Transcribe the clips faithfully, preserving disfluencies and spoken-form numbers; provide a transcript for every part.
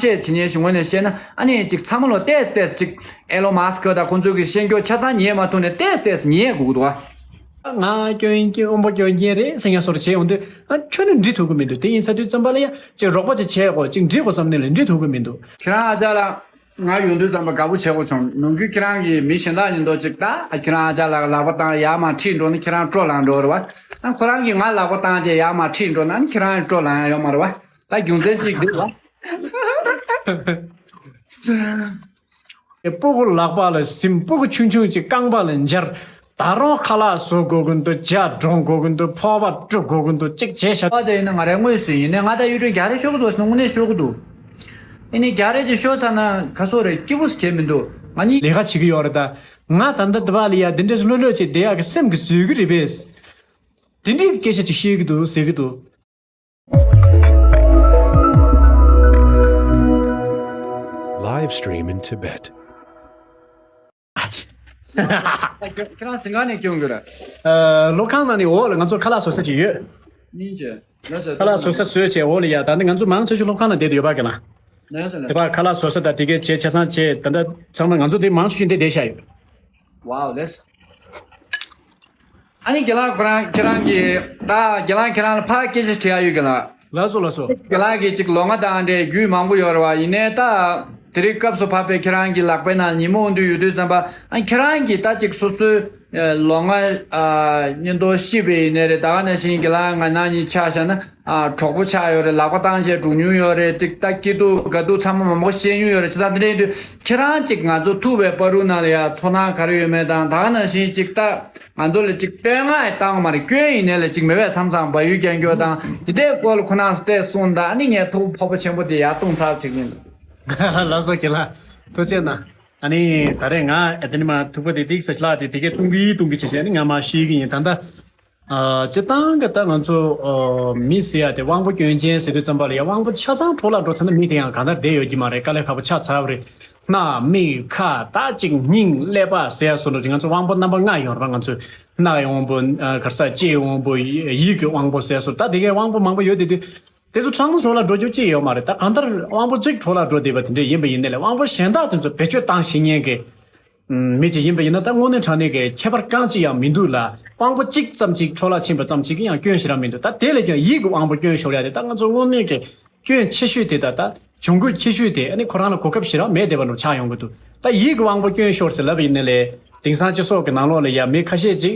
བཤད་བྱེད་མཁན་ཞིག་ངོས་ནས་བཤད་ན། ཨ་ནི་ཅིག་ཚང་མ་ལོ་ཏོག་ཙམ་ཏོག་ཙམ་ཅིག་ཨེ་ལོན་མཱ་སི་ཀི་དང་ཁོང་ཚོ་གི་བཤད་རྒྱུ་ཆ་ཚང་ཉན་མ་ཐུབ་ནས་ཏོག་ཙམ་ཏོག་ཙམ་ཉན་དགོས་ཀྱི་འདུག་ཨ། ང་སྐྱོན་གྱི་དབང་པོ་སྐྱོན་ཅན་རེད་ཟེར་མཁན་བཟོ་འདྲ་བྱས་ཡོང་དུས། ཨ། ཁྱོན་ནས་འགྲིག་ཐུབ་ཀྱི་མི་འདུག་དེ་ཡིན་ཚར་དུས་ཙམ་པ་ལ་ཡ་ཅིག་རོགས་པ་ཅིག་བྱེད་དགོས། ཅིག་འགྲིག་དགོས་བསམ་ནས་ལ་འགྲིག་ཐུབ་ཀྱི་མི་འདུག་ཁྱེད་རང་ཨ་ཅག་ལགས། ང་ཡོང་དུས་ཙམ་པ་དགའ་པོ་བྱེད་དགོས་བྱུང་། ནམ་རྒྱུན་ཁྱེད་རང་གིས་མི་གཞན་དག་ཡིན་མདོག་ཅིག་ད། ཨ། ཁྱེད་རང་ཨ་ཅག་ལགས་ལག་པ་བཏང་ཡར་མར་ཁྲིད་འགྲོ་ན་ཁྱེད་རང་སྤྲོ་ལངས་འགྲོ་རེད་བ། ཨ། ཁོ་རང་གིས་ང་ལག་པ་བཏང་བྱས་ཡར་མར་ཁྲིད་འགྲོ་ན་ཨ་ནི་ཁྱེད་རང་སྤྲོ་ལངས་ཡ་ཡོད་མ་རེད་བ། ད་རྒྱུ་མཚན་གཅིག་འདུག་བ། སྤུ་གུ་ལག་པ་ལ་ཟིན། སྤུ་གུ་ཆུང་ཆུང་ཅིག་རྐང་པ་ལ་འབྱར། ད་རུང་ཁ་ལག་བཟོ་དགོས་ཀྱི་འདུག་ཇ་བཀྲུ་དགོས་ཀྱི་འདུག་ཕོར་པ་བཀྲུ་དགོས་ཀྱི་འདུག་ཅིག་བྱས་ཤག་ཨ། དེ་ཡིན་ན་ང་རའི་དངོས་སུ་ཡིན་ནའི་ང་ད་གཡུ་སྒྲོན་རྒྱག་རེས་ཤོར་གྱི་འདུག་ཟེར་ན་དངོས་གནས་ཤོར་གྱི་འདུག་ཨ་ནི་རྒྱག་རེས་དེ་ཤོར་ཚར་ན་ག་སོ་རེད། སྐྱིད་པོ་ཞིག་བྱེད་མི་འདུག་ང་ནི་ལས་ཀ་བྱེད་ཀྱི་ཡོད་རེད། ད་ང་ད་ལྟ་འདི་བ་ལ་ཡ་འདི་འདྲས་ལྷོད་ལྷོད་བྱས་བསྡད་ཡག་གི་སེམས་ཀྱིས་བཟོད་ཀྱི་རེད་པས། དེ་འདྲའི་སྐད་ཆ་ཅིག་བཤད་ཀྱི་འདུག་ཟེར་གྱི་འདུག Live stream in Tibet. ཁྱེད་རང་སེང་ག་ནས་སྐྱོན་གྱི་རེད། ཨ། སློབ་ཁང་ནང་ནས་འོག་ལ་ང་ཚོ་ཁ་ལག་བཟོ་ས་ཅིག་ཡོད། སྙིང་རྗེ། ལགས་སོ། ཁ་ལག་བཟོ་ས་བཟོས་བྱས་འོག་ལ་ཡ། ད་ནི་ང་ཚོ་མང་ཆེ་ཤོས་སློབ་ཁང་ནང་བསྡད་དུ་ཡོད་པ་གི་ལ། ལགས་སོ་ལགས། དེ་བར་ཁ་ལག་བཟོ་ས་དང་དེ་གའི་བྱས་ཆ་ཚང་བྱས། ད་ལྟ་ཚང་མ་ང་ཚོ་འདི་མང་ཆེ་ཤོས་འདི་བསྡད་བཞག་ཡོད། ཝའོ། ལགས་སོ། ཨ་ནི་རྒན་ལགས་ཁོ་རང་ཁྱེད་རང་གིས་ད་རྒན་ལགས་ཁྱེད་རང་ལ་ཕར་སྐད་ཆ་དྲི་ཡ་ཡོད་རྒན་ལགས། ལགས་སོ་ལགས་སོ། རྒན་ལགས་ཀྱིས་ཅིག་ལོང་བ་དང་འདྲའི་རྒྱུད་མང་པོ་ཡོད་རེད་བ། ཡིན་ནའི་ད་དེ་རིང་སྐབས་སུ་བབས་པའི་ཁྱེད་རང་གི་ལག་པའི་ནང་ཉིན་མོ་འོང་དུས་ཡོད་དུས་ཙམ་པ། ཨ། ཁྱེད་རང་གིས་ད་ཅིག་སོ་སོའི་ལོང་བ་ཨ་ཉིན་ཐོ་ཤེས་པ་ཡིན་ནའི་རེད། ད་ག་ནང་བཞིན་རྒན་ལགས་ང་རང་གཉིས་ཆ་བཞག་ན། ཨ། གྲོགས་པོ་ཆགས་ཡོད་རེད། ལག་པ་བཏང་བྱས་འགྲོ་མྱོང་ཡོད་རེད། ཅིག་ད་སྐྱིད་སྡུག་དགའ་སྡུག་ཚང་མ་མང་པོ་བཤད་མྱོང་ཡོད་རེད། བྱས་ཙང་དེ་འདྲ་ཡིན་དུས་ཁྱེད་རང་ཅིག་ང་ཚོ་ཐུག་པའི་བར་དུ་ནང་ལ་ཡ་ཚོར་སྣང་ག་རེ་ཡོད་མེད་དང་། ད་ག་ནང་བཞིན་ཅིག་ད་ང་ཚོ་ལ་ཅིག་བསྟོད་བསྔགས་བཏང་བ་མ་རེད། སྐྱོན་ཡིན་ནའི་ལ་ཅིག་མེད་པས། མཚམས་མཚམས་བལ་ཡུལ་རྐྱང་རྐྱང་དང་དེ་འདྲའི་སྐོར་ལ་ཁོ་ན་བལྟས་གསུངས་དང་། ཨ་ནི་ངས་ཐུགས་ཕོག་པ་ཆེན་པོ་དེ་ཡར་གཏོང་ཚར་ཅིག་ཡིན། ལགས་སོ་རྒན་ལགས། ཐུགས་རྗེ་གནང་། ཨ་ནི་ད་རེས་ང་དེ་ནི་མ་ཐུག་པ་དེ་ཏིག་ས་ལགས་དེ་དེ་གས་གཏོང་གི་གཏོང་གི་བྱེད་བྱེད་ནི་ང་མ་ཤེས་ཀྱི་ཡིན། ད་ལྟ། ཨ། སྤྱིར་བཏང་གི་ད་ང་ཚོ་ཨ་མི་ཟེར་ཡ་དེ་དབང་པོ་སྐྱོན་ཅན་ཟེར་དུས་ཙམ་པ་ལ་ཡ་དབང་པོ་ཆ་ཚང་འཕྲོ་བརླག་འགྲོ་ཚར་ན་མི་དེ་ཡང་གང་ལྟར་བསྡད་ཡོད་ཀྱི་མ་རེད། དཀའ་ལས་ཁག་པོ་ཆགས་ཚར་བ་རེད། སྣ་མིག་ཁ་ད་ཅིག་སྙིང་ཀླད་པ་ཟེར་ཡ་སོགས་འགྲོ་དུས་ང་ཚོ་དབང་པོ་རྣམ་པ་ལྔ་ཡོད་རེད་པ། ང་ཚོ་རྣ་བའི་དབང་པོ། ཨ། ག་རེ་ཟ། ལྕེའི་དབང་པོ། ཡིད་ཀྱི་དབང་པོ་ཟེར་ཡ་སོགས། ད་དེ་གའི་དབང་པོ་མང་པོ་ཡོད་དེ་དུས། དེ་ཚོ་ཚང་མ་འཕྲོ་བརླག་འགྲོ་རྒྱུ་ཅི་ཡོད་མ་རེད། ད་གང་ལྟར་དབང་པོ་གཅིག་འཕྲོ་བརླག་འགྲོ་བསྡད་པ་དེ་འདྲ་ཡིན་པ་ཡིན་ནའི་ལ། དབང་པོ་གཞན་དག་དེ་ཚོ་བེད་སྤྱོད་བཏང་ཤེས་མཁན་གྱི་མི་གཅིག་ཡིན་པ་ཡིན་ན། ད་དངོས་གནས་དྲང་གནས་ཀྱི་ཁྱད་པར་རྐང་གཅིག་ཡང་མི་འདུག་ལ། དབང་པོ་གཅིག་ཙམ་ཅིག་འཕྲོ་བརླག་ཕྱིན་པ་ཙམ་ཅིག་གིས་ཡང་སྐྱོན་ཞེ་དྲག་མི་འདུག་ད་དེ་ལས་ཀྱང་ཡིད་ཀྱི་དབང་པོ་སྐྱོན་ཤོར་ཡ་དེ་ད་ང་ཚོ་དངོས་གནས་ཀྱི་སྐྱོན་ཆེ་ཤོས་དེ། ད་ད་གྱོང་གུད་ཆེ་ཤོས་དེ་ཨ་ནི་ཁོ་རང་ལ་གོ་སྐབས་ཞེ་དྲག་མེད་བསྡད་པ་འདྲ་ཆགས་ཡོང་གི་འདུག་ད་ཡིད་ཀྱི་དབང་པོ་སྐྱོན་ཤོར་ཟེར་ལབ་པ་ཡིན་ནའི་ལས། དེང་སང་སྤྱི་ཚོགས་ཀྱི་ནང་ལོགས་ལ་ཡ་མི་ཁ་ཤས་ཅིག་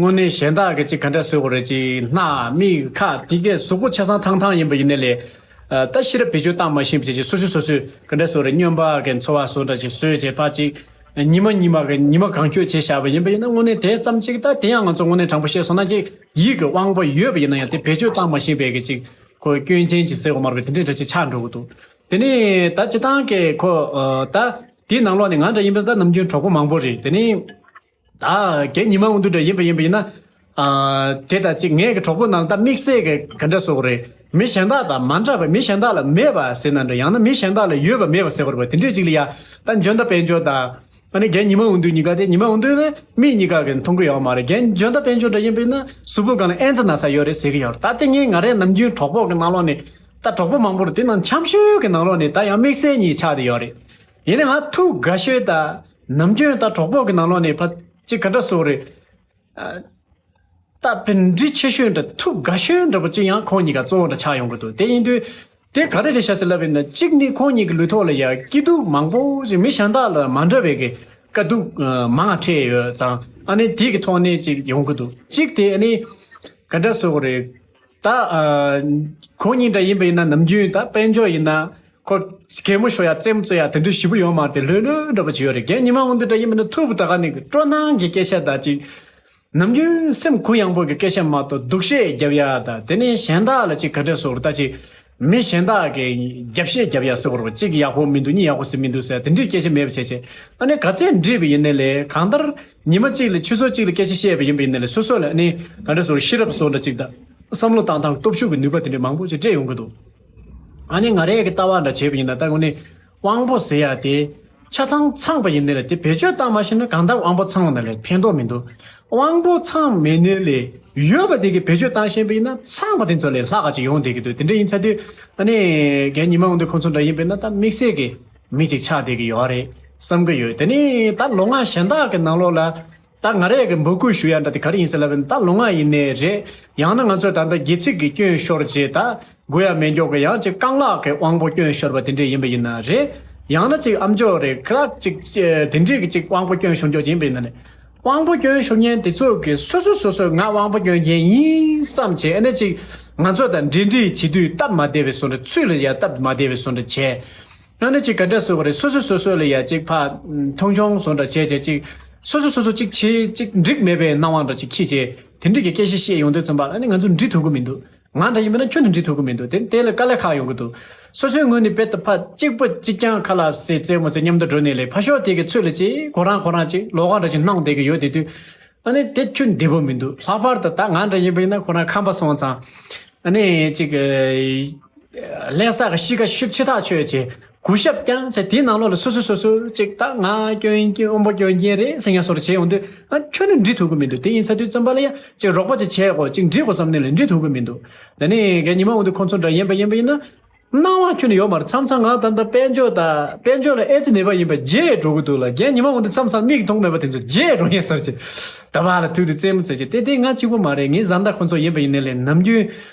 དངོས་གནས་གཞན་དག་གི་ཅིག་ག་འདྲ་བཟོ་དགོས་རེད། ཅིག་སྣ་མིག་ཁ་དེ་གའི་གཟུགས་པོ་ཆ་ཚང་ཐང་ཐང་ཡིན་པ་ཡིན་ནའི་ལས། ཨ། ད་ཤེས་རབ་བེད་སྤྱོད་བཏང་མ་ཤེས་པ་བྱས་ཅིག་སོ་སོ་སོ་སོས་ག་འདྲ་བཟོ་རེད། སྨྱོན་པ་གི་འཚོ་བ་བཟོ་འདྲ་ཅིག་བཟོས་བྱས་ཕར་ཅིག་ཉི་མ་ཉི་མ་གི་ཉི་མ་གང་འཁྱོལ་བྱས་བཞག་པ་ཡིན་པ་ཡིན་ན། དངོས་གནས་དེ་ཙམ་ཅིག་ད་དེ་ཡང་ང་ཚོ་དངོས་གནས་དྲང་པོ་བཤད་སོང་ན་ཅིག་ཡིད་ཀྱི་དབང་པོ་ཡོད་པ་ཡིན་ན་ཡང་དེ་བེད་སྤྱོད་བཏང་མ་ཤེས་པའི་གི་ཅིག་ཁོ་སྐྱོན་ཅན་ཅིག་ཟེར་དགོས་མ་རེད་པས། དེ་འདྲའི་འདྲ་ཅིག་ཆགས་འགྲོ་གི་འདུག་དེ་ནས་ད་སྤྱིར་བཏང་གི་ཁོ། ཨ། ད་དེའི་ནང་ལོགས་ནས་ང་འདྲ་ཡིན་པ་ད་ནམ་རྒྱུན་གྲོགས་པོ་མང་པོ་རེད། དེ་ནས། ད་རྒན་ཉི་མ་འོང་དུས་འདྲ་ཡིན་པ་ཡིན་པ་ཡིན་ན། ཨ། དེ་ལྟར་ཅིག་ངའི་གི་གྲོགས་པོ་ནང་ད་དམིགས་བསལ་གི་ག་འདྲ་ཟེར་དགོས་རེད། མི་གཞན་དག་དང་མ་འདྲ་བ། མི་གཞན་དག་ལ་མེད་པ་ཟེར་ན་འདྲ། ཡང་ན་མི་གཞན་དག་ལ་ཡོད་པ་མེད་པ་ཟེར་དགོས་རེད་པ། དེ་འདྲས་ཅིག་ལ་ཡ། ད་འཇོན་ཐང་དཔལ་འབྱོར་དང་། ཨ་ནི་རྒན་ཉི་མ་འོང་དུས་གཉིས་ཀ་དེ། ཉི་མ་འོང་དུས་ནི་མི་གཉིས་ཀ་གི་མཐོང་གི་ཡོད་མ་རེད། རྒན་འཇོན་ཐང་དཔལ་འབྱོར་འདྲ་ཡིན་པ་ཡིན་ན་གཟུགས་པོ་སྒང་ལ་ཨེ་ཙི་ན་ཚ་ཡོད་རེད་ཟེར་གི་ཡོད་རེད། ད་དེ་ངས་ང་རའི་ནམ་རྒྱུན་གྲོགས་པོ་གི་ནང་ལོགས་ནས། ད་གྲོགས་པོ་མང་པོ་རེད། དེ་ནང་འཆམ་ཤོས་གི་ནང་ལོགས་ནས་ད་ཡང་དམིགས་བསལ་གཉིས་ཆགས་བསྡད་ཡོད་རེད། ཡིན་ནའི་ང་ཐུགས་དགའ་ཤོས་ད། ནམ་རྒྱུན་ད་གྲོགས་པོ་གི་ནང་ལོགས་ནས་ཕ་ཅིག་ག་འདྲ་ཟེར་དགོས་རེད། ཨ། ད་དཔེ་འདྲི་ཆེ་ཤོས་འདྲ། ཐུགས་དགའ་ཤོས་འདྲ་པོ་ཅིག་ཡང་ཁོང་གཉིས་ཀ་གཙོ་བོ་འདྲ་ཆགས་ཡོང་གི་འདུག་དེ་ཡིན་དུས་དེ་ག་རེ་རེད་ཤག་ཟེར་ལབ་པ་ཡིན་ན། གཅིག་ནི་ཁོང་གཉིས་ཀྱི་ལུས་ཐོག་ལ་ཡ་སྐྱིད་སྡུག་མང་པོ་ཞིག་མི་གཞན་དག་ལ་མ་འདྲ་བའི་གི་དཀའ་སྡུག་ཨ་མང་ང་འཕྲད་ཡོད་ཙང་། ཨ་ནི་དེ་གི་ཐོག་ནས་ཅིག་ཡོང་གི་འདུག་གཅིག་དེ་ཨ་ནི་ག་འདྲ་ཟེར་དགོས་རེད། ད་ཨ་ཁོང་གཉིས་འདྲ་ཡིན་པ་ཡིན་ན། ནམ་རྒྱུན་ད་དཔལ་འབྱོར་ཡིན་ན། ཁོ་གད་མོ་ཤོར་ཡ་རྩེད་མོ་རྩེ་ཡ་དེ་འདྲ་ཞེ་པོ་ཡོད་མ་རེད། དེ་ལྷོད་ལྷོད་འདྲ་པོ་ཅིག་ཡོད་རེད། རྒན་ཉི་མ་འོང་དུས་འདྲ་ཡིན་པ་ན་ཐུག་པ་ད་ག་ནས་སྤྲོ་སྣང་གི་སྐད་ཆ་དང་ཅིག་ནམ་རྒྱུན་སེམས་གུ་ཡངས་པོ་གི་སྐད་ཆ་མ་གཏོགས་སྡུག་བཤད་རྒྱབ་ཡ་དང་། དེ་ནས་གཞན་དག་ལ་ཅིག་ག་འདྲ་ཟེར་དགོས་རེད། ད་ཅིག་མི་གཞན་དག་གི་རྒྱབ་བཤད་རྒྱབ་ཡ་ཟེར་དགོས་རེད། གཅིག་ཡག་པོ་མི་འདུག་གཉིས་ཡག་པོ་ཟེར་མི་འདུག་ཟེར་དེ་འདྲའི་སྐད་ཆ་མེད་པ་བྱས་བྱས། ཨ་ནི་ག་ཚད་འདྲིས་པ་ཡིན་ནའི་ལས། གང་ལྟར་ཉི་མ་གཅིག་ལ་ཆུ་ཚོད་གཅིག་ལ་སྐད་ཆ་བཤད་པ་ཡིན་པ་ཡིན་ནའི་ལས། སོ་སོ་ལ་ཨ་ནི་ག་འདྲ་ཟེར་དགོས་རེད། ཤེས་རབ་ཟེར་དགོས་རེད། ཅིག་ད་བསམ་བློ་བཏང་སྟངས་སྟོབས་ཤུགས་ཀྱི་ནུས་པ་དེ་འདྲ་མང་པོ་ཅིག་སྤྲད་ཡོང་གི་འདུག་ཨ་ནི་ང་རའི་གི་ལྟ་བ་འདྲ་བྱས་པ་ཡིན་ན། ད་དངོས་གནས་དབང་པོ་ཟེར་ཡ་དེ་ཆ་ཚང་ཚང་པ་ཡིན་ནའི་ལས། དེ་བེད་སྤྱོད་བཏང་མ་ཤེས་ན་གང་ལྟར་དབང་པོ་ཚང་བ་ན་ལས་ཕན་ཐོགས་མི་འདུག་དབང་པོ་ཚང་མེད་ནི་ལས་ཡོད་པ་དེ་གི་བེད་སྤྱོད་བཏང་ཤེས་པ་ཡིན་ན་ཚང་པ་དེ་ཚོ་ལས་ལྷག་ག་ཅིག་ཡོང་བསྡད་ཀྱི་འདུག་དེ་འདྲ་ཡིན་ཚ་དུས་ཨ་ནི་རྒན་ཉི་མ་འོང་དུས་ཁོང་ཚོ་འདྲ་ཡིན་པས་ན་ད་དམིགས་བསལ་གྱི་མི་ཅིག་ཆགས་བསྡད་ཀྱི་ཡོད་རེད་བསམ་གྱི་ཡོད། དེ་ནི་ད་ལོ་ལྔ་གཞན་དག་གི་ནང་ལོགས་ལ་ད་ང་རས་གི་འབོད་སྐུལ་ཞུ་ཡ་འདྲ་དེ་ག་རེ་ཡིན་ཟེར་ལབ་པ་ཡིན་ན་ད་ལོ་ལྔ་ཡིན་ནའི་རེད། ཡང་ན་ང་ཚོས་ད་ལྟ་དགེ་ཚིག་གི་སྐྱོན་ཤོར་རྗེས་ད་དགོས་ཡ་མེད་མགྱོགས་གི་ཡང་ཅིག་རྐང་ལག་གི་དབང་པོ་སྐྱོན་ཤོར་བ་དེ་འདྲས་ཡིན་པ་ཡིན་ན་རེད། ཡང་ན་ཅིག་ཨམ་ཅོག་རེད་ཁ་ལག་ཅིག་དེ་འདྲས་གི་ཅིག་དབང་པོ་སྐྱོན་ཤོར་མགྱོགས་ཡིན་པ་ཡིན་ན་རེད། དབང་པོ་སྐྱོན་ཤོར་མཁན་དེ་ཚོ་གི་སོ་སོ་སོ་སོ་ང་དབང་པོ་སྐྱོན་མཁན་ཡིན་བསམ་བྱས་ཨ་ནི་ཅིག་ང་ཚོ་དང་འབྲེལ་འདྲིས་བྱེད་དུས་སྟབས་མ་བདེ་བའི་བཟོ་འདྲ་ཚུལ་ལ་ཡ་སྟབས་མ་བདེ་བའི་བཟོ་འདྲ་བྱས། ཨ་ནི་ཅིག་ག་འདྲ་ཟེར་བ་རེད། སོ་སོ་སོ་སོ་ལ་ཡ་ཅིག་ཕ་མཐོང་ཆུང་བཟོ་འདྲ་བྱས་བྱས་ཅིག་སོ་སོ་སོ་སོ་ཅིག་བྱེད་ཅིག་འགྲིག་མེད་པའི་སྣང་བ་འདྲ་ཅིག་འཁྱེར་བྱས་དེ་འདྲ་གི་སྐད་ཆ་བཤད་ཡོང་དུས་ཙམ་པ་ཨ་ནི་ང་ཚོ་འགྲིག་ཐུབ་ཀྱི་མི་འདུག་ང་འདྲ་ཡིན་པ་ན་ཁྱོན་ནས་འགྲིག་ཐུབ་ཀྱི་མི་འདུག་དེ་དེ་ལ་དཀའ་ལས་ཁག་ཡོང་གི་འདུག་སོ་སོའི་ངོས་ནས་རྦད་དེ་ཕ་གཅིག་པ་གཅིག་རྐྱང་ཁ་ལག་ཟས་རྩེད་མོ་རྩེ་མཉམ་དུ་འགྲོ་ནས་ལས་ཕ་ཤོག་དེ་གི་ཚོད་ལ་ཅིག་ཁོ་རང་ཁོ་རང་ཅིག་ལོགས་ཀ་འདྲ་ཅིག་སྣང་བསྡད་ཀྱི་ཡོད་དེ་དུས་ཨ་ནི་དེ་ཁྱོན་བདེ་པོ་མི་འདུག་ལྷག་པར་དུ་ད་ང་འདྲ་ཡིན་པ་ཡིན་ན་ཁོ་རང་ཁམས་པ་སོང་ཙང་ཨ་ནི་ཅིག་ལྷ་ས་གི་གཤིས་ཀ་ཤུགས་ཆེ་ཐག་ཆོད་ཅིག་གུས་ཞབས་ཀྱང་ཚེ་དེའི་ནང་ལོགས་ལ་སོ་སོ་སོ་སོ་ཅིག་ད་ང་སྐྱོན་སྐྱོན་དབང་པོ་སྐྱོན་མཁན་རེད་ཟེར་མཁན་བཟོ་འདྲ་བྱས་ཡོང་དུས་ཨ་ཁྱོན་ནས་འགྲིག་ཐུབ་ཀྱི་མི་འདུག་དེ་ཡིན་ཚ་དུས་ཙམ་པ་ལ་ཡ་ཅིག་རོགས་པ་ཅིག་བྱས་གོ་ཅིག་འགྲིག་གོ་བསམ་ནས་ལས་འགྲིག་ཐུབ་ཀྱི་མི་འདུག་ད་ནི་རྒན་ཉི་མ་འོང་དུས་ཁོང་ཚོ་འདྲ་ཡིན་པ་ཡིན་པ་ཡིན་ན། སྣང་བ་ཁྱོན་ནས་ཡོད་མ་རེད། མཚམས་མཚམས་ང་ད་ལྟ་དཔལ་འབྱོར་དང་དཔལ་འབྱོར་ལ་ཨེ་ཙི་ནད་པ་ཡིན་པ་བརྗེད་འགྲོ་གི་འདུག་ལ། རྒན་ཉི་མ་འོང་དུས་མཚམས་མཚམས་མིག་མཐོང་མེད་པ་དེ་ཚོ་བརྗེད་འགྲོ་ངེས་ཟེར་གྱི། ད་བར་ལ་ཐུག་དུས་རྩེད་མོ་རྩེ་གྱི་དེ་དེ་ང་གཅིག་པུ་མ་རེད། ངའི་བཟའ་ཟླ་ཁོ་ཚོ་ཡིན་པ་ཡིན་ནའི་ལས་ནམ་རྒྱུན་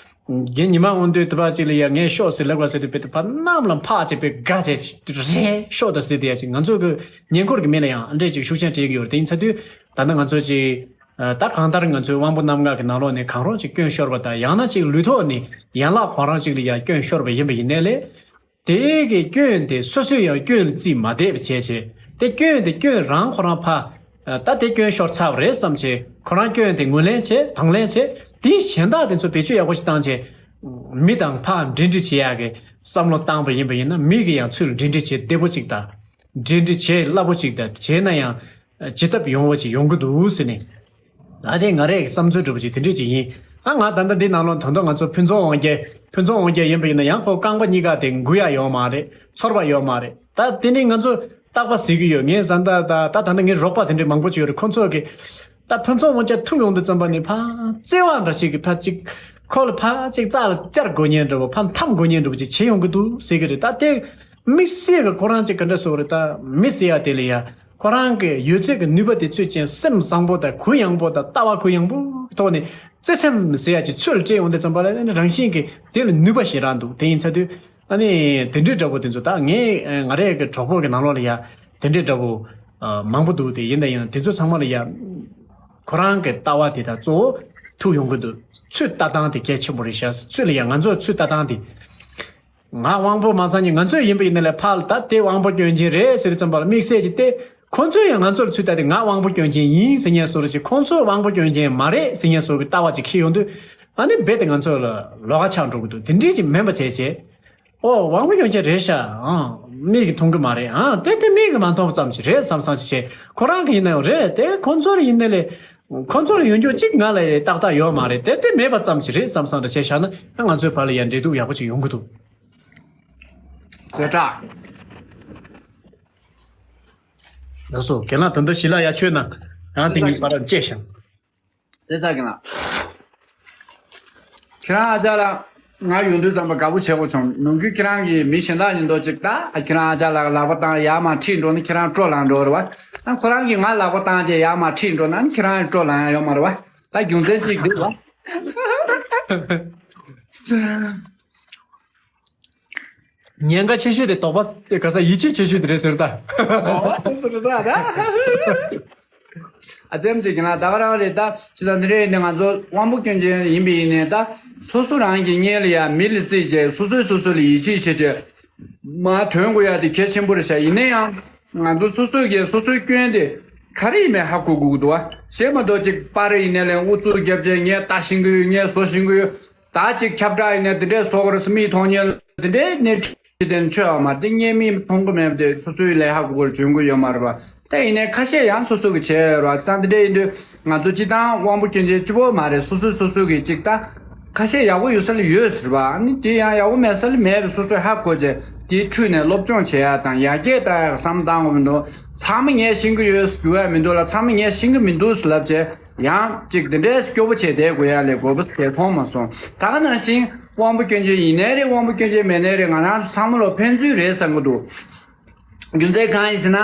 རྒན་ཉི་མ་འོང་དུས་དེ་བ་གཅིག་ལ་ཡ་ངས་ཤོག་ཟེར་ལབ་པ་ཟེར་དུས་དཔེ་དེ་ཕར་གནམ་ལ་འཕགས་བྱས་དཔེ་དགའ་བྱས་རེད་ཤོག་ད་ཟེར་དེ་ཡ་ཅིག་ང་ཚོ་གི་ཉེ་འཁོར་གྱི་མི་ལ་ཡང་ཨ་འདྲས་ཅིག་ཤུགས་རྐྱེན་སྤྲད་ཀྱི་ཡོད་རེད། དེ་ཡིན་ཚ་དུས་ད་ལྟ་ང་ཚོ་ཅིག་ད་གང་ལྟར་ང་ཚོའི་དབང་པོ་རྣམ་ལྔ་གི་ནང་ལོགས་ནས་གང་རུང་ཅིག་སྐྱོན་ཤོར་བ་དང་ཡང་ན་ཅིག་ལུས་ཐོག་ནས་ཡན་ལག་ཁོ་རང་ཅིག་ལ་ཡང་སྐྱོན་ཤོར་བ་ཡིན་པ་ཡིན་ནའི་ལས། དེ་གི་སྐྱོན་དེ་སོ་སོས་ཡང་སྐྱོན་ལ་བརྩིས་མ་བསྡད་པ་བྱས་བྱས་དེ་སྐྱོན་དེ་སྐྱོན་རང་ཁོ་རང་ཕ། ད་དེ་སྐྱོན་ཤོར་ཚར་བ་རེད་བསམ་བྱས་ཁོ་རང་སྐྱོན་དེ་ངོས་ལེན་བྱས་དང་ལེན་བྱས་དེ་གཞན་དག་དེ་ཚོ་བེད་སྤྱོད་ཡག་པོ་ཞིག་བཏང་བྱས། མི་དང་ཕ་འབྲེལ་འདྲིས་བྱེད་ཡག་གི་བསམ་བློ་བཏང་པ་ཡིན་པ་ཡིན་ན་མི་གི་ཡང་ཚུལ་འབྲེལ་འདྲིས་བྱེད་བདེ་པོ་ཅིག་དང་། འབྲེལ་འདྲིས་བྱེད་སླ་པོ་ཅིག་དང་བྱས་ན་ཡང་། ཇི་ལྟར་ཡོང་བ་ཅིག་ཡོང་གི་འདུག་ཟེར་ནས། ད་དེ་ང་རའི་བསམ་ཚུལ་འདྲ་པོ་ཅིག་དེ་འདྲས་ཅིག་ཡིན། ཨ་ང་ད་ལྟ་འདི་ནང་ལོགས་ད་དུང་ང་ཚོ་ཕུན་ཚོགས་དབང་རྒྱལ་ཕུན་ཚོགས་དབང་རྒྱལ་ཡིན་པ་ཡིན་ན་ཡང་ཁོ་རྐང་པ་གཉིས་ཀ་དེ་འགུལ་ཡ་ཡོད་མ་རེད། ཚོར་བ་ཡོད་མ་རེད། ད་དེ་ནི་ང་ཚོ་རྟག་པ་ཟེར་གི་ཡོད། ངའི་བཟའ་ཟླ་ད་ད་ད་ལྟ་ངའི་རོགས་པ་དེ་འདྲས་མང་པོ་ཅིག་ཡོད་རེད། ཁོ་ཚོ་གི་ད་ཕུན་ཚོགས་དབང་རྒྱལ་ཐུག་ཡོང་དུས་ཙམ་པ་ནི་ཕ་བརྩེ་བ་འདྲ་ཞིག་གི་ཕ་ཅིག་ཁོ་ལ་ཕ་ཅིག་རྩ་ལ་བཅར་དགོས་ཉེན་འདྲ་པོ་ཕ་འཐམ་དགོས་ཉེན་འདྲ་པོ་ཅིག་བྱེད་ཡོང་གི་འདུག་ཟེར་གི་རེད། ད་དེ་དམིགས་བསལ་གི་ཁོ་རང་ཅིག་ག་འདྲ་ཟེར་བ་རེད། ད་མི་ཟེར་ཡ་དེ་ལ་ཡ། ཁོ་རང་གི་ཡོད་ཚད་ཀྱི་ནུས་པ་དེ་ཚུད་ཅན་སེམས་བཟང་པོ་དང་གུ་ཡངས་པོ་དང་ལྟ་བ་གུ་ཡངས་པོའི་ཐོག་ནས་བརྩེ་སེམས་ཟེར་ཡ་ཅིག་ཚུར་སྤྲད་ཡོང་དུས་ཙམ་པ་ལ་ཨ་ནི་རང་བཞིན་གྱིས་དེ་ལ་ནུས་པ་ཞེ་དྲག་འདུག་དེ་ཡིན་ཚ་དུས་ཨ་ནི་དེ་འདྲའི་འདྲ་པོ་དེ་ཚོ་ད་ངས་ང་རའི་གི་གྲོགས་པོ་གི་ནང་ལོགས་ལ་ཡ་དེ་འདྲའི་འདྲ་པོ་མང་པོ་འདུག་དེ་ཡིན་ད་ཡིན་ན་དེ་ཚོ་ཚང་མ་ལ་ཡ་ཁོ་རང་གི་ལྟ་བ་དེ་དང་གཙོ་བོ་ཐུག་ཡོང་གི་འདུག་ཚུར་ལྟ་སྟངས་དེ་གལ་ཆེན་པོ་རེད་ཤག་ཚུར་ལ་ཡ་ང་ཚོ་ཚུར་ལྟ་སྟངས་དེ། ང་དབང་པོ་མ་ཚང་ཉིད་ང་ཚོས་ཡིན་པ་ཡིན་ན་ལས་ཕར་ལ་ད་དེ་དབང་པོ་སྐྱོན་ཅན་རེད་ཟེར་ཙམ་པ་ལ་དམིགས་བསལ་གྱི་སྟེ། ཁོ་ཚོས་ཡང་ང་ཚོ་ལ་ཚུར་ལྟ་སྟེ་ང་དབང་པོ་སྐྱོན་ཅན་ཡིན་ཟེར་མཁན་བཟོ་འདྲ་ཞིག་ཁོ་ཚོ་དབང་པོ་སྐྱོན་ཅན་མ་རེད་ཟེར་མཁན་བཟོ་གི་ལྟ་བ་ཅིག་འཁྱེར་ཡོང་དུས་ཨ་ནི་རྦད་དེ་ང་ཚོ་ལ་ལོགས་ཀ་ཆགས་འགྲོ་གི་འདུག་དེ་འདྲས་ཅིག་མིན་པ་བྱས་བྱས། ཨོ་དབང་པོ་སྐྱོན་ཅན་རེད་ཤག་ཨང་། མིག་གིས་མཐོང་གི་མ་རེད་ཨང་། དེ་དེ་མིག་གིས་མ་མཐོང་བ་ཙམ་ཞིག་རེད་བསམ་བསམ་ཞིག་བྱས། ཁོ་རང་གི་ཡིན་ན་ཡང་རེད་དེ་ཁོ་ཚོ་ལ་ཡིན་ན་ལས། ཁོ་ཚོ་ལ་ཡོང་རྒྱུ་གཅིག་ང་ལ་ཡང་ཏག་ཏག་ཡོད་མ་རེད་དེ་དེ་མེད་པ་ཙམ་ཞིག་རེད་བསམ་བསམ་འདྲ་བྱས་བཞག་ན་ང་ཚོའི་བར་ལ་ཡང་འབྲེལ་གཏུག་ཡག་པོ་ཅིག་ཡོང་གི་འདུག་ཟེར་དྲ། ལགས་སོ་རྒན་ལགས་ད་ལྟ་ཞི་ལ་ཡ་ཆོས་ན་ཡང་དེ་ངའི་བར་ལ་བཅད་བཞག་ཟེར་ཚར་གི་ན། ཁྱེད་རང་ཨ་ཅག་ལ་ང་ཡོང་དུས་ཙམ་པ་དགའ་པོ་བྱེད་དགོས་བྱུང་། ནམ་རྒྱུན་ཁྱེད་རང་གིས་མི་གཞན་དག་ཡིན་མདོག་ཅིག་ད་ཁྱེད་རང་ཨ་ཅག་ལ་ལག་པ་བཏང་ཡར་མར་ཁྲིད་འགྲོ་ན་ཁྱེད་རང་སྤྲོ་ལངས་འགྲོ་རེད་བ། ཨ་ཁོ་རང་གིས་ང་ལག་པ་བཏང་རྗེས་ཡར་མར་ཁྲིད་འགྲོ་ན་ཨ་ཁྱེད་རང་ཡང་སྤྲོ་ལངས་ཡ་ཡོད་མ་རེད་བ། ད་རྒྱུ་མཚན་གཅིག་འདུག་བ། ཉེན་ཁ་ཆེ་ཤོས་དེ་དོགས་པ་ག་ས་ཡིད་ཆེས་ཆེ་ཤོས་དེ་རེད་ཟེར་ད། ཨ་ཙེམ་ཅིག་ཡིན་ན་ད་ག་རང་རེད་ད། ཅི་ལ་འདི་རེད་འདི་ང་ཚོ་དབང་པོ་སྐྱོན་ཅན་ཡིན་པ་ཡིན་ནའི་ད། སོ་སོ་རང་གི་གཉེན་ལ་ཡ་མི་ལ་བརྩིས་བྱས་སོ་སོས་སོ་སོ་ལ་ཡིད་ཆེས་བྱེད་བྱས། མ་དོན་དགོས་ཡ་དེ་གལ་ཆེན་པོ་རེད་ཤག་ཡིན་ན་ཡང་ང་ཚོ་སོ་སོ་གིས་སོ་སོའི་སྐྱོན་དེ་ག་རེ་ཡིན་མིན་ཧ་གོ་དགོས་ཀྱི་འདུག་བ། ཞེས་མ་གཏོགས་ཅིག་པར་ཡིན་ནའི་ལས་ཨུ་ཚུགས་རྒྱབ་བྱས་ངས་ལྟ་ཤེས་ཀྱི་ཡོད་ངས་བཟོ་ཤེས་ཀྱི་ཡོད། ད་ཅིག་ཁྱབ་བསྒྲགས་ཡིན་ནའི་དེ་འདྲས་བཟོ་དགོས་རེད་ཟེར་མིའི་མཐོང་མྱོང་དེ་འདྲས་ནས་ཁྲིད་དེ་ཆོས་བ་མ་དེ་ངས་མིས་མཐོང་གི་མེད་པ་དེ་སོ་སོའི་ལས་ཧ་གོ་དགོས་བྱུང་གི་ཡོད་མ་རེད་བ། ད་ཡིན་ནའི་ཁ་ཤས་ཡང་སོ་སོ་གི་བྱས་ཡོད་རེད་བ། སང་དེ་འདྲས་ཡིན་དུས་ང་ཚོ་སྤྱི་བཏང་དབང་པོ་སྐྱོན་ཅན་གཅིག་པོ་མ་རེད། སོ་སོ་སོ་སོ་གི་ཅིག་ད་ཁ་ཤས་ཡག་པོ་ཡོད་ས་ལ་ཡོད་ཟེར་བ། ཨ་ནི་དེ་ཡང་ཡག་པོ་མེད་ས་ལ་མེད་པ་སོ་སོས་ཧ་གོ་བྱས་དེའི་ཁྲོད་ནས་སློབ་སྦྱོང་བྱེད་ཡ་དང་ཡར་རྒྱས་གཏང་ཡ་བསམ་བཏང་དགོས་མི་འདུག་ཚང་མ་ངས་ཤེས་ཀྱི་ཡོད་ཟེར་གྱི་ཡོད་མི་འདུག་ལ་ཚང་མ་ངས་ཤེས་ཀྱི་མི་འདུག་ཟེར་ལབ་བྱས། ཡང་ཅིག་འདི་འདྲའི་སྐྱོ་པོ་བྱས་བསྡད་དགོས་ཡ་ལས་དགོས་པ་དེ་མཐོང་མ་སོང་། ད་ག་ནང་བཞིན་དབང་པོ་སྐྱོན་ཅན་ཡིན་ནའི་རེད། དབང་པོ་སྐྱོན་ཅན་མེད་ནའི་རེད། ང་རང་ཚོ་ཚང་མ་ལ་ཕན་ཚུན་རེད་བསམ་གི་འདུག་རྒྱུ་མཚན་གང་ཡིན་ཟེར་ན།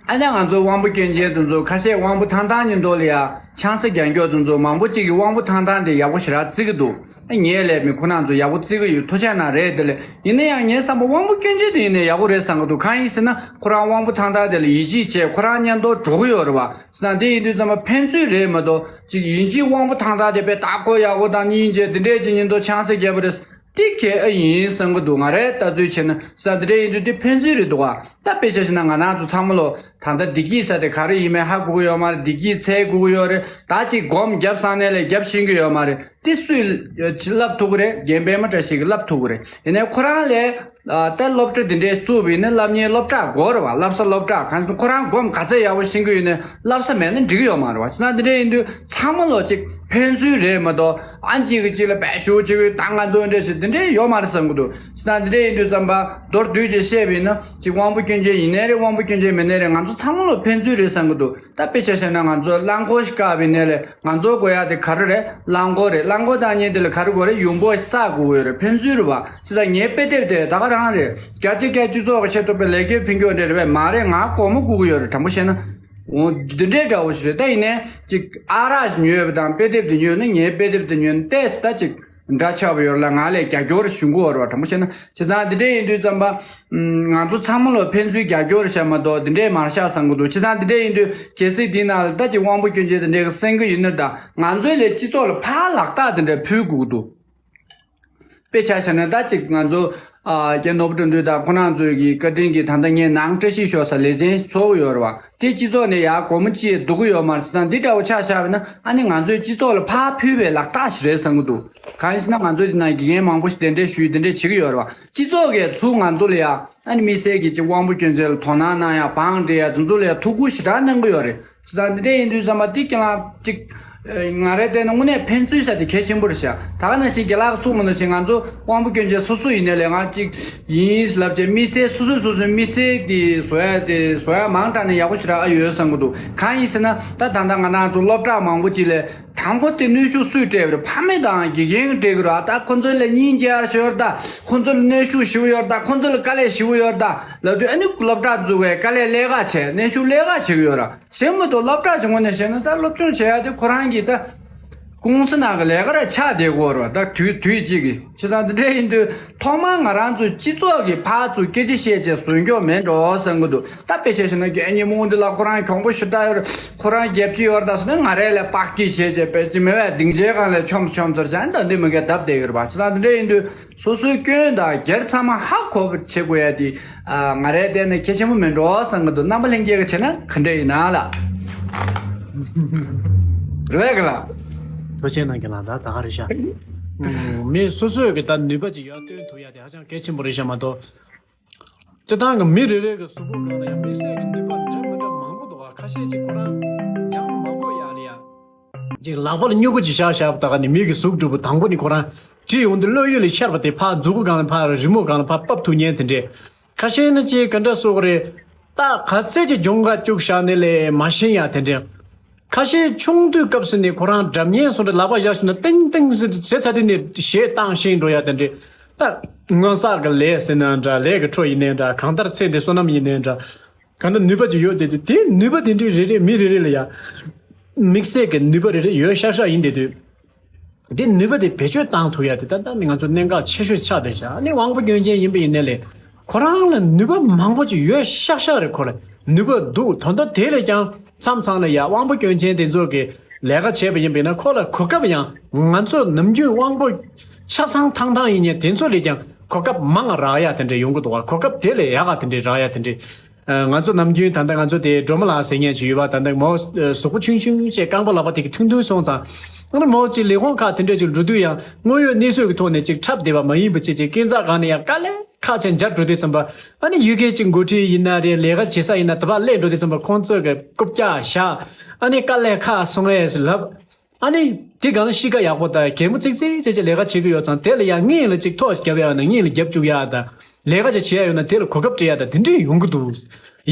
ཨ་ནི་ང་ཚོ་དབང་པོ་སྐྱོན་ཅན་དེ་ཚོ་ཁ་ཤས་དབང་པོ་ཐང་ཐང་ཉིན་ཐོ་ལ་ཡ་ཆང་ས་རྒྱག་མགྱོགས་དེ་ཚོ་མང་པོ་ཅིག་གིས་དབང་པོ་ཐང་ཐང་དེ་ཡག་པོ་ཞེ་དྲག་བརྩི་གི་འདུག་ཨ་ངས་ལས་མི་ཁོ་རང་ཚོ་ཡག་པོ་བརྩི་གི་ཡོད། ཐུགས་ཆེ་གནང་རེད། དེ་ལས་ཡིན་ན་ཡང་ངའི་བསམ་པ་དབང་པོ་སྐྱོན་ཅན་དེ་ཡིན་ནའི་ཡག་པོ་རེད་བསམ་གི་འདུག་གང་ཡིན་ཟེར་ན་ཁོ་རང་དབང་པོ་ཐང་ཐང་དེ་ལ་ཡིད་ཆེས་བྱས་ཁོ་རང་མཉམ་དུ་འགྲོ་གི་ཡོད་རེད་བ། བྱས་ཙང་དེ་ཡིན་དུས་ཙམ་པ་ཕན་ཚུན་རེད་མ་གཏོགས་ཅིག་ཡིན་གཅིག་དབང་པོ་ཐང་ཐང་དེ་དཔེ་བདག་པོ་ཡག་པོ་དང་སྙིང་རྗེ་དེ་འདྲས་ཀྱི་ཉིན་ཐོ་ཆང་ས་རྒྱག་པ་རེད། དེ་གལ་ཨེ་ཡིན་བསམ་གི་འདུག་ང་རའི་ལྟ་ཚུལ་བྱས་ན་ས་དེ་འདྲ་ཡིན་དུས་དེ་ཕན་ཚུན་རེད་འདུག་ཨ། ད་དཔེ་ཆ་བཞག་ན་ང་རང་ཚོ་ཚང་མ་ལོ་ད་ལྟ་བདེ་སྐྱིད་ས་དེ་ག་རེ་ཡིན་མིན་ཧ་གོ་གི་ཡོད་མ་རེད། བདེ་སྐྱིད་འཚོལ་དགོས་ཀྱི་ཡོད་རེད། ད་ཅིག་སྒོམ་རྒྱབ་སང་ནས་ལས་རྒྱབ་ཤེས་ཀྱི་ཡོད་མ་རེད། དེ་སུས་ལབ་ཐུབ་ཀྱི་རེད། རྒན་པད་མ་བཀྲ་ཤིས་ཀྱིས་ལབ་ཐུབ་ཀྱི་རེད། ཡིན་ནའི་ཁོ་རང་ལས་ད་སློབ་གྲྭ་འདི་འདྲའི་བཙུགས་པ་ཡིན་ན་སློབ་གཉེར་སློབ་གྲྭ་དགོས་རེད་བ། བསླབ་ས་སློབ་གྲྭ་གང་ཟེར་ཁོ་རང་སྒོམ་ག་ཚད་ཡག་པོ་ཤེས་ཀྱི་ཡོད་ནའི་བསླབ་ས་མེད་ན་འགྲིག་གི་ཡོད་མ་རེད་བ། བྱས་ན་འདི་འདྲ་ཡིན་དུས་ཚང་མ་ལོ་ཅིག་ཕན་ཚུན་རེད་མ་གཏོགས་ཨ་གཅིག་གིས་གཅིག་ལ་བེད་ཤུགས་གཅིག་གིས་ད་ང་ཚོ་འདྲ་ཞིག་འདི་འདྲས་ཡོད་མ་རེད་བསམ་གི་འདུག་བྱས་ན་འདི་འདྲས་ཡིན་དུས་ཙམ་པ་མདོར་བསྡུས་ཀྱིས་བཤད་པ་ཡིན་ན་ཅིག་དབང་པོ་སྐྱོན་ཅན་ཡིན་ནའི་རེད། དབང་པོ་སྐྱོན་ཅན་མིན་ནའི་རེད། ང་ཚོ་ཚང་མ་ལོ་ཕན་ཚུན་རེད་བསམ་གི་འདུག་ད་དཔེ་ཆ་བཞག་ན་ང་ཚོ་རླངས་འཁོར་ཞིག་བཀག་པ་ཡིན་ནའི་ལས་ང་ཚོ་དགོས་ཡ་དེ་ག་རེ་རེད། རླངས་འཁོར་རེད། རླངས་འཁོར་བཏང་མཁན་དེ་ལ་ག་རེ་དགོས་རེད། ཡོང་འབབ་ཞིག་བསགས་དགོས་ཀྱི་ཡོད་རེད། ཕན་ཚུན་རེད་བ། བྱས་ཙང་ངའི་དཔེ་དེབ་དེ་ད་ག་རང་རེད། བརྒྱ་ཆ་བརྒྱ་སྤྱི་ཚོགས་ཀྱི་ཆེད་དུ་དཔེ་ལེགས་སྐྱེས་ཕུལ་རྒྱུ་འདྲ་རེད་པས་མ་རེད། ང་སྒོར་མོ་དགོས་ཀྱི་ཡོད་རེད། དྲང་པོ་བཤད་ན། འོ་འདི་འདྲའི་འདྲ་བོ་ཞིག་རེད། ད་ཡིན་ནའི་ཅིག་ཨ་རག་ཞིག་ཉོས་པ་དང་དཔེ་དེབ་དེ་ཉོས་ན་ངའི་དཔེ་དེབ་དེ་ཉོས་ན་ཏོག་ཙམ་ད་ཅིག་འདྲ་ཆགས་པ་ཡོད་རེད་ལ། ང་ལས་རྒྱབ་སྐྱོར་ཞུ་དགོས་རེད་བ། དྲང་པོ་བཤད་ན། བྱས་ཙང་འདི་འདྲ་ཡིན་དུས་ཙམ་པ་ང་ཚོ་ཚང་མ་ལ་ཕན་ཚུན་རྒྱབ་སྐྱོར་བྱས་མ་གཏོགས་འདི་འདྲས་མར་བཞག་བསམ་གི་འདུག་བྱས་ཙང་འདི་འདྲ་ཡིན་དུས་གལ་སྲིད་འདི་ནང་ལ་ད་ཅིག་དབང་པོ་སྐྱོན་ཅན་དེ་འདྲས་ཀྱི་གསན་གི་ཡོད་ན་ད་ང་ཚོའི་ལས་སྤྱི་ཚོགས་ལ་ཕར་ལག་རྟགས་དེ་འདྲ་ཕུལ་དགོས་ཀྱི་འདུག་དཔེ་ཆ་བཞག་ན་ད་ཅིག་ང་ཚོ་ཨ་རྒན་ནོར་བུ་དོན་གྲུབ་དང་ཁོ་རང་ཚོའི་གི་བཀའ་དྲིན་གྱིས་ད་ལྟ་ངས་ནང་བཀྲ་ཤིས་ཤོག་ས་ལེ་ཚན་ཚོགས་ཡོད་རེད་བ། དེ་སྤྱི་ཚོགས་ནས་ཡར་སྒོར་མོ་ཅིག་ལྡུག་གི་ཡོད་མ་རེད་ཟེར་ཙང་འདི་འདྲ་བོ་ཆ་བཞག་པ་ཡིན་ན་ཨ་ནི་ང་ཚོའི་སྤྱི་ཚོགས་ལ་ཕར་ཕུལ་བའི་ལག་རྟགས་ཤིག་རེད་བསམ་གི་འདུག་གང་ཡིན་ཟེར་ན་ང་ཚོའི་འདི་ན་དགེ་རྒན་མང་པོ་ཞིག་གདན་འདྲེན་ཞུས་གདན་འདྲེན་བྱེད་ཀྱི་ཡོད་རེད་བ། སྤྱི་ཚོགས་ཀྱིས་ཚུར་ང་ཚོ་ལ་ཡ་ཨ་ནི་དམིགས་བསལ་གྱི་ཅིག་དབང་པོ་སྐྱོན་ཅན་ལ་དོ་སྣང་གནང་ཡ་བང་སྒྲིག་ཡ་དེ་ཚོ་ལ་ཡ་ཐུགས་ཁུར་ཞེ་དྲག་གནང་གི་ཡོད་རེད། བྱས་ཙང་འདི་འདྲ་ཡིན་དུས་ཙམ་པ་འདི་ཁྱེད་རང་ཅིག་ང་རའི་ལྟས་ན་དངོས་གནས་ཕན་ཚུན་ས་དེ་གལ་ཆེན་པོ་རེད་ཤག་ད་ག་ནང་བཞིན་རྒན་ལགས་གསུངས་པ་ནང་བཞིན་ང་ཚོ་དབང་པོ་སྐྱོན་ཅན་སོ་སོ་ཡིན་ནའི་ལས་ང་ཅིག་ཡིན་ལབ་བྱས་དམིགས་བསལ་སོ་སོས་སོ་སོའི་དམིགས་བསལ་དེ་བཟོ་ཡ་དེ་བཟོ་ཡ་མང་དྲགས་ནས་ཡག་པོ་ཞེ་དྲག་ཨ་ཡོད་བསམ་གི་འདུག་གང་ཡིན་ཟེར་ན་ད་ད་ལྟ་ང་རང་ཚོ་སློབ་གྲྭ་མང་པོ་ཅིག་ལས་དང་པོ་དེ་གནོན་ཤུགས་སུས་སྤྲད་པ་རེད། ཕ་མེས་དང་དགེ་རྒན་གྱིས་སྤྲད་གི་རེད། ད་ཁོ་ཚོ་ལ་སྙིང་རྗེ་ཡར་ཞུ་ཡོད་ད། ཁོ་ཚོ་ལ་གནོན་ཤུགས་ཞེ་པོ་ཡོད་ད། ཁོ་ཚོ་ལ་དཀའ་ལས་ཞེ་པོ་ཡོད་ད་ལབ་དུས་ཨ་ནི་སློབ་གྲྭ་འཛུགས་པའི་དཀའ་ལས་ལས་ཀ་བྱས་གནོན་ཤུགས་ལས་ཀ་བྱེད་གི་ཡོད་ར། གཞན་མ་གཏོགས་སློབ་གྲྭ་གི་ངོས་ནས་བཤད་ན་ད་སློབ་སྦྱོང་བྱེད་ཡ་དེ་ཁོ་རང་གི་ད་ཀུང་སི་ནང་གི་ལས་ཀ་ར་ཆགས་བསྡད་ཀྱི་ཡོད་ར། ད་དུས་དུས་གཅིག་གི་བྱས་ཙང་འདི་འདྲ་ཡིན་དུས་ཐོག་མར་ང་རང་ཚོ་སྤྱི་ཚོགས་ཀྱི་ཕར་ཚུར་སྐད་ཆ་བཤད་བྱས་བཟོ་མགྱོགས་མེད་འགྲོ་བསམ་གི་འདུག་ད་དཔེ་ཆ་བཞག་ན་རྒན་ཉི་མོ་འདི་ལ་ཁོ་རང་གྱོང་པོ་ཞེ་དྲག་ཡོད་རེད། ཁོ་རང་རྒྱབ་ཀྱི་ཡོད་རེད་ད་ཟེར་ན་ང་རས་ལ་དཔག་སྐྱིད་བྱས་བྱས་པས་ཅི་མེད་པའི་སྡིངས་ཆའི་སྒང་ལ་མཆོམ་མཆོམ་ཚར་བྱས་ད་འདི་མི་འགའ་བརྡབ་བསྡད་ཀྱི་རེད་པ། བྱས་ཙང་འདི་འདྲ་ཡིན་དུས་སོ་སོའི་སྐྱོན་དང་སྒེར་ཚང་མ་ཧ་གོ་བ་བྱེད་དགོས་ཡ་དེ་ང་རའི་ལྟས་ན་གལ་ཆེན་པོ་མིན་འགྲོ་བསམ་གི་འདུག་རྣམ་པ་ལྷན་རྒྱས་ཀྱིས་བྱས་ན་ག་འདྲ་ཡིན་ན་ལ། རེད་པས་ག་ལ། ཐུགས་རྗེ་གནང་རྒན་ལགས། ད་ད་ག་རེད་ཤག་མི་སོ་སོས་གི་ད་ནུས་པ་ཅིག་ཡར་བཏོན་ཐུབ་ཡ་དེ་ཧ་ཅང་གལ་ཆེན་པོ་རེད་ཤག་མ་གཏོགས། སྤྱིར་བཏང་གི་མི་རེ་རེ་གི་གཟུགས་པོ་སྒང་ལ་ཡང་དམིགས་བསལ་གྱི་ནུས་པ་འདྲ་མི་འདྲ་མང་པོ་འདུག་བ། ཁ་ཤས་ཅིག་ཁོ་རང་སྦྱང་མ་དགོས་ཡག་ལ་ཡ། ཅིག་ལག་པ་ལ་སྨྱུ་གུ་ཅིག་བཞག་བཞག་པ་ད་ག་ནི་མི་གི་གཟུགས་གྲུབ་པ་དང་པོ་ནི་ཁོ་རང་བྲིས་ཡོང་དུས་བློ་ཡུལ་ལ་ཤར་བ་དེ་ཕར་མཛུ་གུ་སྒང་ལ་ཕར་རི་མོ་སྒང་ལ་ཕར་ཕབ་ཐུབ་ཉན་དེ་འདྲས། ཁ་ཤས་ནི་ཅིག་ག་འདྲ་སོགས་རེད། ད་ག་ཚད་ཅིག་སྦྱོང་ག་བཅུག་བཞག་ནི་ལས་མ་ཤེས་ཡག་དེ་འདྲས། ཁ་ཤས་ཆུང་དུས་སྐབས་སུ་ནས་ཁོ་རང་སྒྲ་སྙན་སོགས་ལ་ལག་པ་བཞག་ཕྱིན་ན་ཏིང་ཏིང་ཟེར་ཟེར་ཚར་དུས་ནས་གཞས་བཏང་ཤེས་འགྲོ་ཡ་དེ་འདྲས། ད་སྔོན་བསགས་ཀྱི་ལས་ཟེར་ན་འདྲ། ལས་ཀྱི་འཕྲོ་ཡིན་ནའི་འདྲ། གང་ལྟར་ཚེ་འདི་བསོད་ནམས་ཡིན་ནའི་འདྲ། གང་ལྟར་ནུས་པ་ཅིག་ཡོད་དེ་དུས་དེ་ནུས་པ་དེ་འདྲའི་རེ་རེ་མི་རེ་རེ་ལ་ཡ་དམིགས་བསལ་གྱི་ནུས་པ་རེ་རེ་ཡོད་ཤག་ཤག་ཡིན་དེ་དུས། འདི་ནུས་པ་དེ་བེད་སྤྱོད་བཏང་ཐུབ་ཡ་དེ་ད་ལྟ་ནི་ང་ཚོ་གནད་འགག་ཆེ་ཤོས་ཆགས་བསྡད་ཤག་ཨ་ནི་དབང་པོ་སྐྱོན་ཅན་ཡིན་པ་ཡིན་ནའི་ལས་ཁོ་རང་ལ་ནུས་པ་མང་པོ་ཅིག་ཡོད་ཤག་ཤག་རེད། ཁོ་ལ་ནུས་པ་འདུག་དོན་དག་དེ་ལས་ཀྱང་མཚམས་མཚམས་ལ་ཡ་དབང་པོ་སྐྱོན་ཅན་དེ་ཚོ་གི་ལས་ཀ་བྱས་པ་ཡིན་པས་ན་ཁོ་ལ་གོ་སྐབས་ཡང་ང་ཚོ་ནམ་རྒྱུན་དབང་པོ་ཆ་ཚང་ཐང་ཐང་ཡིན་ཉན་དེ་ཚོ་ལས་ཀྱང་གོ་སྐབས་མང་རག་ཡ་དེ་འདྲ་ཡོང་གི་འདུག་བ། གོ་སྐབས་དེ་ལས་ཡག་ག་དེ་འདྲ་རག་ཡ་དེ་འདྲ། ང་ཚོ་ནམ་རྒྱུན་ད་ལྟ་ང་ཚོ་དེ་སྒྲོལ་མ་ལགས་ཟེར་མཁན་ཅིག་ཡོད་པ། ད་ལྟ་མོ་གཟུགས་པོ་ཆུང་ཆུང་བྱས་རྐང་པ་ལག་པ་དེ་གི་ཐུང་ཐུང་སོང་ཙང་། ཨ་ནི་མོ་ཅིག་ལས་ཁུངས་ཁག་དེ་འདྲ་ཅིག་འགྲོ་དུས་ཡང་དངོས་ཡོད་གནས་ཚུལ་གི་ཐོག་ནས་ཅིག་འཁྲབ་བསྡད་པ་མ་ཡིན་པ་ཅིག་ཅིག་སྐས་འཛེག་སྒང་ནས་ཡང་དཀའ་ལས་ཁག་ཅན་རྒྱབ་འགྲོ་དུས་ཙམ་པ། ཨ་ནི་ཡུལ་སྐད་ཅིག་འགོ་ཁྲིད་ཡིན་ན་རེད། ལས་ཀ་བྱེད་ས་ཡིན་ན་དེ་པར་སླེབས་འགྲོ་དུས་ཙམ་པ་ཁོང་ཚོ་གི་རྐུབ་བཀྱག་བཞག་ཨ་ནི་དཀའ་ལས་ཁག་སོང་ངས་ལབ། ཨ་ནི་དེ་གང་གཤིས་ཀ་ཡག་པོ་དང་གད་མོ་ཙིག་ཙིག་ཙིག་ཙིག་ལས་ཀ་བྱེད་ཀྱི་ཡོད་ཙང་དེ་ལ་ཡང་སྔོན་ལ་ཅིག་ཐོག་རྒྱབ་ཡག་ན་སྔོན་ལ་རྒྱབ་བཅུག་ཡག་དང་ལས་ཀ་ཅིག་བྱེད་ཡག་ཡོད་ན་དེ་ལ་གོ་སྐབས་སྤྲད་ཡག་དང་དེ་འདྲས་ཡོང་གི་འདུག་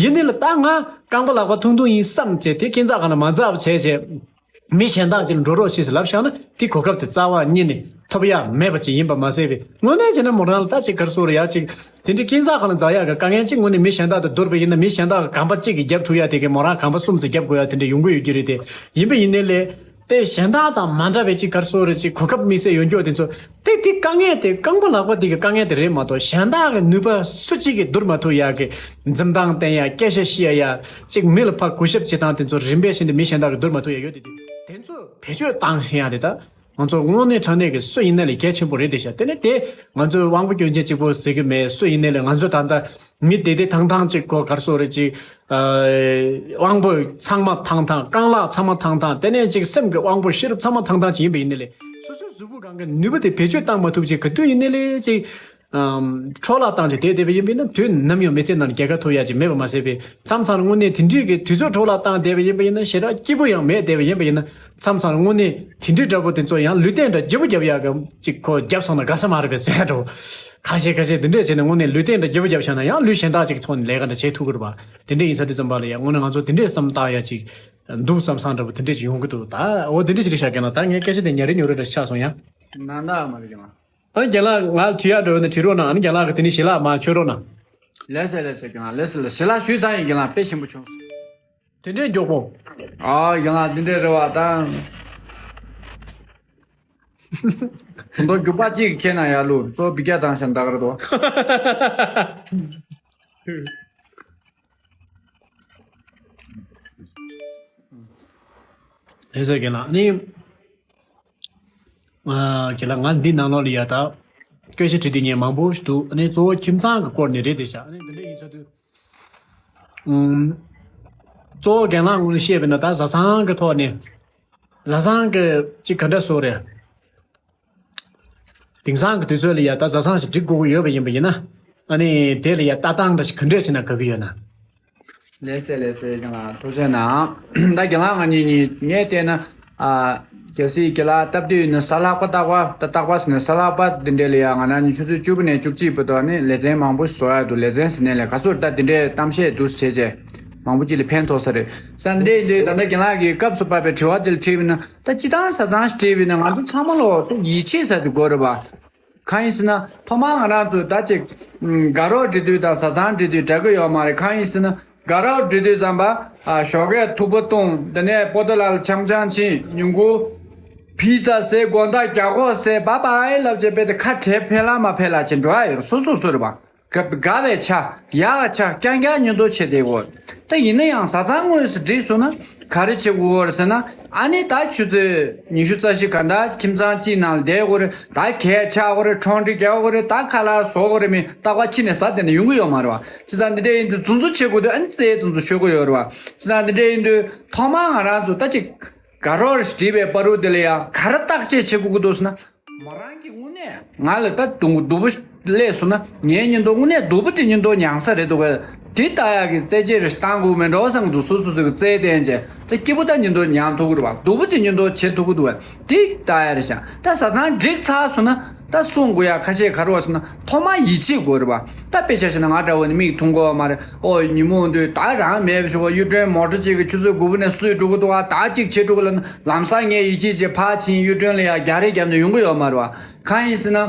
ཡིན་ནའི་ལ་ད་ང་རྐང་པ་ལག་པ་ཐུང་ཐུང་ཡིན་བསམ་བྱས་དེ་སྐས་འཛེག་སྒང་ལ་མ་འཛེགས་པ་བྱས་བྱས། མི་གཞན་དག་ཅིག་ལ་འགྲོ་རོགས་ཞེས་ལབ་བཞག་ན་དེ་གོ་སྐབས་དེ་རྩ་བ་ཉིད་ནས་ཐོབ་ཡ་མེད་པ་ཅིག་ཡིན་པ་མ་ཟད་པའི་དངོས་གནས་བྱས་ན་མོ་རང་ལ་ད་ཅིག་ག་རེ་ཟེར་དགོས་རེད་ཡ། ཅིག་དེ་འདྲའི་སྐྱིད་མཚར་གང་ལ་འཛག་ཡག་གི་དཀའ་ངལ་ཅིག་དངོས་གནས་མི་གཞན་དག་དང་བསྡུར་བ་ཡིན་ན་མི་གཞན་དག་གིས་གོམ་པ་གཅིག་གིས་རྒྱབ་ཐུབ་ཡ་དེ་གི་མོ་རང་གོམ་པ་གསུམ་ཙམ་རྒྱབ་དགོས་ཡ་དེ་འདྲ་ཡོང་གི་ཡོད་རྒྱུ་རེད་དེ། ཡིན་པ་ཡིན་ནའི་ལས་དེ་གཞན་དག་དང་མ་འདྲ་བའི་ཅིག་ག་རེ་ཟེར་དགོས་རེད། ཅིག་གོ་སྐབས་དམིགས་བསལ་ཡོད་མཁན་དེ་ཚོ་དེ་དེ་དཀའ་ངལ་དེ་རྐང་པ་ལག་པ་དེ་གི་དཀའ་ངལ་དེ་རེད་མ་གཏོགས་གཞན་དག་གི་ནུས་པ་སུ་གཅིག་གིས་བསྡུར་མ་ཐུབ་ཡ་གི་འཛིན་སྟངས་བསྟན་ཡ། སྐད་ཆ་བཤད་ཡ། ཅིག་མི་ལ་ཕར་གུས་ཞབས་བྱེད་སྟངས་དེ་ཚོ་རིམ་པས་བཞིན་དུ་མི་གཞན་དག་གིས་བསྡུར་མ་ཐུབ་ཡ་ཡོད་དེ། དེ་དེ་ཚོ་བེད་སྤྱོད་བཏང་ཤེས་ཡ་དེ་ད་ང་ཚོ་དངོས་གནས་དྲང་གནས་ཀྱི་སུ་ཡིན་ན་ལས་གལ་ཆེན་པོ་རེད་དེ་ཤག་དེ་ནས་དེ་ང་ཚོའི་དབང་པོ་སྐྱོན་ཅན་གཅིག་པོ་ཟེར་གི་མེད། སུ་ཡིན་ན་ལས་ང་ཚོ་ད་ལྟ་མི་བདེ་བདེ་ཐང་ཐང་ཅིག་གོ་ག་རེ་ཟེར་དགོས་རེད། ཅིག་ཨ་དབང་པོ་ཚང་མ་ཐང་ཐང་། རྐང་ལག་ཚང་མ་ཐང་ཐང་། དེ་ནས་ཅིག་སེམས་ཀྱི་དབང་པོ་ཤེས་རབ་ཚང་མ་ཐང་ཐང་ཅིག་ཡིན་པ་ཡིན་ན་ལས་སོ་སོའི་གཟུགས་པོ་གང་གི་ནུས་པ་དེ་བེད་སྤྱོད་བཏང་མ་ཐུབ་ཅིག་ག་དུས་ཡིན་ན་ལས་ཅིག་ཨམ། འཕྲོ་བརླག་བཏང་བྱས་བསྡད་བསྡད་པ་ཡིན་པ་ཡིན་ན་དུས་ནམ་ཡང་མི་ཚེ་ནང་ལ་རྒྱལ་ཁ་ཐོབ་ཡག་ཅིག་མེད་པ་མ་ཟད་པའི་མཚམས་མཚམས་དངོས་གནས་དེ་འདྲའི་གི་དུས་ཚོད་འཕྲོ་བརླག་བཏང་བསྡད་པ་ཡིན་པ་ཡིན་ན་ཞེ་དྲག་སྐྱིད་པོ་ཡང་མེད་བསྡད་པ་ཡིན་པ་ཡིན་ན་མཚམས་མཚམས་དངོས་གནས་དེ་འདྲའི་འདྲ་པོ་དེ་ཚོ་ཡང་ལུས་རྟེན་འདྲ་བརྗེ་པོ་རྒྱབ་ཡག་གི་ཅིག་ཁོ་རྒྱབ་སོང་ན་དགའ་ས་མ་རེད་པས་ཟེར་ཡ་འདྲ་པོ། ཁ་ཤས་ཁ་ཤས་དེ་འདྲས་བྱས་ནས་དངོས་གནས་ལུས་རྟེན་འདྲ་བརྗེ་པོ་རྒྱབ་བཞག་ན་ཡང་ལུས་གཞན་དག་ཅིག་གི་ཐོག་ནས་ལས་ཀ་འདྲ་བྱེད་ཐུབ་ཀྱི་རེད་པ། དེ་འདྲས་ཡིན་ས་དེ་ཙམ་པ་ལ་ཡང་དངོས་གནས་ང་ཚོ་དེ་འདྲས་བསམ་བཏང་ཡག་ཅིག་འདུག་བསམ་བསམ་འདྲ་པོ་དེ་འདྲས་ཅིག་ཡོང་གི་འདུག་ད་འོ་དེ་འདྲས་ཅིག་རེད་ཤག་རྒན་ལགས། ད་ངས་སྐད་ཆ་དེ་ཉན་རེ་ཉོ་རེ་འདྲ་ཆགས་སོང་ཡ། ནང་ད་མ་རེད་རྒན་ལགས། ཨ་རྒན་ལགས་ང་ལ་དྲི་ཡག་འདྲ་ཡོད་ན་དྲི་རོགས་གནང་། ཨ་ནི་རྒན་ལགས་ཀྱིས་དེ་ནས་ཞལ་ལག་མར་མཆོད་རོགས་གནང་། ལགས་སེ་ལགས་སེ་རྒན་ལགས། ལགས་སེ་ལགས། ཞལ་ལག་ཞུས་ཙང་ཡིན་རྒན་ལགས། དཔེ་ཞིམ་པོ་བྱུང་། དེ་འདྲའི་མགྱོགས་པོ། ཨ་རྒན་ལགས་འདི་འདྲའི་རེད་པ་ད། ད་དུང་རྒྱུག་པ་གཅིག་ཁྱེར་ན་ཡག་ལུགས། གཙོ་བོ་འབུད་རྒྱག་བཏང་ཤག་ད་ག་རེ་འདུག་ལགས་སེ་རྒན་ལགས། ཨ་ནི། ཨ་རྒན་ལགས་ང་འདི་ནང་ལོགས་ལ་ཡ་ད་སྐད་ཆ་དྲི་དེ་ངས་མང་པོ་ཞིག་འདུག་ཨ་ནི་གཙོ་བོ་ཁྱིམ་ཚང་གི་སྐོར་ནས་རེད་དེ་ཤག་ཨ་ནི་འདི་འདྲ་ཡིན་ཚ་དུས། ཨུམ། གཙོ་བོ་རྒན་ལགས་ངོས་ནས་བཤད་པ་ཡིན་ན་ད་བཟའ་ཚང་གི་ཐོག་ནས། བཟའ་ཚང་གི་ཅིག་ག་འདྲ་ཟེར་དགོས་རེད། དེང་སང་གི་དུས་ཚོད་ལ་ཡ་ད་བཟའ་ཚང་ཞིག་སྒྲིག་དགོས་ཀྱི་ཡོད་པ་ཡིན་པ་ཡིན་ན། ཨ་ནི་དེ་ལ་ཡ་ལྟ་སྟངས་འདྲ་ཞིག་ག་འདྲས་བྱས་ན་དགའ་གི་ཡོད་ན། ལགས་སེ་ལགས་སེ་རྒན་ལགས་ཐུགས་རྗེ་གནང་། ད་རྒན་ལགས་ང་གཉིས་གཉིས་ངས་བལྟས་ན། ཨ། གལ་སྲིད་རྒན་ལགས་སྟབས་བདེ་ཡིན་ན་གཟའ་ལྷག་པ་རྟག་པར་ད་རྟག་པར་ཟེར་ན་གཟའ་ལྷག་པ་འདི་འདྲས་ལ་ཡ་ང་རང་གཉིས་ཆུ་ཚོད་བཅུ་པ་ནས་བཅུ་གཅིག་བར་དུ་ནི་ལེ་ཚན་མང་པོ་བཟོ་ཡ་འདུག་ལེ་ཚན་ཟེར་ནས་ལས་ག་ཚོད་ད་འདི་འདྲས་གཏམ་བཤད་འདུག་བྱས་རྗེས་མང་པོ་ཅིག་ལ་ཕན་ཐོགས་ས་རེད། ས་འདི་འདྲས་ཡིན་དུས་ད་ལྟ་རྒན་ལགས་ཀྱིས་སྐབས་སུ་བབས་པའི་དྲི་བ་དེ་ལ་དྲིས་པ་ཡིན་ན་ད་སྤྱིར་བཏང་བཟའ་ཚང་ཞིག་སྒྲིག་པ་ཡིན་ན་ང་ཚོ་ཚང་མ་ལོ་ད་ཡིད་ཆེས་ཟེར་དེ་དགོས་རེད་པ། གང་ཡིན་ཟེར་ན་ཐོག་མར་ང་རང་ཚོ་ད་ཅིག་དགའ་རོགས་སྒྲིག་དུས་དང་བཟའ་ཚང་སྒྲིག་དུས་འདྲ་གི་ཡོད་མ་རེད། གང་ཡིན་ཟེར་ན་དགའ་རོགས་སྒྲིག་དུས་ཙམ་པ་ཨ་ཞོགས་ཀས་ཐུག་པ་བཏུང་། དེ་ནས་པོ་ཏ་ལ་ལ་འཆམ་འཆམ་ཕྱིན། ཉིན་གུང་པི་ཙ་ཟས། དགོང་དག་རྒྱ་སྒོག་ཟས། བཱའི་བཱའི་ལབ་བྱས་པས་དེ་ཁ་བྲལ་ཕན་ལ་མ་ཕན་ལ་བྱས་འགྲོ་ཡ་ཡོད་རེད། སོ་སོ་སོ་རེད་པ། དགའ་བའི་ཆ་ཡག་ཆ་རྐྱང་རྐྱང་ཉིན་ཐོ་བྱེད་བསྡད་ཡོད། ད་ཡིན་ན་ཡང་བཟའ་ཚང་དངོས་སུ་སྒྲིག་སོང་ན་ག་རེ་བྱེད་དགོས་རེད་ཟེར་ན། ཨ་ནི་ད་ཆུ་ཚོད་ཉི་ཤུ་རྩ་བཞི་ག་འདྲ་ཁྱིམ་ཚང་གཅིག་ནང་ལ་བསྡད་དགོས་རེད། ད་གད་ཆག་དགོས་རེད། ཁྲོང་ཁྲི་རྒྱག་དགོས་རེད། ད་ཁ་ལག་བཟོ་དགོས་རེད། མི་རྟག་པར་ཕྱི་ནས་ཟ་བསྡད་ན་ཡོང་གི་ཡོད་མ་རེད་པ། བྱས་ཙང་འདི་འདྲ་ཡིན་དུས་རྫུན་བཟོ་བྱེད་དགོས་དུས་ཨ་ནི་རྩའི་རྫུན་བཟོ་ཤོད་དགོས་ཡོད་རེད་པ། བྱས་ཙང་འདི་འདྲ་ཡིན་དུས་ཐོག་མར་ང་རང་ཚོ་ད་ཅིག་དགའ་རོགས་སྒྲིག་པའི་བར་དུ་དེ་ལ་ཡང་ག་རེ་བརྟག་དཔྱད་བྱེད་དགོས་ཀྱི་འདུག་ཟེར་ན། མོ་རང་གི་དངོས་གནས་ང་ལ་ད་སྡུག་སྡུག་པོ་སླེབས་སོང་ན་ངའི་ཉིན་ཐོ་དངོས་གནས་སྡུག་པོ་དེ་ཉིན་ཐོ་མྱངས་ས་རེད་འདུག་གས། དེ་ལྟ་ཡག་གི་རྩེད་ཆས་རེ་བཏང་དགོས་མེད་འགྲོ་བསམ་གྱི་འདུག་སོ་སོ་སོ་གི་རྩེད་བསྟན་བྱས་ད་སྐྱིད་པོ་ད་ཉིན་ཐོ་མྱངས་ཐུབ་ཀྱི་རེད་པ། སྡུག་པོ་དེ་ཉིན་ཐོ་བྱེད་ཐུབ་ཀྱི་འདུག་གས། དེ་ལྟ་ཡག་རེད་ཤག་ད་བཟའ་ཚང་སྒྲིག་ཚར་སོང་ན་ད་གསུང་དགོས་ཡག་ཁ་ཤས་ག་རེ་ཡོད་ཟེར་ན་ཐོག་མར་ཡིད་ཆེས་དགོས་རེད་པ། ད་དཔེ་ཆ་བཞག་ན་ང་འདྲ་བོ་ནི་མིག་མཐོང་གི་ཡོད་མ་རེད། ཨོ་ཉིན་མོ་དུས་ད་རང་མེད་པ་ཞུ་ག་གཡུ་སྒྲོན་མོ་ཊ་གཅིག་གིས་ཆུ་ཚོད་དགུ་པ་ནས་བསུས་འགྲོ་གི་འདུག་ག་ད་གཅིག་བྱེད་འགྲོ་གི་ལབ་ན། ལམ་སང་ངས་ཡིད་ཆེས་བྱས་ཕར་ཕྱིན་གཡུ་སྒྲོན་ལ་ཡ་རྒྱག་རེས་བརྒྱབ་ནས་ཡོང་གི་ཡོད་མ་རེད་པ། གང་ཡིན་ཟེར་ན།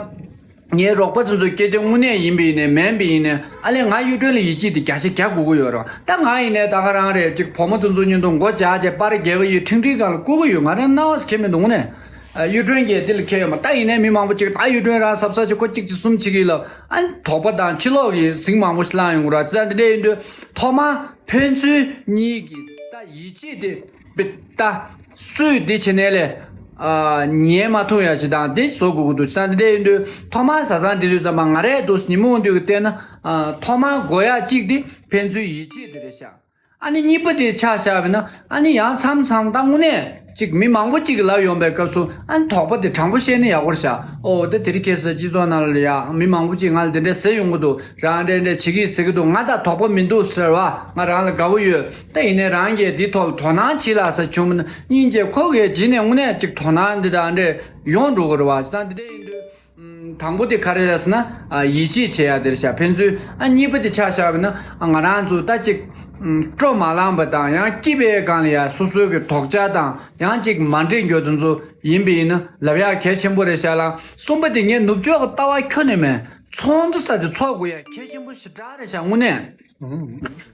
ངའི་རོགས་པ་དེ་ཚོའི་སྐད་ཆ་དངོས་གནས་ཡིན་པ་ཡིན་ནའི་མིན་པ་ཡིན་ནའི་ཨ་ལས་ང་གཡུ་སྒྲོན་ལ་ཡིད་ཆེས་དེ་བརྒྱ་ཆ་བརྒྱ་དགོས་ཀྱི་ཡོད་རེད་པ། ད་ང་ཡིན་ནའི་ད་ག་རང་རེད། ཅིག་བུ་མོ་དེ་ཚོ་མཉམ་དུ་མགོ་བཅག་བྱས་པར་རྒྱག་གི་ཡོད། ཁྲིང་ཁྲིང་སྒང་ལ་བསྐུར་གི་ཡོད། ང་རང་རྣ་བ་ཁྱེར་མི་འདུག་དངོས་གནས། གཡུ་སྒྲོན་གྱིས་དེ་ལ་ཁྱེར་ཡོད་མ། ད་ཡིན་ནའི་མི་མང་པོ་ཅིག་ད་གཡུ་སྒྲོན་རང་གཟབ་གཟབ་བྱས་ཁོ་གཅིག་བྱས་གསུམ་བྱེད་ཀྱི་ལབ། ཨ་ནི་དོགས་པ་དང་ཕྱི་ལོགས་ཀྱི་ཟིང་མང་པོ་ཞིག་བསླངས་ཡོང་གི་རེད་པ། བྱས་ཙང་འདི་འདྲ་ཡིན་དུས་ཐོག་མར་ཕན་ཚུན་གཉིས་ཀྱི་ད་ཡིད་ཆེས་དེ། པི་ཏ། སུས་འདི་བྱེད་ནའི་ལས། ཨ། ཉན་མ་ཐུབ་ཡ་ཅིག་དང་འདི་བཟོ་དགོས་ཀྱི་འདུག་ས་འདི་འདྲ་ཡིན་དུས་ཐོག་མར་བཟའ་ཚང་འདི་དུས་ཙམ་པ་ང་རས་འདུག་ཉིན་མོ་འདུག་གི་བལྟས་ན། ཨ། ཐོག་མར་དགོས་ཡ་གཅིག་འདི་ཕན་ཚུན་ཡིད་ཆེས་འདི་རེད་ཤག་ཨ་ནི་གཉིས་པ་དེ་ཆ་བཞག་པ་ཡིན་ན་ཨ་ནི་ཡང་མཚམས་མཚམས་ད་དངོས་གནས་ཅིག་མི་མང་པོ་ཅིག་གིས་ལབ་ཡོང་པའི་སྐབས་སུ་ཨ་ནི་དོགས་པ་དེ་དྲང་པོ་བཤད་ན་ཡག་པོ་རེད་ཤག་ཨོ་ད་དེ་རིང་ཁ་སང་སྤྱི་ཚོགས་ནང་ལ་ཡ་མི་མང་པོ་ཅིག་ང་ལ་འདི་འདྲ་ཟེར་ཡོང་གི་འདུག་རང་འདྲ་འདྲ་བྱེད་ཀྱི་ཟེར་གྱི་འདུག་ང་ད་དོགས་པ་མི་འདུག་ཟེར་བ། ང་རང་ལ་དགའ་པོ་ཡོད། ད་ཡིན་ནའི་རང་གིས་འདི་ཐོག་ལ་དོ་སྣང་བྱེད་ལ་ཟེར་བྱུང་མིན་ན་སྙིང་རྗེ་ཁོ་གིས་བྱས་ནས་དངོས་གནས་ཅིག་དོ་སྣང་འདི་དང་འདྲ་ཡོང་འགྲོ་གི་རེད་པ། ད་འདི་འདྲ་ཡིན་དུས། དང་པོ་དེ་ག་རེ་རེད་ཟེར་ན། ཨ་ཡིད་ཆེས་བྱེད་ཡ་དེ་རེད་ཤག་ཕན་ཚུན། ཨ་གཉིས་པ་དེ་ཆ་བཞག་པ་ཡིན་ན། ཨ་ང་རང་ཚོ་ད་ཅིག་ཨམ་སྤྲོ་མ་ལངས་པ་དང་། ཡང་སྐྱིད་པའི་སྒང་ལ་ཡ་སོ་སོའི་གི་དོགས་འཆར་དང་། ཡང་ཅིག་མ་འགྲིག་རྒྱུ་དེ་ཚོ་ཡིན་པ་ཡིན་ན་ལབ་ཡ་གལ་ཆེན་པོ་རེད་ཤག་ལ། གསུམ་པ་དེ་ངས་ནུབ་ཕྱོགས་གི་ལྟ་བ་ཁྱོན་ནས་མེད། ཚོགས་འདུ་ས་དེ་ཚོགས་དགོས་ཡ་གལ་ཆེན་པོ་ཞེ་དྲག་རེད་ཤག་དངོས་གནས།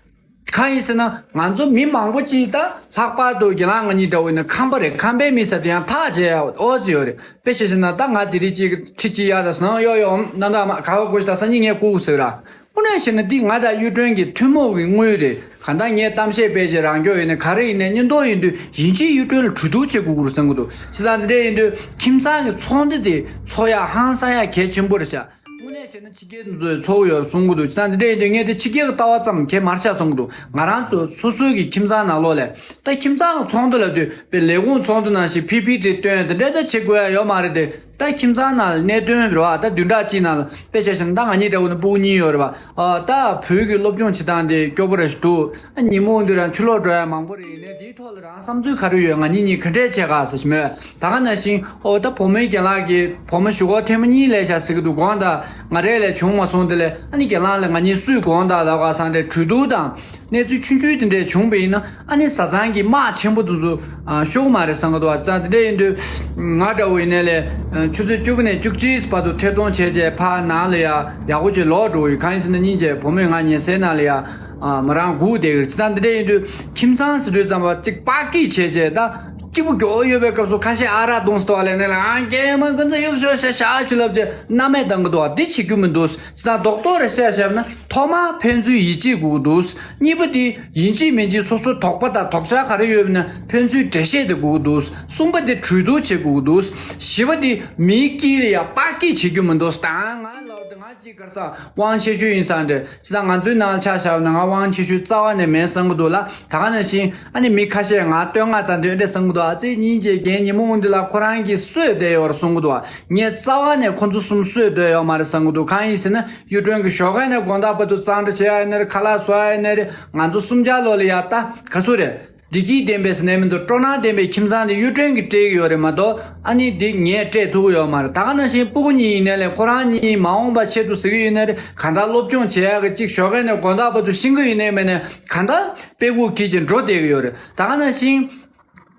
གང་ཡིན་ཟེར་ན། ང་ཚོ་མི་མང་པོ་ཅིག་ད་ལྷག་པར་དུ་རྒན་ལགས་ང་གཉིས་འདྲ་བོ་ཡིན་ན་ཁམས་པ་རེད། ཁམས་པའི་མི་ཟེར་དེ་ཡང་ཐག་བཅད་ཡ་ཨོ་ཙི་ཡོད་རེད། དཔེ་བཤད་ཟེར་ན་ད་ང་དེ་རིང་ཅིག་ཁྲིད་ཅིག་ཡ་ད་སྣང་གཡོ་གཡོ་འམ་ན་ད་མ་ག་བ་དགོས་ཤ་ད་སང་ཉིན་ངས་བསྐུར་ཟེར་ར། དངོས་གནས་བཤད་ན་འདི་ང་དང་གཡུ་སྒྲོན་གྱི་ཐུན་མོང་གི་དངུལ་རེད། གང་ལྟར་ངས་གཏམ་བཤད་སྤེལ་རྗེས་རང་སྐྱོ་ཡིན་ན་ག་རེ་ཡིན་ནའི་སྙིང་སྟོབས་ཡིན་དུས་ཡིན་གཅིག་གཡུ་སྒྲོན་ལ་གྲོས་བསྡུར་བྱེད་དགོས་ཀྱི་རེད་བསམ་གྱི་འདུག་བྱས་ཙང་འདི་འདྲ་ཡིན་དུས་ཁྱིམ་ཚང་གི་ཚོགས་འདུ་དེ་ཚོགས་ཡ་ཧང་སང་ཡ་གལ་ཆེན་པོ་རེད་ཤག་དངོས་གནས་བྱས་ན་ཕྱི་རྒྱལ་དེ་ཚོས་ཚོགས་ཡོད་གསུང་གི་འདུག་བྱས་ཙང་འདི་འདྲ་ཡིན་དུས་ངས་དེ་ཕྱི་རྒྱལ་གྱི་ལྟ་བ་ཙམ་གལ་མ་རེད་ཤག་བསམ་གྱི་འདུག་ང་རང་ཚོ་སོ་སོའི་གི་ཁྱིམ་ཚང་ནང་ལོགས་ལ་ད་ཁྱིམ་ཚང་གི་ཚོགས་འདུ་ལབ་དུས་དཔེ་ལས་ཁུངས་ཚོགས་འདུ་ནང་བཞིན་ཕི་ཕི་དེ་བཏོན་དེ་འདྲ་ད་བྱེད་དགོས་ཡ་ཡོད་མ་རེད་དེ། ད་ཁྱིམ་ཚང་ནང་ལ་གནད་དོན་རེད་བ། ད་བདུན་ཕྲག་གཅིག་ནང་ལ་དཔེ་ཆ་བཞག་ན་ད་ང་གཉིས་འདྲ་བོ་ནི་སྤུ་གུ་གཉིས་ཡོད་རེད་བ། ཨ་ད་བོད་ཀྱི་སློབ་སྦྱོང་བྱེད་སྟངས་དེ་སྐྱོ་པོ་རེད་ཞིག་འདུག་ཨ་ཉིན་མོ་འདི་རང་ཆུ་ལོག་འགྲོ་ཡ་མང་པོ་རེད། ཡིན་ནའི་དེའི་ཐོག་ལ་རང་བསམ་ཚུལ་ག་རེ་ཡོད། ང་གཉིས་གཉིས་ག་འདྲས་བྱས་ག་ཟེར་ཞིག་མོད། ད་ག་ནང་བཞིན་ཨོ་ད་བུ་མོའི་རྒན་ལགས་ཀྱིས་བུ་མོ་གཞུག་གུ་ཐེངས་མ་གཉིས་སླེབས་ཤག་ཟེར་གྱི་འདུག་དགོངས་དག་ང་རས་ལས་བྱུང་མ་སོང་། དེ་ལས་ཨ་ནི་རྒན་ལགས་ལ་ང་གཉིས་སུས་དགོངས་དག་ལབ་ག་བསམ་སྟེ་གྲོས་བསྡུར་དང་གནས་ཚུལ་ཆུང་ཆུང་དེ་འདྲས་བྱུང་བ་ཡིན་ན། ཨ་ནི་བཟའ་ཚང་གི་དམག་ཆེན་པོ་དེ་ཚོ་ཨ་ཤོར་གི་མ་རེད་བསམ་གི་འདུག་བ། བྱས་ཙང་དེ་འདྲ་ཡིན་དུས་ང་འདྲ་བོ་ཡིན་ནའི་ལས་ཆུ་ཚོད་བཅུ་པ་ནས་བཅུ་གཅིག་བར་དུ་ཐད་གཏོང་བྱས་རྗེས་ཕར་ནང་ལ་ཡ་ཡག་པོ་ཅིག་ལོག་འགྲོ་གི་ཡོད། གང་ཡིན་ཟེར་ན་སྙིང་རྗེ་བུ་མོས་ང་ཉལ་སའི་ནང་ལ་ཡ་ཨ་མོ་རང་སྒུག་བསྡད་ཀྱི་རེད། བྱས་ཙང་དེ་འདྲ་ཡིན་དུས་ཁྱིམ་ཚང་ཟེར་དུས་ཙམ་པ་གཅིག་པར་སྐྱིད་བྱས་རྗེས་ད་སྐྱིད་པོ་མགྱོགས་ཡོད་པའི་སྐབས་སུ་ཁ་ཤས་ཨ་རག་བཏུང་ཟེར་བ་ལས་ནས་ལ་ཨང་ཀྱེ་མ་ཀུན་ཚ་ཡོབ་ཤོ་ཤ་ཤ་ཞུ་ལབ་རྗེས་མནའ་མས་བཏང་གི་འདུག་བ། འདི་བྱེད་རྒྱུ་མི་འདུག་བྱས་ཙང་རྡོག་རྡོག་རེ་བཤད་བཤད་ན། ཐོག་མར་ཕན་ཚུན་ཡིད་ཆེས་དགོས་ཀྱི་འདུག་གཉིས་པ་དེ་ཡིན་གཅིག་མིན་གཅིག་སོ་སོའི་དོགས་པ་དང་དོགས་འཆར་ག་རེ་ཡོད་ན་ཕན་ཚུན་འགྲེལ་བཤད་དེ་དགོས་ཀྱི་འདུག་གསུམ་པ་དེ་གྲོས་བསྡུར་བྱེད་དགོས་ཀྱི་འདུག་བཞི་པ་དེ་མིའི་དཀྱིལ་ལ་ཡ་པར་སྐྱིད་བྱེད་རྒྱུ་མི་འདུག་ད་ང་ལབ་དེ་ང་གཅིག་ག་རེ་ཟ་དབང་ཆེ་ཤོས་ཡིན་བསམ་འདྲ། བྱས་ཙང་ང་ཚོའི་ནང་ཆ་བཞག་ན་ང་དབང་ཆེ་ཤོས་རྩ་བ་ནས་མེད་བསམ་གྱི་འདུག་ལ། ད་ག་ནང་བཞིན་ཨ་ནི་མི་ཁ་ཤས་ང་བསྟོད་བསྔགས་དང་དེ་འདྲ་བསམ་གྱི་འདུག་ཨ་ཙི་སྙིང་རྗེ་རྒན་ཉིན་མོ་འོང་དུས་ལ་ཁོ་རང་གིས་གསོས་བསྡད་ཡོད་རེད་བསམ་གྱི་འདུག་ངས་རྩ་བ་ནས་ཁོ་ཚོ་གསུམ་གསོས་བསྡད་ཡོད་མ་རེད་བསམ་གྱི་འདུག་གང་ཡིན་ཟེར་ན། གཡུ་སྒྲོན་གྱིས་ཞོགས་ཀས་ནས་དགོང་དག་བར་དུ་གཙང་སྦྲ་བྱེད་ཡ་ཡིན་ན་རེད། ཁ་ལག་བཟོ་ཡ་ཡིན་ན་རེད། ང་ཚོ་གསུམ་ཆར་ལོག་ལ་ཡ་ད་ག་ཚོད་རེད། བདེ་སྐྱིད་ལྡན་པའི་ཟེར་ནས་མི་འདུག་སྤྲོ་སྣང་ལྡན་པའི་ཁྱིམ་ཚང་དེ་གཡུ་སྒྲོན་གྱིས་སྤྲད་ཀྱི་ཡོད་རེད་མ་གཏོགས་ཨ་ནི་འདི་ངས་སྤྲད་ཐུབ་ཀྱི་ཡོད་མ་རེད། ད་ག་ནང་བཞིན་སྤུ་གུ་གཉིས་ཡིན་ནའི་ལས་ཁོ་རང་གཉིས་མ་འོངས་པ་ཆེད་དུ་ཟེར་གྱི་ཡིན་ནའི་རེད། གང་ལྟར་སློབ་སྦྱོང་བྱེད་ཡ་གི་གཅིག་ཞོགས་ཀས་ནས་དགོང་དག་བར་དུ་ཤེས་ཀྱི་ཡིན་ནའི་མིན་ནའི་གང་ལྟར་དཔེ་ཁུག་གིས་ཅིག་འགྲོ་བསྡད་ཀྱི་ཡོད་རེད། ད་ག་ནང་བཞིན།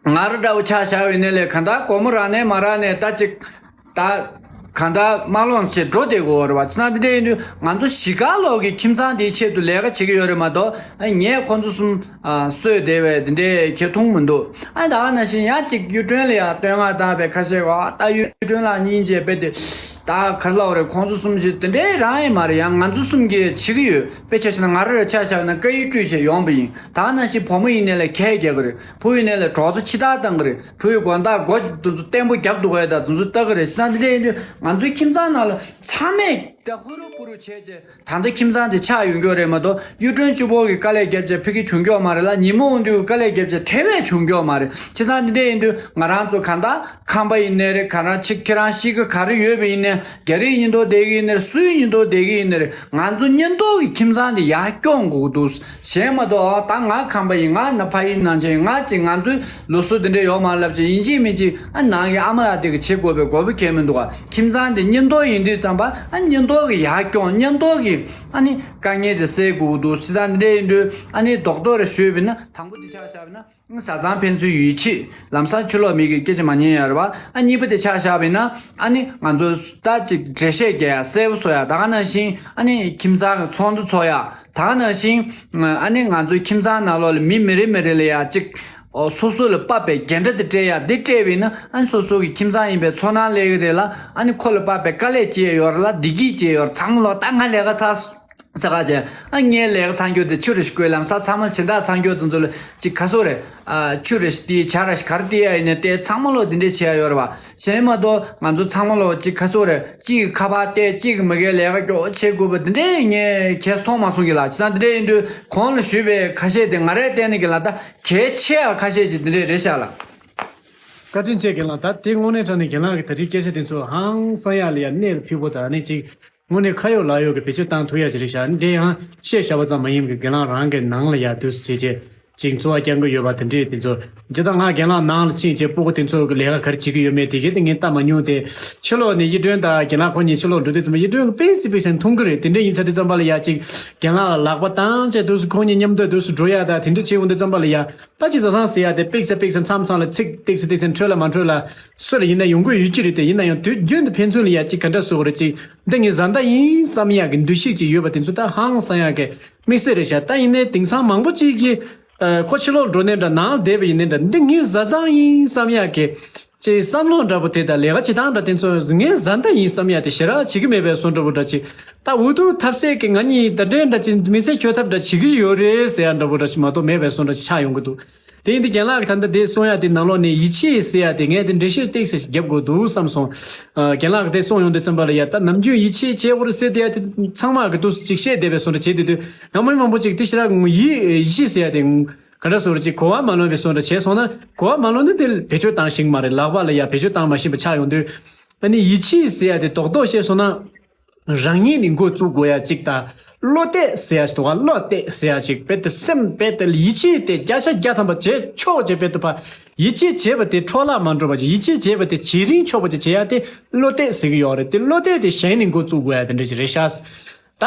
ང་རང་འདྲ་བོ་ཆ་བཞག་ཡོད་ནའི་ལས་གང་ལྟར་སྒོར་མོ་རག་ནའི་མ་རག་ནའི་ད་ཅིག་ད་གང་ལྟར་མ་ལོངས་བྱས་འགྲོ་བསྡད་དགོས་རེད་བ། བྱས་ཙང་འདི་འདྲ་ཡིན་དུས་ང་ཚོ་གཞིས་ཀ་ལོག་གི་ཁྱིམ་ཚང་འདིའི་ཆེད་དུ་ལས་ཀ་བྱེད་ཀྱི་ཡོད་རེད་མ་གཏོགས་ཨ་ངས་ཁོ་ཚོ་གསུམ་ཨ་གསོས་བསྡད་པའི་འདི་འདྲའི་ཁྱེད་མཐོང་མི་འདུག་ཨ་ད་ག་ནང་བཞིན་ཡང་ཅིག་གཡུ་སྒྲོན་ལ་ཡང་བསྟོད་བསྔགས་བཏང་བའི་ཁ་ཤས་ཀྱིས་ཨ་ད་གཡུ་སྒྲོན་ལགས་སྙིང་རྗེ་དཔེ་དེ་ད་ག་རེ་ལབ་དགོས་རེད། ཁོང་ཚོ་གསུམ་ཞིག་དེ་འདྲའི་རང་ཡིན་མ་རེད། ཡང་ང་ཚོ་གསུམ་གྱིས་བྱེད་ཀྱི་ཡོད། དཔེ་ཆ་བཞག་ན་ང་རང་རང་ཆ་བཞག་ན་ཀ་ཡེ་སྤྲོད་བྱས་ཡོང་པ་ཡིན། ད་ག་ནང་བཞིན་བུ་མོ་ཡིན་ནའི་ལས་ཁལ་རྒྱག་གི་རེད། བུ་ཡིན་ནའི་ལས་གྲོགས་ཚོ་ཕྱི་ཐག་བཏང་གི་རེད། བུ་ཡི་དགོང་དག་སྒོ་དེ་ཚོ་བརྟན་པོ་རྒྱབ་འདུག་གས། ད་དེ་ཚོ་ལྟ་གི་རེད། བྱས་ཙང་འདི་འདྲ་ཡིན་དུས་ང་ཚོའི་ཁྱིམ་ཚང་ནང་ལ་ཚང་མས་ད་ཧུ་རུ་ཕུ་རུ་བྱས་བྱས་ད་ལྟ་ཁྱིམ་ཚང་དེ་ཆགས་ཡོང་གི་རེད་མ་གཏོགས་གཡུ་སྒྲོན་གཅིག་པོ་གིས་དཀའ་ལས་བརྒྱབ་བྱས་ཕ་གི་བྱུང་གི་ཡོད་མ་རེད་ལ། ཉིན་མོ་འོང་དུས་དཀའ་ལས་བརྒྱབ་བྱས་དེ་བས་བྱུང་གི་ཡོད་མ་རེད། བྱས་ཙང་འདི་འདྲ་ཡིན་དུས་ང་རང་ཚོ་གང་ལྟར་ཁམས་པ་ཡིན་ནའི་རེད། ག་རང་ཆེ་ཁྱེད་རང་གཤིས་ཀ་ག་རེ་ཡོད་པ་ཡིན་ནའི་རྒྱ་རིགས་མཉམ་དུ་བསྡད་ཀྱི་ཡིན་ནའི་རེད། སུའི་མཉམ་དུ་བསྡད་ཀྱི་ཡིན་ནའི་རེད། ང་ཚོ་མཉམ་དུ་གི་ཁྱིམ་ཚང་འདི་ཡར་སྐྱོང་དགོས་ཀྱི་འདུག་གཞན་མ་གཏོགས་ད་ང་ཁམས་པ་ཡིན། ང་ན་ཕ་ཡུལ་ནང་ཆེན་ཡིན། ང་ཅིག་ང་ཚོའི་ལུགས་སྲོལ་འདི་འདྲ་ཡོད་མ་རེད་ལབ་བྱས་ཡིན་གཅིག་མིན་གཅིག་ཨ་ནང་གི་ཨ་མ་ལགས་དེ་གིས་བྱེད་དགོས་པའི་དགོས་པ་གང་ཡང་མི་འདུག་ག་ཁྱིམ་ཚང་འདི་མཉམ་དུ་ཡིན་དུས་ཙམ་པ་ཨ་མཉམ་དུ་གི་ཡར་སྐྱོང་། མཉམ་དུ་གི་ཨ་ནི་དཀའ་ངལ་དེ་སེལ་དགོས་ཀྱི་འདུག་བྱས་ཙང་འདི་འདྲ་ཡིན་དུས་ཨ་ནི་རྡོག་རྡོག་རེ་ཞུས་པ་ཡིན་ན། དང་པོ་དེ་ཆ་བཞག་པ་ཡིན་ན། བཟའ་ཚང་ཕན་ཚུན་ཡིད་ཆེས། ལམ་སང་ཕྱི་ལོགས་མི་གིས་སྐད་ཆ་མ་ཉན་ཡ་རེད་བ། ཨ་གཉིས་པ་དེ་ཆ་བཞག་པ་ཡིན་ན་ཨ་ནི་ང་ཚོ་ད་ཅིག་འགྲེལ་བཤད་རྒྱག་ཡ་གསལ་པོ་བཟོ་ཡ། ད་ག་ནང་བཞིན་ཨ་ནི་ཁྱིམ་ཚང་གི་ཚོགས་འདུ་ཚོགས་ཡ། ད་ག་ནང་བཞིན་ཨ་ནི་ང་ཚོའི་ཁྱིམ་ཚང་ནང་ལོགས་ལ་མི་མི་རེ་མི་རེ་ལ་ཡ་ཅིག་སོ་སོ་ལ་དཔག་པའི་འགན་འཁྲི་དེ་སྤྲད་ཡ། དེ་སྤྲད་པ་ཡིན་ན་ཨ་ནི་སོ་སོ་གི་ཁྱིམ་ཚང་ཡིན་པའི་ཚོར་སྣང་སླེབས་ཀྱི་རེད་ལ། ཨ་ནི་ཁོ་ལ་དཔག་པའི་དཀའ་ལས་བྱས་ཡོད་རེད་ལ། བདེ་སྐྱིད་བྱས་ཡོད་རེད། ཚང་མ་ལོག་ད་ང་ལས་ཀ་ཚར་ས་ག་བྱས། ཨ་ངའི་ལས་ཀ་ཚང་རྒྱུ་དེ་ཆུ་རེ་ཞིག་བསྐོལ། ལམ་སང་ཚང་མ་སྦྱིན་བདག་ཚང་རྒྱུ་དེ་ཚོ་ལ་ཅིག་ག་སོ་རེ། ཨ་ཆུ་རེ་ཞིག་སྟེར། ཇ་རེ་ཞིག་ག་རེ་སྟེར་ཡ་ཡིན་ནའི་སྟེར། ཚང་མ་ལོག་འདི་འདྲས་བྱེད་ཡ་ཡོད་རེད་བ། གཞན་མ་གཏོགས་ང་ཚོ་ཚང་མ་ལོག་ཅིག་ག་སོ་རེ། གཅིག་གི་ཁ་པར་སྟེར། གཅིག་གི་མ་གིར་ལས་ཀ་མགྱོགས་བྱེད་དགོས་པ་འདི་འདྲས་ངས་གལ་མཐོང་མ་སོང་གི་ལ། བྱས་ཙང་འདི་འདྲས་ཡིན་དུས་གོང་ལ་ཞུས་པའི་ཁ་ཤས་དེ་ང་རས་བལྟས་ན་གི་ལ་ད་གལ་ཆེ་ཡ་ཁ་ཤས་ཅིག་འདི་འདྲས་རེད་ཤག་ལ། བཀའ་དྲིན་ཆེ་རྒན་ལགས། ད་དེ་དངོས་གནས་དྲང་གནས་རྒན་ལགས་ཀྱི་ད་རེས་སྐད་ཆ་དེ་ཚོ་ཧང་སང་ཡག་ལ་ཡ་གནད་ལ་ཕུག་པོ་དང་ནི་ཅིག་དངོས་གནས་ཁ་ཡོད་ལག་ཡོད་ཀྱི་བེད་སྤྱོད་བཏང་ཐུབ་ཡ་ཅིག་རེད་ཤག། འདི་ཡང་བཤད་བཞག་པ་ཙམ་མ་ཡིན་པའི་རྒན་ལགས་རང་གི་ནང་ལ་ཡ་དུས་སུ་བྱེད་ཅེས་ ཅིག་འཚོ་བ་སྐྱེལ་གི་ཡོད་པ་དེ་འདྲས་དེ་ཚོ། ཇི་ལྟར་ང་རྒན་ལགས་ནང་ལ་ཕྱིན་བྱས་སྤུ་གུ་དེ་ཚོ་གི་ལས་ཀ་ག་རེ་བྱེད་ཀྱི་ཡོད་མེད་དེ་གའི་དེ་ངས་བལྟ་མ་མྱོང་སྟེ། ཕྱི་ལོགས་ནས་གཡུ་སྒྲོན་དང་རྒན་ལགས་ཁོང་གཉིས་ཕྱི་ལོགས་འགྲོ་དུས་ཙམ་པ་གཡུ་སྒྲོན་གྱིས་ཏོག་ཙམ་ཏོག་ཙམ་མཐོང་གི་རེད། དེ་འདྲས་ཡིན་ཙང་དེ་ཙམ་པ་ལ་ཡ་ཅིག་རྒན་ལགས་ལ་ལག་པ་བཏང་བྱས་དུས་སུ་ཁོང་གཉིས་མཉམ་དུ་དུས་སུ་འགྲོ་ཡ་ད་དེ་འདྲས་བྱེད་འོང་དུས་ཙམ་པ་ལ་ཡ། ད་ཅིག་བཟའ་ཚང་ཟེར་ཡ་དེ་པིག་ཙེ་པིག་ཙེ་མཚམས་མཚམས་ལ་ཚིག་ཏིག་ཙེ་ཏིག་ཙེ་འཕྲོད་ལ་མ་འཕྲོད་ལ། སུ་ལ་ཡིན་ན་ཡོང་གི་ཡོད་ཀྱི་རེད་དེ། ཡིན་ན་ཡང་དུས་རྒྱུན་དུ་ཕན་ཚུན་ལ་ཡ་ཅིག་ག་འདྲ་བཟོ་གི་རེད། ཅིག་འདི་ངའི་བཟའ་ཟླ་ཡིན་བསམ་ཡག་གི་འདུ་ཤེས་ཅིག་ཡོད་པ་དེ་ཚོ་ད་ཧང་སང་ཡག་གི་དམིགས་བསལ་རེད་ཤག་ད་ཡིན་ནའི་དེང་སང་མང་པོ་ཅིག་གིས་ཨ་ཁོ་ཕྱི་ལོགས་འགྲོ་ནའི་འདྲ་ནང་བསྡད་པ་ཡིན་ནའི་འདྲ་འདི་ངའི་བཟའ་ཚང་ཡིན་བསམ་ཡག་གི་ཅིག་བསམ་བློ་འདྲ་པོ་དེ་དང་ལས་ཀ་བྱེད་སྟངས་འདྲ་དེ་ཚོ་ངའི་བཟའ་ཟླ་ཡིན་བསམ་ཡག་དེ་ཞེ་དྲག་བྱེད་ཀྱི་མེད་པའི་བཟོ་འདྲ་པོ་འདྲ་ཅིག་ད་འུ་ཐུག་ཐབས་ཟད་ཀྱི་ང་གཉིས་ད་འདྲའི་འདྲ་ཅིག་མི་ཚེ་སྐྱོལ་ཐབས་འདྲ་བྱེད་ཀྱི་ཡོད་རེད་ཟེར་ཡག་འདྲ་པོ་འདྲ་ཅིག་མ་གཏོགས་མེད་པའི་བཟོ་འདྲ་ཅིག་ཆགས་ཡོང་གི་འདུག་དེ་ཡིན་དུས་རྒན་ལགས་ཀྱིས་ད་ལྟ་དེ་གསུང་ཡག་དེ་ནང་ལོགས་ནས་ཡིད་ཆེས་ཟེར་ཡག་དེ་ངས་དེ་འགྲེལ་བཤད་ཏོག་ཙམ་ཞིག་རྒྱབ་དགོས་འདུག་བསམ་སོང་། ཨ་རྒན་ལགས་ཀྱིས་དེ་གསུང་ཡོང་དུས་ཙམ་པ་ལ་ཡ་ད་ནམ་རྒྱུན་ཡིད་ཆེས་བྱེད་དགོས་རེད་ཟེར་དེ་ཡ་དེ་ཚང་མ་གི་འདུག་སེ་ཅིག་བཤད་བསྡད་པའི་བཟོ་འདྲ་བྱེད་དུས་དུས་ང་མི་མང་པོ་ཅིག་དེ་ཞེ་དྲག་ཡིད་ཡིད་ཆེས་ཟེར་ཡག་དེ་ག་འདྲ་བཟོ་འདྲ་ཅིག་གོ་བ་མ་ལོན་པའི་བཟོ་འདྲ་བྱས་སོང་ན། གོ་བ་མ་ལོན་ན་དེ་བེད་སྤྱོད་བཏང་ཤེས་ཀྱི་མ་རེད། ལག་པ་ལ་ཡ་བེད་སྤྱོད་བཏང་མ་ཤེས་པ་ཆགས་ཡོང་དུས། ཨ་ནི་ཡིད་ཆེས་ཟེར་ཡག་དེ་རྡོག་རྡོག་བཤད་སོང་ན། རང་ཉིད་ནས་འགོ་བཙུགས་དགོས་ཡ་གཅིག་དང་། བློ་གཏད་ཟེར་ཡ་ཞིག་འདུག་ག་བློ་གཏད་ཟེར་ཡ་ཞིག་རྦད་དེ་སེམས་རྦད་དེ་ཡིད་ཆེས་དེ་བརྒྱ་ཆ་བརྒྱ་ཐམ་པ་བྱེད་ཆོག་ཅེས་རྦད་དེ་ཕར་ཡིད་ཆེས་བྱས་པ་དེ་འཕྲོ་བརླག་མ་འགྲོ་བ་ཞིག་ཡིད་ཆེས་བྱས་པ་དེ་ཇེ་རིང་ཆོག་པ་ཅིག་བྱེད་ཡ་དེ་བློ་གཏད་ཟེར་གི་ཡོད་རེད། དེ་བློ་གཏད་དེ་གཞན་ནས་འགོ་བཙུགས་དགོས་ཡ་དེ་འདྲ་ཞིག་རེད་ཤག་ད་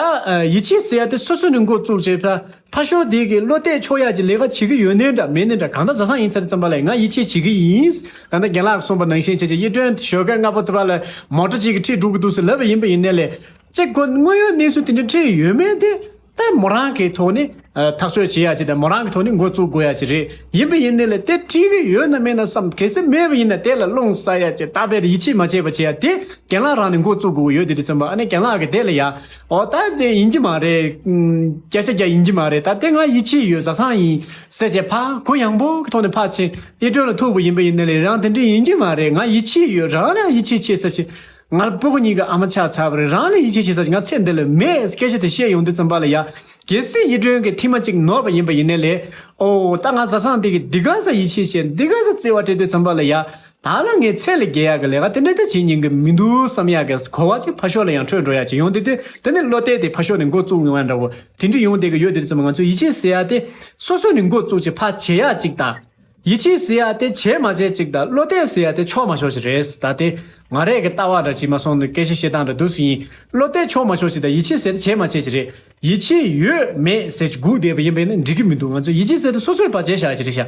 ཡིད་ཆེས་ཟེར་ཡ་དེ་སོ་སོ་ནས་འགོ་བཙུགས་བྱས་ཕར། ཕར་ཕྱོགས་དེ་གི་བློ་གཏད་ཆོག་ཡ་གི་ལས་ཀ་བྱེད་ཀྱི་ཡོད་ནའི་འདྲ་མེད་ནའི་འདྲ། གང་ལྟར་བཟའ་ཚང་ཡིན་ཚར་དུས་ཙམ་པ་ལ་ང་ཡིད་ཆེས་བྱེད་ཀྱི་ཡིན། ད་ལྟ་རྒན་ལགས་གསུངས་པ་ནང་བཞིན་བྱས་བྱས་གཡུ་སྒྲོན་ཞོགས་ཀས་སྔ་པོ་དེ་བ་ལ་མོ་ཊ་གཅིག་གིས་ཁྲིད་འགྲོ་གི་འདུག་ཟེར་ལབ་པ་ཡིན་པ་ཡིན་ནའི་ལས། གཅིག་ཁོ་དངོས་ཡོད་གནས་ཚུལ་དེ་འདྲ་ཁྲིད་ཡོད་མེད་དེ་ད་མོ་རང་གི་ཐོག་ནས་ཐག་གཅོད་བྱེད་ཡ་ཅིག་དང་མོ་རང་གི་ཐོག་ནས་འགོ་བཙུགས་དགོས་ཡ་ཅིག་རེད། ཡིན་པ་ཡིན་ནའི་ལས་དེ་ཁྲིད་ཀྱི་ཡོད་ན་མེད་ན་བསམ། གལ་སྲིད་མེད་པ་ཡིན་ན་དེ་ལ་རླུང་ཟ་ཡ་ཅིག་ད་བས་ཡིད་ཆེས་མ་བྱས་པ་བྱེད་ཡ་དེ་རྒན་ལགས་རང་ནས་འགོ་བཙུགས་དགོས་ཀྱི་ཡོད། དེ་དུས་ཙམ་པ་ཨ་ནི་རྒན་ལགས་ཀྱིས་དེ་ལ་ཡ། ཨོ་ད་དེ་ཡིན་གྱི་མ་རེད། ཨུམ། བརྒྱ་ཆ་བརྒྱ་ཡིན་གྱི་མ་རེད། ད་དེ་ང་ཡིད་ཆེས་ཡོད་བཟའ་ཚང་ཡིན་ཟེར་བྱས་ཕར་གུ་ཡངས་པོ་གི་ཐོག་ནས་ཕར་ཕྱིན། གཡུ་སྒྲོན་ལ་ཐུག་པ་ཡིན་པ་ཡིན་ནའི་ལས་རང་དེ་འདྲ་ཡིན་གྱི་མ་རེད། ང་ཡིད་ཆེས་ཡོད། རང་ལ་ཡང་ཡིད་ཆེས་བྱེད་ས་ཞིག་ང་སྤུ་གུ་གཉིས་ཀྱི་ཨ་མ་ཆགས་ཚར་བ་རེད། རང་ལ་ཡིད་ཆེས་བྱེད་ས་ཞིག་ང་ཚེ་འདི་ལ་མེད། སྐད་ཆ་དེ་བཤད་ཡོང་དུས་ཙམ་པ་ལ་ཡ། གལ་སྲིད་གཡུ་སྒྲོན་གྱི་མཐིལ་མ་གཅིག་ནོར་བ་ཡིན་པ་ཡིན་ནའི་ལས། ཨོ་ད་ང་བཟའ་ཚང་དེ་གི་འདི་ག་ས་ཡིད་ཆེས་བྱས་འདི་ག་ས་བརྩེ་བ་སྤྲད་དུས་ཙམ་པ་ལ་ཡ། ད་ལ་ངས་ཚད་ལས་བརྒལ་ཡག་གི་ལས་ཀ་དེ་འདྲ་ད་བྱེད་ཉན་གི་མི་འདུག་བསམ་ཡག་གི་གོ་བ་ཅིག་ཕར་ཕྱོགས་ལ་ཡང་འཕྲོད་འགྲོ་ཡག་ཅིག་ཡོང་དུས་དུས་དེ་ནི་བློ་གཏད་དེ་ཕར་ཕྱོགས་ནས་འགོ་བཙུགས་ཡོང་ཡ་འདྲ་བོ་དེ་འདྲ་ཡོང་བསྡད་གི་ཡོད། དེ་དུས་ཙམ་ང་ཚོ་ཡིད་ཆེས་ཟེར་ཡ་དེ་སོ་སོ་ནས་འགོ་བཙུགས་ཅིག་ཕར་བྱེད་ཡག་ཅིག་དང་། ཡིད་ཆེས་ཟེར་ཡ་དེ་བྱེད་མ་བྱེད་ཅིག་དང་བློ་གཏད་ཟེར་ཡ་དེ་ཆོག་མ་ཆོག་ཅིག་རེད། ད་དེ་ང་རང་གི་ལྟ་བ་འདྲ་ཅིག་མ་སོང་ནས་སྐད་ཆ་བཤད་སྟངས་འདྲ་འདུག་སེ་ཡིན། བློ་གཏད་ཆོག་མ་ཆོག་ཅིག་དང་ཡིད་ཆེས་ཟེར་དེ་བྱེད་མ་བྱེད་ཅིག་རེད། ཡིད་ཆེས་ཡོད་མེད་ཟེར་ཅིག་སྒུག་བསྡད་པ་ཡིན་པས་ན་འགྲིག་གི་མི་འདུག་ང་ཚོ་ཡིད་ཆེས་ཟེར་དེ་སོ་སོས་ཕར་བྱས་བཞག་ཅིག་རེད་ཤག་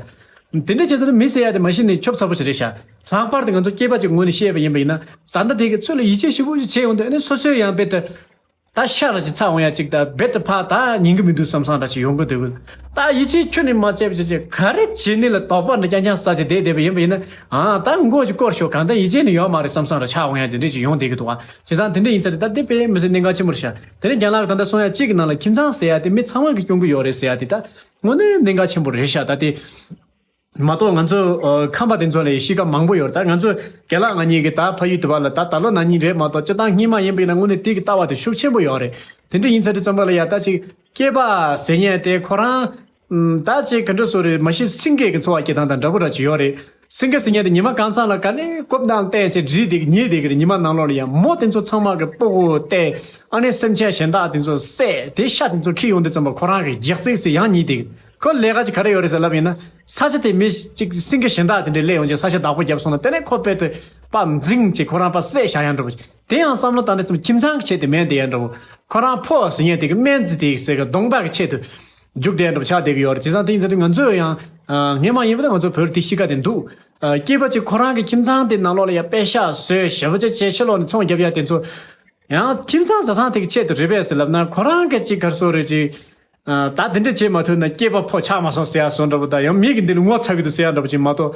དེ་འདྲ་བྱས་ཚར་དུས་མི་ཟེར་ཡ་དེ་མ་གཞི་ནས་ཆོབ་ཚ་པོ་ཅིག་རེད་ཤག་ལྷག་པར་དུ་ང་ཚོ་སྐྱེས་པ་ཅིག་ངོས་ནས་བཤད་པ་ཡིན་པ་ཡིན་ན་བཟའ་ཟླ་དེ་གི་ཚུར་ལ་ཡིད་ཆེས་ཞེ་པོ་ཅིག་བྱས་ཡོང་དུས་ཨ་ནི་སོ་སོའི་ཡང་དཔེ་དེ་ད་ཤ་ར་ཅིག་ཚ་འོང་ཡ་ཅིག་དང་རྦད་དེ་ཕར་ད་ཉན་གི་མི་འདུག་བསམ་བསམ་འདྲ་ཅིག་ཡོང་གི་འདུག་ད་ཡིད་ཆེས་ཁྱོན་ནས་མ་བྱས་པ་བྱས་བྱས་ག་རེ་བྱེད་ནི་ལ་དོགས་པ་འདྲ་རྐྱང་རྐྱང་ཟ་ཅིག་བསྡད་བསྡད་པ་ཡིན་པ་ཡིན་ན་ཨ་ད་མགོ་ཅིག་སྐོར་ཤོག་གང་ལྟར་ཡིད་ཆེས་ནི་ཡོད་མ་རེད་བསམ་བསམ་འདྲ་ཆགས་འོང་ཡ་དེ་འདྲ་ཅིག་ཡོང་བསྡད་ཀྱི་འདུག་ཨ། བྱས་ཙང་དེ་འདྲ་ཡིན་ཚར་དུས་ད་དེ་དཔེ་མི་སྲིད་གནད་འགག་ཆེན་པོ་རེད་ཤག་དེ་ནས་རྒན་ལགས་ད་ལྟ་གསུང་ཡ་གཅིག་གི་ནང་ལ་ཁྱིམ་ཚང་ཟེར་ཡ་དེ་མི་ཚང་མ་གིས་སྐྱོང་གི་ཡོད་རེད་ཟེར་ཡ་དེ་ད་དངོས་གནས་གནད་འགག་ཆེན་པོ་རེད་ཤག་ད་དེ། མ་གཏོགས་ང་ཚོ་ཨ་ཁམས་པ་དེ་ཚོ་ལ་གཤིས་ཀ་མང་པོ་ཡོད་རེད། ད་ང་ཚོ་རྒན་ལགས་ང་གཉིས་ཀྱི་ད་ཕ་ཡུལ་དུ་བ་ལ་ད་ད་ལོ་ན་ནིང་རེད་མ་གཏོགས་སྤྱིར་བཏང་སྔོན་མ་ཡིན་པ་ཡིན་ན་དངོས་གནས་དེ་གི་ལྟ་བ་དེ་ཤུགས་ཆེན་པོ་ཡོད་རེད། དེ་འདྲ་ཡིན་ཚར་དུས་ཙམ་པ་ལ་ཡ་ད་ཅིག་སྐྱེས་པ་ཟེར་མཁན་དེ་ཁོ་རང་ཨམ་ད་ཅིག་ག་འདྲ་ཟེར་དགོས་རེད། མ་གཞི་སེང་གེ་གི་འཚོ་བ་སྐྱེལ་སྟངས་དང་འདྲ་པོ་འདྲ་ཅིག་ཡོད་རེད། སེང་གེ་ཟེར་མཁན་དེ་ཉི་མ་གང་ཚང་ལ་ག་ནས་རྐུབ་བཏང་བལྟས་བྱས་འདྲིས་བསྡད་ཀྱི་ཉལ་བསྡད་ཀྱི་རེད། ཉི་མ་ནང་ལོགས་ལ་ཡ་མོ་དེ་ཚོ་ཚང་མ་གི་སྤུ་གུ་བལྟས་ཨ་ནི་སེམས་ཅན་གཞན་དག་དེ་ཚོ་བསད་དེ་ཤ་དེ་ཚོ་འཁྱེར་ཡོང་དུས་ཙམ་པ་ཁོ་རང་གི་རྒྱགས་ཚིག་ཟེར་ཡང་ཉལ་བསྡད་ཀྱི། ཁོ་ལས་ཀ་ཅིག་ག་རེ་ཡོད་རེད་ཟེར་ལབ་ཡིན་ན། ས་ཆ་དེ་མི་གཅིག་སེང་གེ་གཞན་དག་དེ་འདྲས་སླེབས་ཡོང་བྱས་ས་ཆ་བདག་པོ་བརྒྱབ་སོང་ན་དེ་ནས་ཁོ་དཔེ་དེ་པ་འཛིང་བྱས་ཁོ་རང་པ་བསད་བཞག་ཡ་འདྲ་པོ། དེ་ཡང་བསམ་བློ་བཏང་དུས་ཙམ་ཁྱིམ་ཚང་གི་ཆེད་དུ་མེད་དེ་ཡ་འདྲ་པོ། ཁོ་རང་ཕོ་ཟེར་མཁན་དེ་གི་སྨན་རྩིས་དེ་ཟེར་གི་གདོང་པ་གི་ཆེད་དུ་རྒྱུགས་དེ་ཡ་འདྲ་པོ་ཆགས་བསྡད་གི་ཡོད་རེད། བྱས་ཙང་དེ་ཡིན་ཚར་དུས་ང་ཚོས་ཡང་སྔོན་མ་ཡིན་པ་ན་ང་ཚོ་བོད་དེ་གཤིས་ཀ་དེ་འདུག་སྐྱེས་པ་གཅིག་ཁོ་རང་གི་ཁྱིམ་ཚང་དེ་ནང་ལོགས་ལ་ཡ་པད་ཤག་བཟོས་ཞེ་པོ་ཅིག་བྱས་ཕྱི་ལོགས་ནས་ཚོང་རྒྱབ་ཡ་དེ་ཚོ། ཡང་ཁྱིམ་ཚང་བཟའ་ཚང་དེ་གི་ཆེད་དུ་རེད་པས་ཟེར་ལབ་ན་ཁོ་རང་གི་ཅིག་ག་རེ་ཟེར་དགོས་རེད་ཅིག་ཨ་ད་དེ་འདྲ་བྱེད་མ་ཐུབ་ན་སྐྱེས་པ་ཕོ་ཆགས་མ་སོང་ཟེར་ཡ་བཟོ་འདྲ་པོ་དང་ཡང་མི་གི་འདི་ལ་ངོ་ཚ་གི་འདུག་ཟེར་ཡ་འདྲ་པོ་ཅིག་མ་གཏོགས།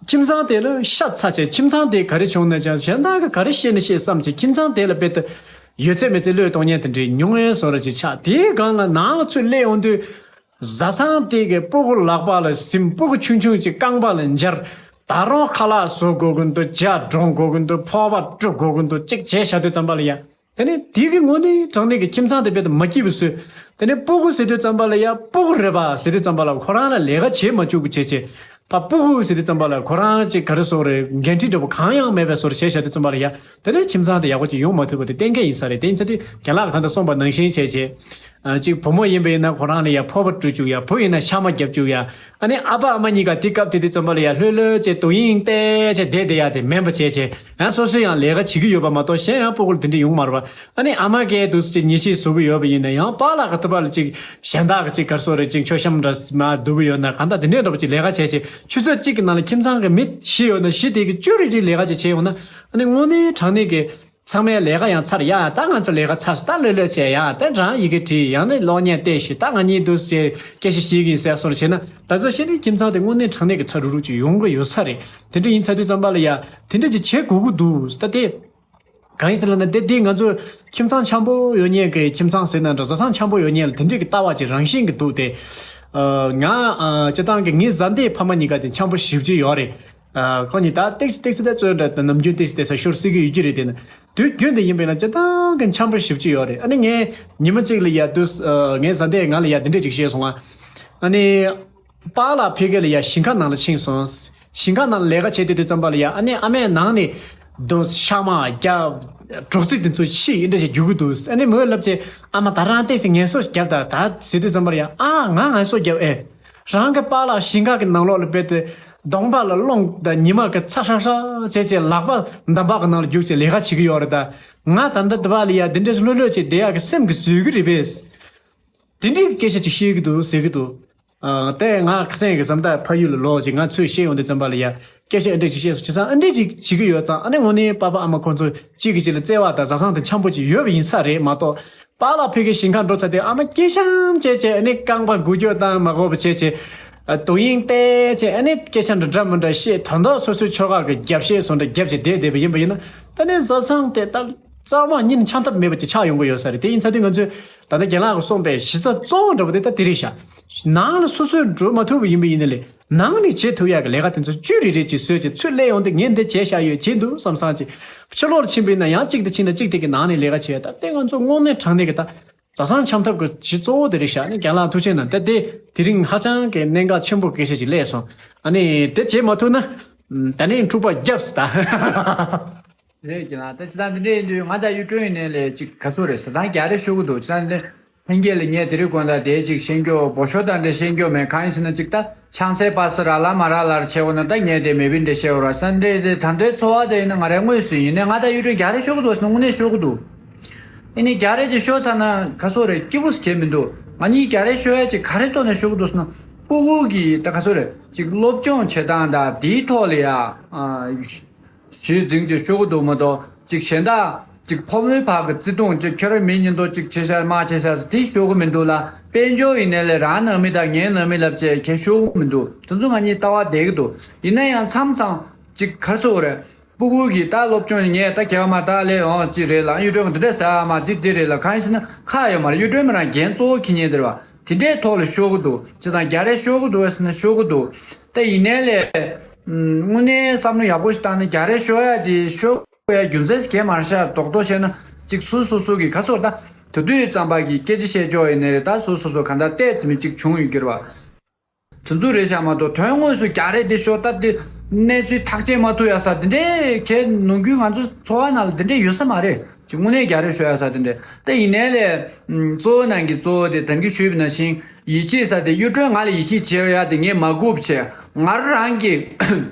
ཁྱིམ་ཚང་དེ་ལ་ཤ་ཚ་བྱས་ཁྱིམ་ཚང་དེ་ག་རེ་བྱུང་ན་ཀྱང་གཞན་དག་གི་ག་རེ་བཤད་ན་བཤད་བསམ་བྱས་ཁྱིམ་ཚང་དེ་ལ་དཔེ་ད་ཡོད་ཚད་མེད་ཚད་བློས་གཏོང་མཁན་དེ་འདྲའི་ཉུང་ངུ་བཟོ་འདྲ་ཅིག་ཆགས། དེའི་སྒང་ལ་ནང་ལ་ཚུར་སླེབས་ཡོང་དུས། བཟའ་ཚང་དེ་གི་སྤུ་གུ་ལག་པ་ལ་ཟིན། སྤུ་གུ་ཆུང་ཆུང་ཅིག་རྐང་པ་ལ་འབྱར། ད་རུང་ཁ་ལག་བཟོ་དགོས་ཀྱི་འདུག་ཇ་འགྲོ་དགོས་ཀྱི་འདུག་ཕོར་པ་བཀྲུ་དགོས་ཀྱི་འདུག་ཅིག་བྱས་བཞག་དུས་ཙམ་པ་ལ་ཡ། དེ་ནས་དེ་གི་དངོས་གནས་དྲང་གནས་ཀྱི་ཁྱིམ་ཚང་དེ་དཔེ་དེ་མ་སྐྱིད་པ་བཟོས། དེ་ནས་སྤུ་གུ་ཟེར་དུས་ཙམ་པ་ལ་ཡ་སྤུ་གུ་རེད་པ་ཟེར་དུས་ཙམ་པ་ལ་ཁོ་རང་ལ་ལས་ཀ་བྱེད་མ་བཅུག་པ་བྱས་བྱས། ཕ་སྤུ་གུ་ཟེར་དུས་ཙམ་པ་ལ་ཁོ་རང་ཅིག་ག་རེ་ཟེར་དགོས་རེད། འགན་འཁྲི་འདྲ་པོ་གང་ཡང་མེད་པའི་བཟོ་འདྲ་བྱས་བཞག་དུས་ཙམ་པ་ལ་ཡ། དེ་ནས་ཁྱིམ་ཚང་དེ་ཡག་པོ་ཅིག་ཡོང་མ་ཐུབ་པ་དེ་གཏན་འཁེལ་ཡིན་ས་རེད། དེ་ཡིན་ཚེ་དུས་རྒན་ལགས་ཀྱིས་ད་ལྟ་གསུངས་པ་ནང་བཞིན་བྱས་བྱས། ཨ་གཅིག་བུ་མོ་ཡིན་པ་ཡིན་ན་ཁོ་རང་ལ་ཡ་ཕོར་པ་བཀྲུ་བཅུག་ཡ། བུ་ཡིན་ན་ཤ་མ་བརྒྱབ་བཅུག་ཡ། ཨ་ནི་ཨ་ཕ་ཨ་མ་གཉིས་ཀ་དེ་སྐབས་དེ་དུས་ཙམ་པ་ལ་ཡ་ལྷོད་ལྷོད་བྱས་དོ་དབྱིངས་གཏད་བྱས་བསྡད་བསྡད་ཡ་དེ་མེད་པ་བྱས་བྱས། ཡང་སོ་སོས་ཡང་ལས་ཀ་བྱེད་ཀྱི་ཡོད་པ་མ་གཏོགས་གཞན་ཡང་སྤུ་གུ་ལ་དེ་འདྲ་ཡོང་མ་རེད་པ། ཨ་ནི་ཨ་མ་གིས་དུས་ཚོད་ཉལ་ཆས་བཟོ་གི་ཡོད་པ་ཡིན་ན་ཡང་པཱ་ལགས་ཀྱིས་ད་པཱ་ལགས་གཅིག་གཞན་དག་གི་གཅིག་ག་རེ་ཟེར་རེད། གཅིག་མཆོད་བཤམས་འདྲ་མར་འདུག་གི་ཡོད་ན་གང་ལྟར་དེ་འདྲའི་འདྲ་པོ་གཅིག་ལས་ཀ་བྱས་བྱས། ཆུ་ཚོད་གཅིག་གི་ནང་ལ་ཁྱིམ་ཚང་གི་མི་བཞི་ཡོད་ན་བཞི་དེ་གི་བཅུ་རེ་རེ་ལས་ཀ་ཅིག་བྱས་ཡོང་ན། ཨ་ནི་དངོས་གནས་དྲང་གནས་ཀྱི་ཚང་མའི་ལས་ཀ་ཡང་ཚར་ཡ། ད་ང་ཚོ་ལས་ཀ་ཚར་སོང་། ད་ལྷོད་ལྷོད་བྱས་ཡ། ད་རང་ཡི་གེ་བྲིས། ཡང་ན་གློག་བརྙན་བལྟས་ཤིག་ད་ང་གཉིས་འདུག་སེ་སྐད་ཆ་བཤད་ཀྱི་ཡིན་ཟེར་སོང་བྱས་ན། ད་ཚོད་བཤད་ན་ཁྱིམ་ཚང་དེ་དངོས་གནས་དྲང་གནས་ཀྱི་ཚ་རུག་རུག་ཅིག་ཡོང་གི་ཡོད་ས་རེད། དེ་འདྲ་ཡིན་ཚར་དུས་ཙམ་པ་ལ་ཡ་དེ་འདྲ་ཅིག་བྱེད་དགོས་ཀྱི་འདུག་ད་དེ། གང་ཡིན་ཟེར་ལབ་ན། དེ་དེ་ང་ཚོ་ཁྱིམ་ཚང་འཆམ་པོ་ཡོད་མཁན་གྱི་ཁྱིམ་ཚང་ཟེར་ན་འདྲ། བཟའ་ཚང་འཆམ་པོ་ཡོད་མཁན་ལ་དེ་འདྲའི་གི་ལྟ་བ་ཅིག་རང་བཞིན་གྱི་འདུག་སྟེ། ཨ་ང་ཨ་སྤྱིར་བཏང་གི་ངའི་བཟའ་ཟླའི་ཕ་མ་གཉིས་ཀ་དེ་འཆམ་པོ་ཞེ་པོ་ཅིག་ཡོད་རེད། ཨ་ཁོ་གཉིས་ད་ཏོག་ཙམ་ཏོག་ཙམ་དེ་ཚོ་འདྲ་དང་ནམ་རྒྱུན་ཏོག་ཙམ་དེ་ཚོ་ཤོར་སྲིད་ཀྱི་ཡོད་ཀྱི་རེད། དེ་ནི་དུས་རྒྱུན་དུ་ཡིན་པས་ན་སྤྱིར་བཏང་གི་འཆམ་པོ་ཞེ་པོ་ཅིག་ཡོད་རེད། ཨ་ནི་ངས་ཉི་མ་གཅིག་ལ་ཡ་དུས་ཨ་ངའི་བཟའ་ཟླས་ང་ལ་ཡ་དེ་འདྲ་ཅིག་བཤད་སོང་ང་། ཨ་ནི། པཱ་ལགས་ཕ་གི་ལ་ཡ་ཞིང་ཁ་ནང་ལ་ཕྱིན་སོང་། ཞིང་ཁ་ནང་ལ་ལས་ཀ་བྱེད་དུས་དུས་ཙམ་པ་ལ་ཡ། ཨ་ནི་ཨ་མས་ནང་ནས་དོ་ཤ་མ་རྒྱབ། སྒྲོག་ཙེ་དེ་ཚོ་ཕྱིས་འདི་འདྲ་ཞིག་རྒྱུག་གི་འདུག་ཨ་ནི་མོས་ལབ་བྱས། ཨ་མ་ད་རང་ཏོག་ཙམ་ངལ་གསོ་རྒྱབ་ད་ད་ཟེར་དུས་ཙམ་པ་ལ་ཡ། ཨ་ང་ངལ་གསོ་རྒྱབ་ཨེ། རང་གི་པཱ་ལགས་ཞིང་ཁ་གི་ནང་ལོགས་ལ་སྦས་ཏེ་གདོང་པ་ལ་རླུང་དང་ཉི་མ་གི་ཚ་ཧྲག་ཧྲག་བྱས་བྱས། ལག་པ་འདམ་བག་གི་ནང་ལ་རྒྱུག་བྱས་ལས་ཀ་བྱེད་ཀྱི་ཡོད་རེད་ད། ང་ད་ལྟ་འདི་པ་ལ་ཡ་འདི་འདྲ་ལྷོད་ལྷོད་བྱས་བསྡད་ཡག་གི་སེམས་ཀྱིས་བཟོད་ཀྱི་རེད་པས། དེ་འདྲའི་སྐད་ཆ་ཅིག་བཤད་ཀྱི་འདུག་ཟེར་གྱི་འདུག་ཨ་དེ་ང་ཁ་སང་གི་བཟའ་ཟླ་ཕ་ཡུལ་ལ་ལོག་ཅིག་ང་ཚོས་བཤད་ཡོང་དུས་ཙམ་པ་ལ་ཡ། སྐད་ཆ་ཨ་འདྲ་ཅིག་བཤད་སོང་། བྱས་ཙང་ཨ་འདྲ་ཅིག་བྱེད་ཀྱི་ཡོད་ཙང་། ཨ་ནི་དངོས་གནས་པ་ཕ་ཨ་མ་ཁོང་ཚོ་གཅིག་གིས་གཅིག་ལ་བརྩེ་བ་དང་བཟའ་ཚང་དེ་འཆམ་པོ་ཅིག་ཡོད་པ་ཡིན་ས་རེད་མ་གཏོགས། པཱ་ལགས་ཕ་གི་ཞིང་ཁར་འགྲོ་ཚར་དུས་ཨ་མ་སྐྱིད་ཤམ་བྱས་བྱས། ཨ་ནི་རྐང་པ་འགུལ་སྐྱོད་བཏང་མ་དགོས་པ་བྱས་བྱས། ཨ་དོ་དབྱིངས་གཏད་བྱས། ཨ་ནི་སྐད་ཆ་འདྲ་འདྲ་མི་འདྲ་བཤད། དོན་དག་སོ་སོའི་ཕྱོགས་ཁག་གི་རྒྱབ་བཤད་སོགས་འདྲ་རྒྱབ་བྱས་བསྡད་བསྡད་པ་ཡིན་པ་ཡིན་ན། ད་ནི་བཟའ་ཚང་དེ་ད། རྩ་བ་ཉིད་ནས་འཆམ་ཐབས་མེད་པ་ཅིག་ཆགས་ཡོང་གི་ཡོད་ས་རེད། དེ་ཡིན་ཚར་དུས་ང་ཚོས་ད་ལྟ་རྒན་ལགས་ཀྱིས་གསུངས་པའི་གཞི་རྩ་གཙོ་བོ་འདྲ་པོ་དེ་ད་དེ་རེད་ཤག་ནང་ལ་སོ་སོས་འགྲོ་མ་ཐུབ་པ་ཡིན་པ་ཡིན་ན་ལས་ནང་ནས་བྱེད་ཐུབ་ཡག་གི་ལས་ཀ་དེ་ཚོ་བཅུད་རེ་རེ་ཅིག་བཟོས་ཅིག་ཚུར་སླེབས་ཡོང་དུས་ངས་འདི་བྱས་བཞག་ཡོད། བྱེད་འདུག་བསམ་བསམ་ཅིག་ཕྱི་ལོགས་ལ་ཕྱིན་པ་ཡིན་ན་ཡང་གཅིག་དེ་ཕྱིན་ན་གཅིག་དེ་གི་ནང་ནས་ལས་ཀ་བྱས། ད་དེ་ང་ཚོ་དངོས་གནས་དྲང་གནས་ཀྱི་ད་བཟའ་ཚང་འཆམ་ཐབས་ཀྱི་གཞི་གཙོ་བོ་དེ་རེད་ཤག་ཨ་ནི་རྒན་ལགས་ཐུགས་རྗེ་གནང་། ད་དེ་དེ་རིང་ཧ་ཅང་གི་གནད་འགག་ཆེན་པོ་སྐད་ཆ་ཅིག་སླེབས་སོང་། ཨ་ནི་དེ་བྱེད་མ་ཐུབ་ན་ད་ནི་འཁྲུག་པ་བརྒྱབ་ཟེར་ད། རེད་ཀྱི་ལ། ད་ཅི་ད་འདི་འདྲ་ཡིན་དུས་ང་དང་གཡུ་སྒྲོན་ཡིན་ནའི་ལས་ཅིག་ག་ཚོད་རེད། བཟའ་ཚང་རྒྱག་རེས་ཤོར་གི་འདུག་ཅི་ད་འདི་ལྷན་རྒྱས་ལ་ངས་དེ་རིང་དགོང་དག་དེ་ཅིག་ཤེས་རྒྱུ་འབོ་ཤོ་དང་འདྲ་ཤེས་རྒྱུ་མེད། གང་ཡིན་ཟེར་ན་ཅིག་ད་ཆང་སའི་པ་སེ་ར་ལ་མ་ར་ལར་བྱེད་འོ་ན་ད་ངས་དེ་མེད་པའི་འདྲ་བཤད་འོ་ར་ས་འདྲ་དེ་ད་ལྟའི་འཚོ་བ་དེ་ཡིན་ན་ང་རའི་དངོས་སུ་ཡིན་ནའི་ང་དང་གཡུ་སྒྲོན་རྒྱག་རེས་ཤོར་གི་འདུག་ཟེར་ན་དངོས་གནས་ཤོར་གི་འདུག་ཨེ་ནི་རྒྱག་རེས་དེ་ཤོར་ཚར་ན་ག་ཚོད་རེད། སྐྱིད་པོ་ཟེར་མཁན་མི་འདུག་ང་གཉིས་རྒྱག་རེས་ཤོར་ཡ་ཅིག་ག་རེ་ཐོག་ནས་ཤོར་གི་འདུག་ཟེར་ན་སྤུ་གུ་གི་ད་ག་ཚོད་རེད། ཅིག་སློབ་སྦྱོང་བྱེད་སྟངས་དང་དེའི་ཐོག་ལ་ཡ་ཨ། ཞུས་འཛིང་ཅིག་ཤོར་གི་འདུག་མ་གཏོགས་ཅིག་གཞན་དག་ཅིག་ཕོ་མོའི་བར་གྱི་བརྩེ་དུང་ཅིག་ཁྱོད་རང་མི་ཉིན་ཐོ་ཅིག་བྱེད་ཤག་མ་བྱེད་ཤག་དེ་ཤོར་གི་མི་འདུག་ལ། དཔལ་འབྱོར་ཡིན་ནའི་ལས་རང་ནང་མི་དང་ངའི་ནང་མི་ལབ་བྱས་ཁྱེད་ཤོར་གི་མི་འདུག་དེ་ཚོ་ང་གཉིས་ལྟ་བ་བསྡད་གི་འདུག་ཡིན་ན་ཡང་མཚམས་མཚམས་ཅིག་ག་རེ་ཟེར་དགོས་རེད། སྤུ་གུ་གིས་ད་སློབ་སྦྱོང་ངས་ད་གལ་མ་ད་ལས་འོང་ཅི་རེད་ལ་གཡུ་སྒྲོན་གྱིས་འདི་འདྲ་ཟེར་མ་འདི་འདི་རེད་ལ་གང་ཡིན་ཟེར་ན་ཁག་ཡོད་མ་རེད། གཡུ་སྒྲོན་མི་རང་འགན་གཙོ་བོ་འཁྱེར་མཁན་དེ་རེད་བ། དེ་འདྲའི་ཐོག་ལ་ཤོར་གི་འདུག་ཅི་ཙང་རྒྱག་རེས་ཤོར་གི་འདུག་ཟེར་ན་ཤོར་གི་འདུག་ད་ཡིན་ནའི་ལས། དངོས་གནས་བསམ་བློ་ཡག་པོ་ཞིག་བཏང་ན་རྒྱག་རེས་ཤོར་ཡ་དེ་ཤོར་དགོས་ཡ་རྒྱུ་མཚན་ཞིག་གས་མ་རེད་ཤག་རྡོག་རྡོག་བཤད་ན་ཅིག་སུ་སོ་སོ་གི་ཁ་སོར་ད་དེ་དུས་ཙམ་པ་གི་སྐད་ཆ་བཤད་ཕྱོགས་ཡིན་ནའི་རེད། ད་སུ་སོ་སོ་ག་འདྲ་བལྟས་ཚིམ་མི་ཅིག་བྱུང་ཡོད་ཀྱི་རེད་བ། དེ་ཚོ་རེད་ཤག་མ་གཏོགས་དོན་དངོས་སུ་རྒྱག་རེས་དེ་ཤོར་ད་དེ་གནས་ཚུལ་ཐག་བཅད་མ་ཐུབ་ཡ་ས་དེ་འདྲའི་གས་ནང་ཁུལ་ང་ཚོ་འཚོ་བ་ནང་ལ་དེ་འདྲའི་ཡོད་ས་མ་རེད། ཅིག་དངོས་གནས་རྒྱག་རེས་ཤོར་ཡ་ས་དེ་འདྲ། ད་ཡིན་ནའི་ལས། གཙོ་བོ་ནང་གི་གཙོ་བོ་དེ་ད་གིན་ཞུས་པ་ནང་བཞིན་ཡིད་ཆེས་ས་དེ་གཡུ་སྒྲོན་ང་ལ་ཡིད་ཆེས་བྱེད་ཡ་དེ་ངས་མ་སྒུག་བྱས་ང་རང་གི་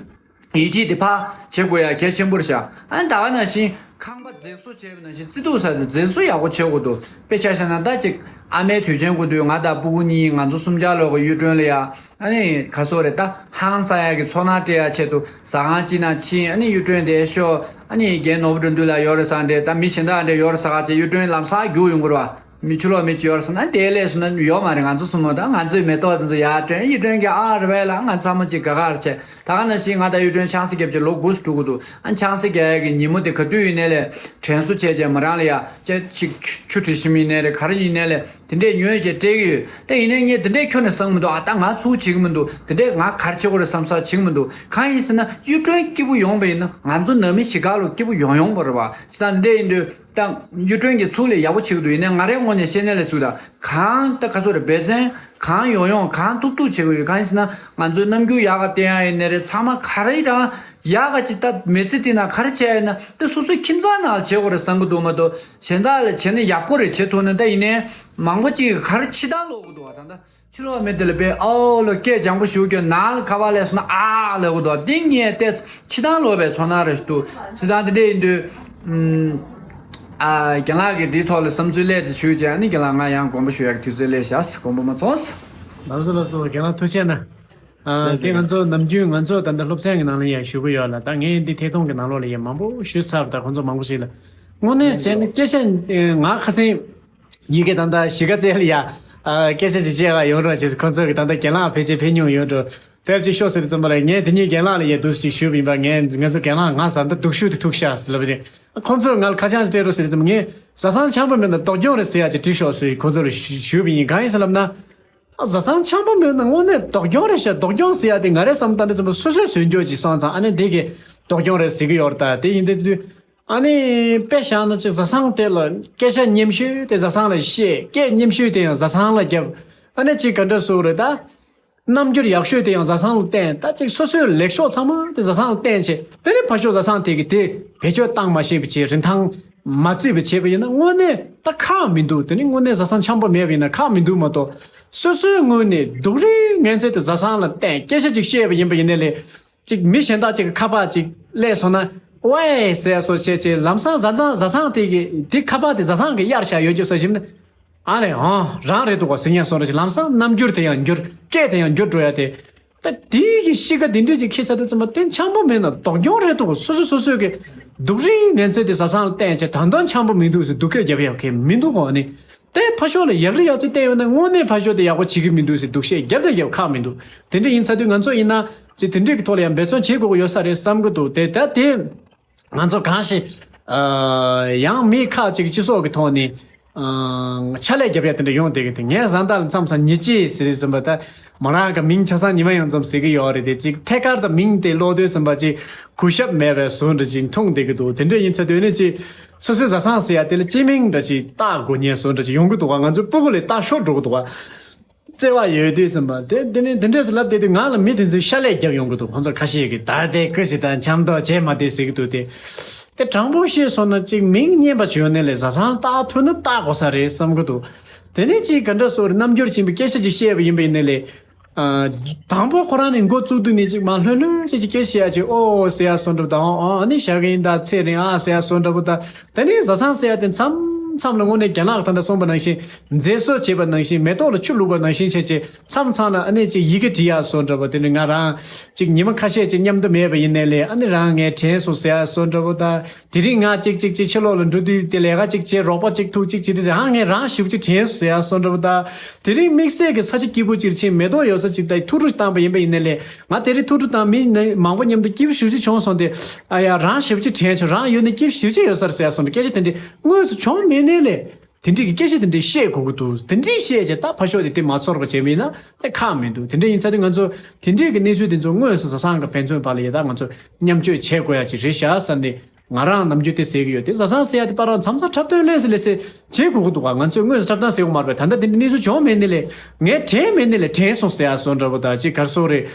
ཡིད་ཆེས་དེ་ཕར་བྱེད་དགོས་ཡ་གལ་ཆེན་པོ་རེད་ཤག་ཨ་ནི་ད་ག་ནང་བཞིན་ཁང་པ་མཛེས་བཟོ་བྱས་པ་ནང་བཞིན་བརྩི་འདུག་ས་དེ་མཛེས་བཟོ་ཡག་པོ་བྱེད་དགོས་འདུག་དཔེ་ཆ་བཞག་ན་ད་ཅིག་ཨ་མའི་དུས་ཆེན་དགོས་དུས་ང་དང་སྤུ་གུ་གཉིས་ང་ཚོ་གསུམ་ཆར་ལོག་གི་གཡུ་སྒྲོན་ལ་ཡ། ཨ་ནི་ག་སོ་རེད་ད། ཧང་སང་ཡག་གི་ཚོར་སྣང་སྤྲད་ཡག་ཆེད་དུ་ཟ་ཁང་གཅིག་ནང་ཕྱིན། ཨ་ནི་གཡུ་སྒྲོན་དེ་ཤོག་ཨ་ནི་རྒན་ནོར་བུ་དགྲ་འདུལ་ལགས་ཡོད་རེད་ཟེར་འདྲེ་ད་མི་གཞན་དག་འདྲེ་ཡོད་རེད་ཟེར་ག་ཅེ་གཡུ་སྒྲོན་ལམ་སང་རྒྱུག་ཡོང་གི་རེད་བ། མི་ཕྱི་ལོགས་མི་གཅིག་ཡོད་རེད་ཟེར་ན་དེ་ལས་སོང་ན་ཡོད་མ་རེད། ང་ཚོ་གསུམ་པོ་ད་ང་ཚོའི་མེ་ཏོག་དེ་ཚོ་ཡར་སྒྲོན། གཡུ་སྒྲོན་གྱིས་ཨ་རེད་བས་ལ་ང་ཚང་མ་གཅིག་དགའ་དགའ་རེད་བྱས། ད་ག་ནང་བཞིན་ང་དང་གཡུ་སྒྲོན་ཆང་ས་བརྒྱབ་ཅེ་ལོ་དགུ་ཙམ་འགྲོ་གི་འདུག་ཨ་ཆང་ས་བརྒྱབ་ཡག་གི་ཉིན་མོ་དེ་ག་དུས་ཡིན་ནའི་ལས་དྲན་གསོ་བྱས་བྱས་མོ་རང་ལ་ཡ་ཅེ་ཅིག་ཆུ་ཆུ་དྲི་ཞིམ་ཡིན་ནའི་རེད། ག་རེ་ཡིན་ནའི་ལས། དེ་འདྲས་ཉོས་བྱས་སྤྲད་ཀྱི་ཡོད། དེ་ཡིན་ནའི་ངས་དེ་འདྲས་ཁྱོན་ནས་བསམ་གྱི་མི་འདུག་ཨ་ད་ང་ཚུགས་བྱེད་ཀྱི་མི་འདུག་དེ་འདྲས་ང་ག་རེ་བྱེད་དགོས་རེད་བསམ་ས་བྱེད་ཀྱི་མི་འདུག་གང་ཡིན་ཟེར་ན་གཡུ་སྒྲོན་སྐྱིད་པོ་ཡོང་བ་ཡིན་ན་ང་ཚོ་ནང་མི་ཞིག་ག་ལོ་སྐྱིད་པོ་ཡོང་ཡོང་བ་རེད་བ། བྱས་ཙང་འདི་འདྲས་ཡིན་དུས་ད་གཡུ་སྒྲོན་གྱི་ཚུགས་ལས་ཡག་པོ་བྱེད་ཀྱི་འདུག་ཡིན་ནའི་ང་རའི་ངོས་ནས་བཤད་ན་ལས་སུ་ད་གང་ད་ག་ཚོད་རེད་འབད་བརྩོན་གང་ཡོང་ཡོང་གང་ཐུབ་ཐུབ་བྱེད་ཀྱི་ཡོད། གང་ཡིན་ཟེར་ན་ང་ཚོའི་རྣམ་འགྱུར་ཡག་ག་བསྟན་ཡག་ཡིན་ནའི་རེད། ཚང་མ་ག་རེ་རང་ ཡག་ག་ཅིག་ད་མི་ཚེ་དེ་ན་ག་རེ་བྱས་ཡོད་ན་དེ་སོ་སོའི་ཁྱིམ་ཚང་ནང་ལ་བྱེད་དགོས་རེད་བསམ་གི་འདུག་མ་གཏོགས་གཞན་དག་ལ་བྱས་ན་ཡག་པོ་རེད་བྱེད་ཐུབ་ན། ད་ཡིན་ནའི་མང་པོ་ཅིག་ག་རེ་ཕྱི་ཐང་ལོག་གི་འདུག་བ། ད་ད་ཕྱི་ལོགས་མི་དེ་ལ་དཔེ་ཨོ་ལོ་སྐད་སྦྱང་པོ་ཞུ་གི་ནང་ལ་ཁ་པར་སླེབས་སོང་ན་ཨ་ལབ་གི་འདུག་དེ་ངས་བལྟས་ཕྱི་ཐང་ལོག་པའི་ཚོར་སྣང་རེ་ཞིག་འདུག་བྱས་ཙང་དེ་འདྲ་ཡིན་དུས་ཨམ། ཨ་རྒན་ལགས་ཀྱིས་དེའི་ཐོག་ལ་བསམ་ཚུལ་སླད་དེ་ཞུས་བྱས་ཨ་ནི་རྒན་ལགས་ང་ཡང་དགོངས་པ་ཞུ་ཡག་གི་དུས་ཚོད་སླེབས་ཤག་དགོངས་པ་མ་ཚོམས། ལགས་སོ་ལགས་སོ། རྒན་ལགས་ཐུགས་རྗེ་གནང་། ཨ་ལགས་སོ། དེ་ང་ཚོ་ནམ་རྒྱུན་ང་ཚོ་ད་ལྟ་སློབ་ཚན་གྱི་ནང་ལ་ཡང་ཞུ་གི་ཡོད་ལ། ད་ངས་འདི་ཐད་གཏོང་གི་ནང་ལོགས་ལ་ཡང་མང་པོ་ཞུས་ཚར་བ། ད་ཁོང་ཚོ་མང་པོ་ཞིག་ལ་དངོས་གནས་བྱས་ན་སྐད་ཆ་ང་ཁ་སང་ཡི་གེ་ད་ལྟ་གཞིས་ཀ་རྩེ་ལ་ཡ་ཨ་སྐད་ཆ་ཅིག་བཤད་ག་ཡོང་རོགས་བྱས། ཁོང་ཚོ་གི་ད་ལྟ་རྒན་ལགས་ཕལ་ཆེར་ཕེབས་མྱོང་ཡོད་འགྲོ། དེབ་ཅིག་ཤོག་ཟེར་དུས་ཙམ་པ་ལ་ངས་དེ་ཉིད་རྒན་ལགས་ལ་ཡ་འདུག་ཅིག་ཞུས་པ་ཡིན་པ། ངས་ང་ཚོ་རྒན་ལགས་ང་ཟམ་ད་སྡུག་ཤོས་དེ་ཐུག་ཤག་ཟེར་ལབ་པ་རེད། ཁོང་ཚོས་ང་ལ་ཁ་བྱང་སྤྲད་རོགས་ཟེར་དུས་ཙམ་ངས་བཟའ་ཚང་འཆམ་པོ་མེད་ན་སྡུག་གྱོང་རེད་ཟེར་ཡ་ཅིག་བྲིས་ཤོག་ཟེར་ཁོང་ཚོ་ལ་ཞུས་པ་ཡིན། གང་ཡིན་ཟེར་ལབ་ན། བཟའ་ཚང་འཆམ་པོ་མེད་ན་དངོས་གནས་སྡུག་གྱོང་རེད་ཤག་སྡུག་གྱོང་ཟེར་ཡ་དེ་ང་རའི་བསམ་ད་འདི་ཙམ་པ་སོ་སོས་བཟོས་འཇོག་ཅིག་སོང་ཙང་ཨ་ནི་འདི་གི་སྡུག་གྱོང་རེད་ཟེར་གི་ཡོད་རེད། ད་དེ་ཡིན་དུས་དུས་ཨ་ནི་དཔེ་བཞག་ན་ཅིག་བཟའ་ཚང་དེ་ལ་སྐད་ཆ་སྙན་ཤོས་དེ་བཟའ་ཚང་ལ་བཤད། སྐད་སྙན་ཤོས་དེ་ཡང་བཟའ་ཚང་ལ་རྒྱབ། ཨ་ནི་ཅིག་ག་འདྲ་སུ་རེད་ད། རྣམ་འགྱུར་ཡག་ཤོས་དེ་ཡང་བཟའ་ཚང་ལ་བསྟན། ད་ཅིག་སོ་སོའི་ལེགས་ཕྱོགས་ཚང་མ་དེ་བཟའ་ཚང་ལ་བསྟན་བྱས། དེ་ནས་ཕར་ཕྱོགས་བཟའ་ཚང་དེ་གིས་དེ་བེད་སྤྱོད་བཏང་མ་ཤེས་པ་བྱས། རིན་ཐང་མ་བརྩིས་པ་བྱས་པ་ཡིན་ན་དངོས་གནས་ད་ཁག་མི་འདུག་དེ་ནི་དངོས་གནས་བཟའ་ཚང་འཆམ་པོ་མེད་པ་ཡིན་ན་ཁག་མི་འདུག་མ་གཏོགས། སོ་སོའི་ངོས་ནས་སྡུག་རུས་ངན་ཚད་དེ་བཟའ་ཚང་ལ་བསྟན། སྐད་ཆ་ཅིག་བཤད་པ་ཡིན་པ་ཡིན་ནའི་ལས། ཅིག་མི་གཞན་དག་ཅིག་གི་ཁ་པར་ཅིག་སླེབས་སོང་ན། ཝེ་ཟེར་སོ་བྱས་བྱས་ལམ་སང་བཟའ་ཚང་བཟའ་ཚང་དེ་གི་དེ་ཁ་པར་དེ་བཟའ་ཚང་གི་གཡར་བཞག་ཡོད་རྒྱུ་ས་ཞིམ་ན། ཨ་ལས་ཨང་རང་རེད་འདུག་བ་ཟེར་ཉན་སོང་རེད། ལམ་སང་རྣམ་འགྱུར་དེ་ཡང་འགྱུར། སྐད་དེ་ཡང་འགྱུར་འགྲོ་ཡ་དེ། ད་དེའི་གི་གཤིས་ཀ་དེ་འདྲས་ཅིག་འཁྱེར་ཚར་དུས་ཙམ་པ་དེ་འཆམ་པོ་མེད་ན་སྡུག་གྱོང་རེད་འདུག་སོ་སོ་སོ་སོའི་གི་སྡུག་རུས་ངན་ཚད་དེ་བཟའ་ཚང་ལ་བསྟན་བྱས། ད་དུང་འཆམ་པོ་མི་འདུག་ཟེར་སྡུག་སྐད་རྒྱབ་ཡག་གི་མི་འདུག་གོ་ནི། དེ་ཕར་ཕྱོགས་ལ་ཡག་རུས་ཡག་ཚུལ་བསྟན་ཡོད་ན་དངོས་གནས་ཕར་ཕྱོགས་དེ་ཡག་པོ་བྱེད་ཀྱི་མི་འདུག་ཟེར་སྡུག་བཤད་རྒྱབ་དང་རྒྱབ་ཁག་མི་འདུག་དེ་འདྲ་ཡིན་ཚར་དུས་ང་ཚོ་ཡིན་ན་ཅིག་དེ་འདྲས་ཀྱི་ཐོག་ལ་ཡང་འབད་བརྩོན་བྱེད་དགོས་ཀྱི་ཡོད་ས་རེད་བསམ་གྱི་འདུག་དེ་ད་དེ། ང་ཚོ་གང་ཞིག་ཨ། ཡང་མི་ཁག་ཅིག་སྤྱི་ཚོགས་ཀྱི་ཐོག་ནས་ཨ། ཕྱག་ལས་རྒྱབ་ཡ་དེ་འདྲ་ཡོང་བསྡད་ཀྱི་འདུག་ངས་བཟའ་ཟླ་ལ་མཚམས་མཚམས་ཉེས་ཆད་ཟེར་ཙམ་པ་ད་མོ་རང་གི་མིང་ཆ་ཚང་ཉི་མ་ཡང་ཙམ་ཟེར་གྱི་ཡོད་རེད། དེ་ཅིག་ཐད་ཀར་དུ་མིང་དེ་ཀློག་དུས་ཙམ་པ་ཅིག་གུས་ཞབས་མེད་པའི་བཟོ་འདྲ་ཅིག་མཐོང་བསྡད་ཀྱི་འདུག་དེ་འདྲ་ཡིན་ཚེ་དོན་ནི་ཅིག་སོ་སོའི་བཟའ་ཚང་ཟེར་ཡ་དེ་ལ་སྤྱི་མིང་འདྲ་ཅིག་བཏགས་དགོས་ཉེན་བཟོ་འདྲ་ཅིག་ཡོང་གི་འདུག་ག་ང་ཚོའི་སྤུ་གུ་ལ་བཏགས་ཤོར་འགྲོ་གི་འདུག་ག་བརྩེ་བ་ཡོད་དུས་ཙམ་པ་དེ་དེ་ནས་དེ་འདྲས་སུ་ལབ་བསྡད་དུས་ང་ལ་མི་དེ་ཚོས་ཤ་ལས་རྒྱབ་ཡོང་གི་འདུག་ཁོང་ཚོ་ཁ་ཤས་ཀྱིས་ད་དེ་ཀུ་ཞིག་དང་འཆམ་མདོག་བྱེད་མ་བདེ་ཟེར་གྱི་འདུག་དེ་དེ་དྲང་པོ་བཤད་སོང་ན་ཅིག་མིང་སྙན་པ་བྱོན་ནས་ལས་བཟའ་ཚང་བཏགས་ཐུབ་ན་བཏགས་དགོས་ས་རེད་བསམ་གྱི་འདུག་དེ་ནས་ཅིག་ག་འདྲ་སོ་རེད་རྣམ་འགྱུར་ཕྱིན་པའི་སྐད་ཆ་ཅིག་བཤད་པ་ཡིན་པ་ཡིན་ནའི་ལས། ཨ། དང་པོ་ཁོ་རང་ནས་འགོ་བཙུགས་དུས་ནས་ཅིག་མ་ལྷོད་ལྷོད་ཅིག་ཅིག་སྐད་བཤད་ཡ་ཅིག་ཨོ་ཟེར་ཡ་སོ་འདྲ་པོ་དང་། ཨོ་ཨ་ནི་བཞག་གི་ཡིན་ད་ཚེ་རིང་ཨ་ཟེར་ཡ་སོ་འདྲ་པོ་དང་། དེ་ནས་བཟའ་ཚང་ཟེར་ཡ་དེ་མཚམས་མཚམས་ལ་དངོས་གནས་རྒན་ལགས་ད་ལྟ་གསུངས་པ་ནང་བཞིན་མཛེས་བཟོ་བྱེད་པ་ནང་བཞིན་མེ་ཏོག་ལ་ཆུ་བླུགས་པ་ནང་བཞིན་བྱས་བྱས་མཚམས་མཚམས་ལ་ཨ་ནི་ཅིག་ཡི་གེ་བྲིས་ཡ་སོ་འདྲ་པོ། དེ་ནས་ང་རང་ཅིག་ཉི་མ་ཁ་ཤས་ཅིག་མཉམ་དུ་མེད་པ་ཡིན་ནའི་ལས་ཨ་ནི་རང་ངས་དྲན་སོང་ཟེར་ཡ་སོ་འདྲ་པོ་དང་། དེ་རིང་ང་གཅིག་གཅིག་གཅིག་ཕྱི་ལོགས་ལ་འགྲོ་དུས་དེ་ལས་ཀ་གཅིག་བྱས་རོགས་པ་གཅིག་ཐུག་གཅིག་བྱས་དུས་ཧང་ངས་རང་ཞེ་པོ་ཅིག་དྲན་སོང་ཟེར་ཡ་སོ་འདྲ་པོ་དང་། དེ་རིང་དམིགས་བསལ་གྱི་ས་ཆ་སྐྱིད་པོ་ཅིག་ལ་ཕྱིན་མེ་ཏོག་ཡོད་ས་ཅིག་དང་ཐུགས་སྤྲོ་བཏང་པ་ཡིན་པ་ཡིན་ནའི་ལས་ང་དེ་རིང་ཐུགས་སྤྲོ་བཏང་མི་ནི་མང་པོ་མཉམ་དུ་སྐྱིད་པོ་ཞེ་པོ་ཅིག་བྱུང་སོང་སྟེ། ཨ་ཡ་རང་ཞེ་པོ་ཅིག་དྲན་བྱུང་། རང་ཡུལ་ནས་སྐྱིད་པོ་ཞེ་པོ་ཅིག་ཡོད་ས་རེད་ཟེར་ཡ་སོ་འདྲ་སྐད་ཆ་དེ་འདྲ་དངོས་སུ་བྱུང་མེད་ནའི་ལས། དེ་འདྲས་ཀྱི་སྐད་ཆ་དེ་འདྲས་བཤད་དགོས་ཀྱི་འདུག་དེ་འདྲས་བཤད་བྱས་ད་ཕར་ཕྱོགས་དེ་དེ་མ་ཚོར་བ་བྱས་པ་ཡིན་ན་དེ་ཁག་མི་འདུག་དེ་འདྲས་ཡིན་ཚར་དུས་ང་ཚོ་དེ་འདྲས་ཀྱི་གནས་ཚུལ་དེ་ཚོ་དངོས་སུ་བཟའ་ཚང་གི་ཕན་ཚུན་བར་ལ་ཡ་ད་ང་ཚོ་མཉམ་སྤྱོད་བྱེད་དགོས་ཡ་ཅིག་རེད་ཤག་བསམ་ནས་ང་རང་ནམ་རྒྱུན་དེ་ཟེར་གྱི་ཡོད། དེ་བཟའ་ཚང་ཟེར་ཡ་དེ་པ་རང་མཚམས་མཚམས་འཁྲབ་སྟོན་ལས་སེ་ལས་སེ་བྱེད་དགོས་ཀྱི་འདུག་ག་ང་ཚོས་དངོས་སུ་འཁྲབ་སྟངས་ཟེར་དགོས་མ་རེད་པས། ད་ལྟ་དེ་འདྲས་གནས་ཚུལ་བྱུང་མེད་ནི་ལས་ངས་དྲན་མེད་ནི་ལས་དྲན་སོང་ཟེར་ཡ་སོ་འདྲ་པོ་དང་ཅིག་གར་སོ་རེད།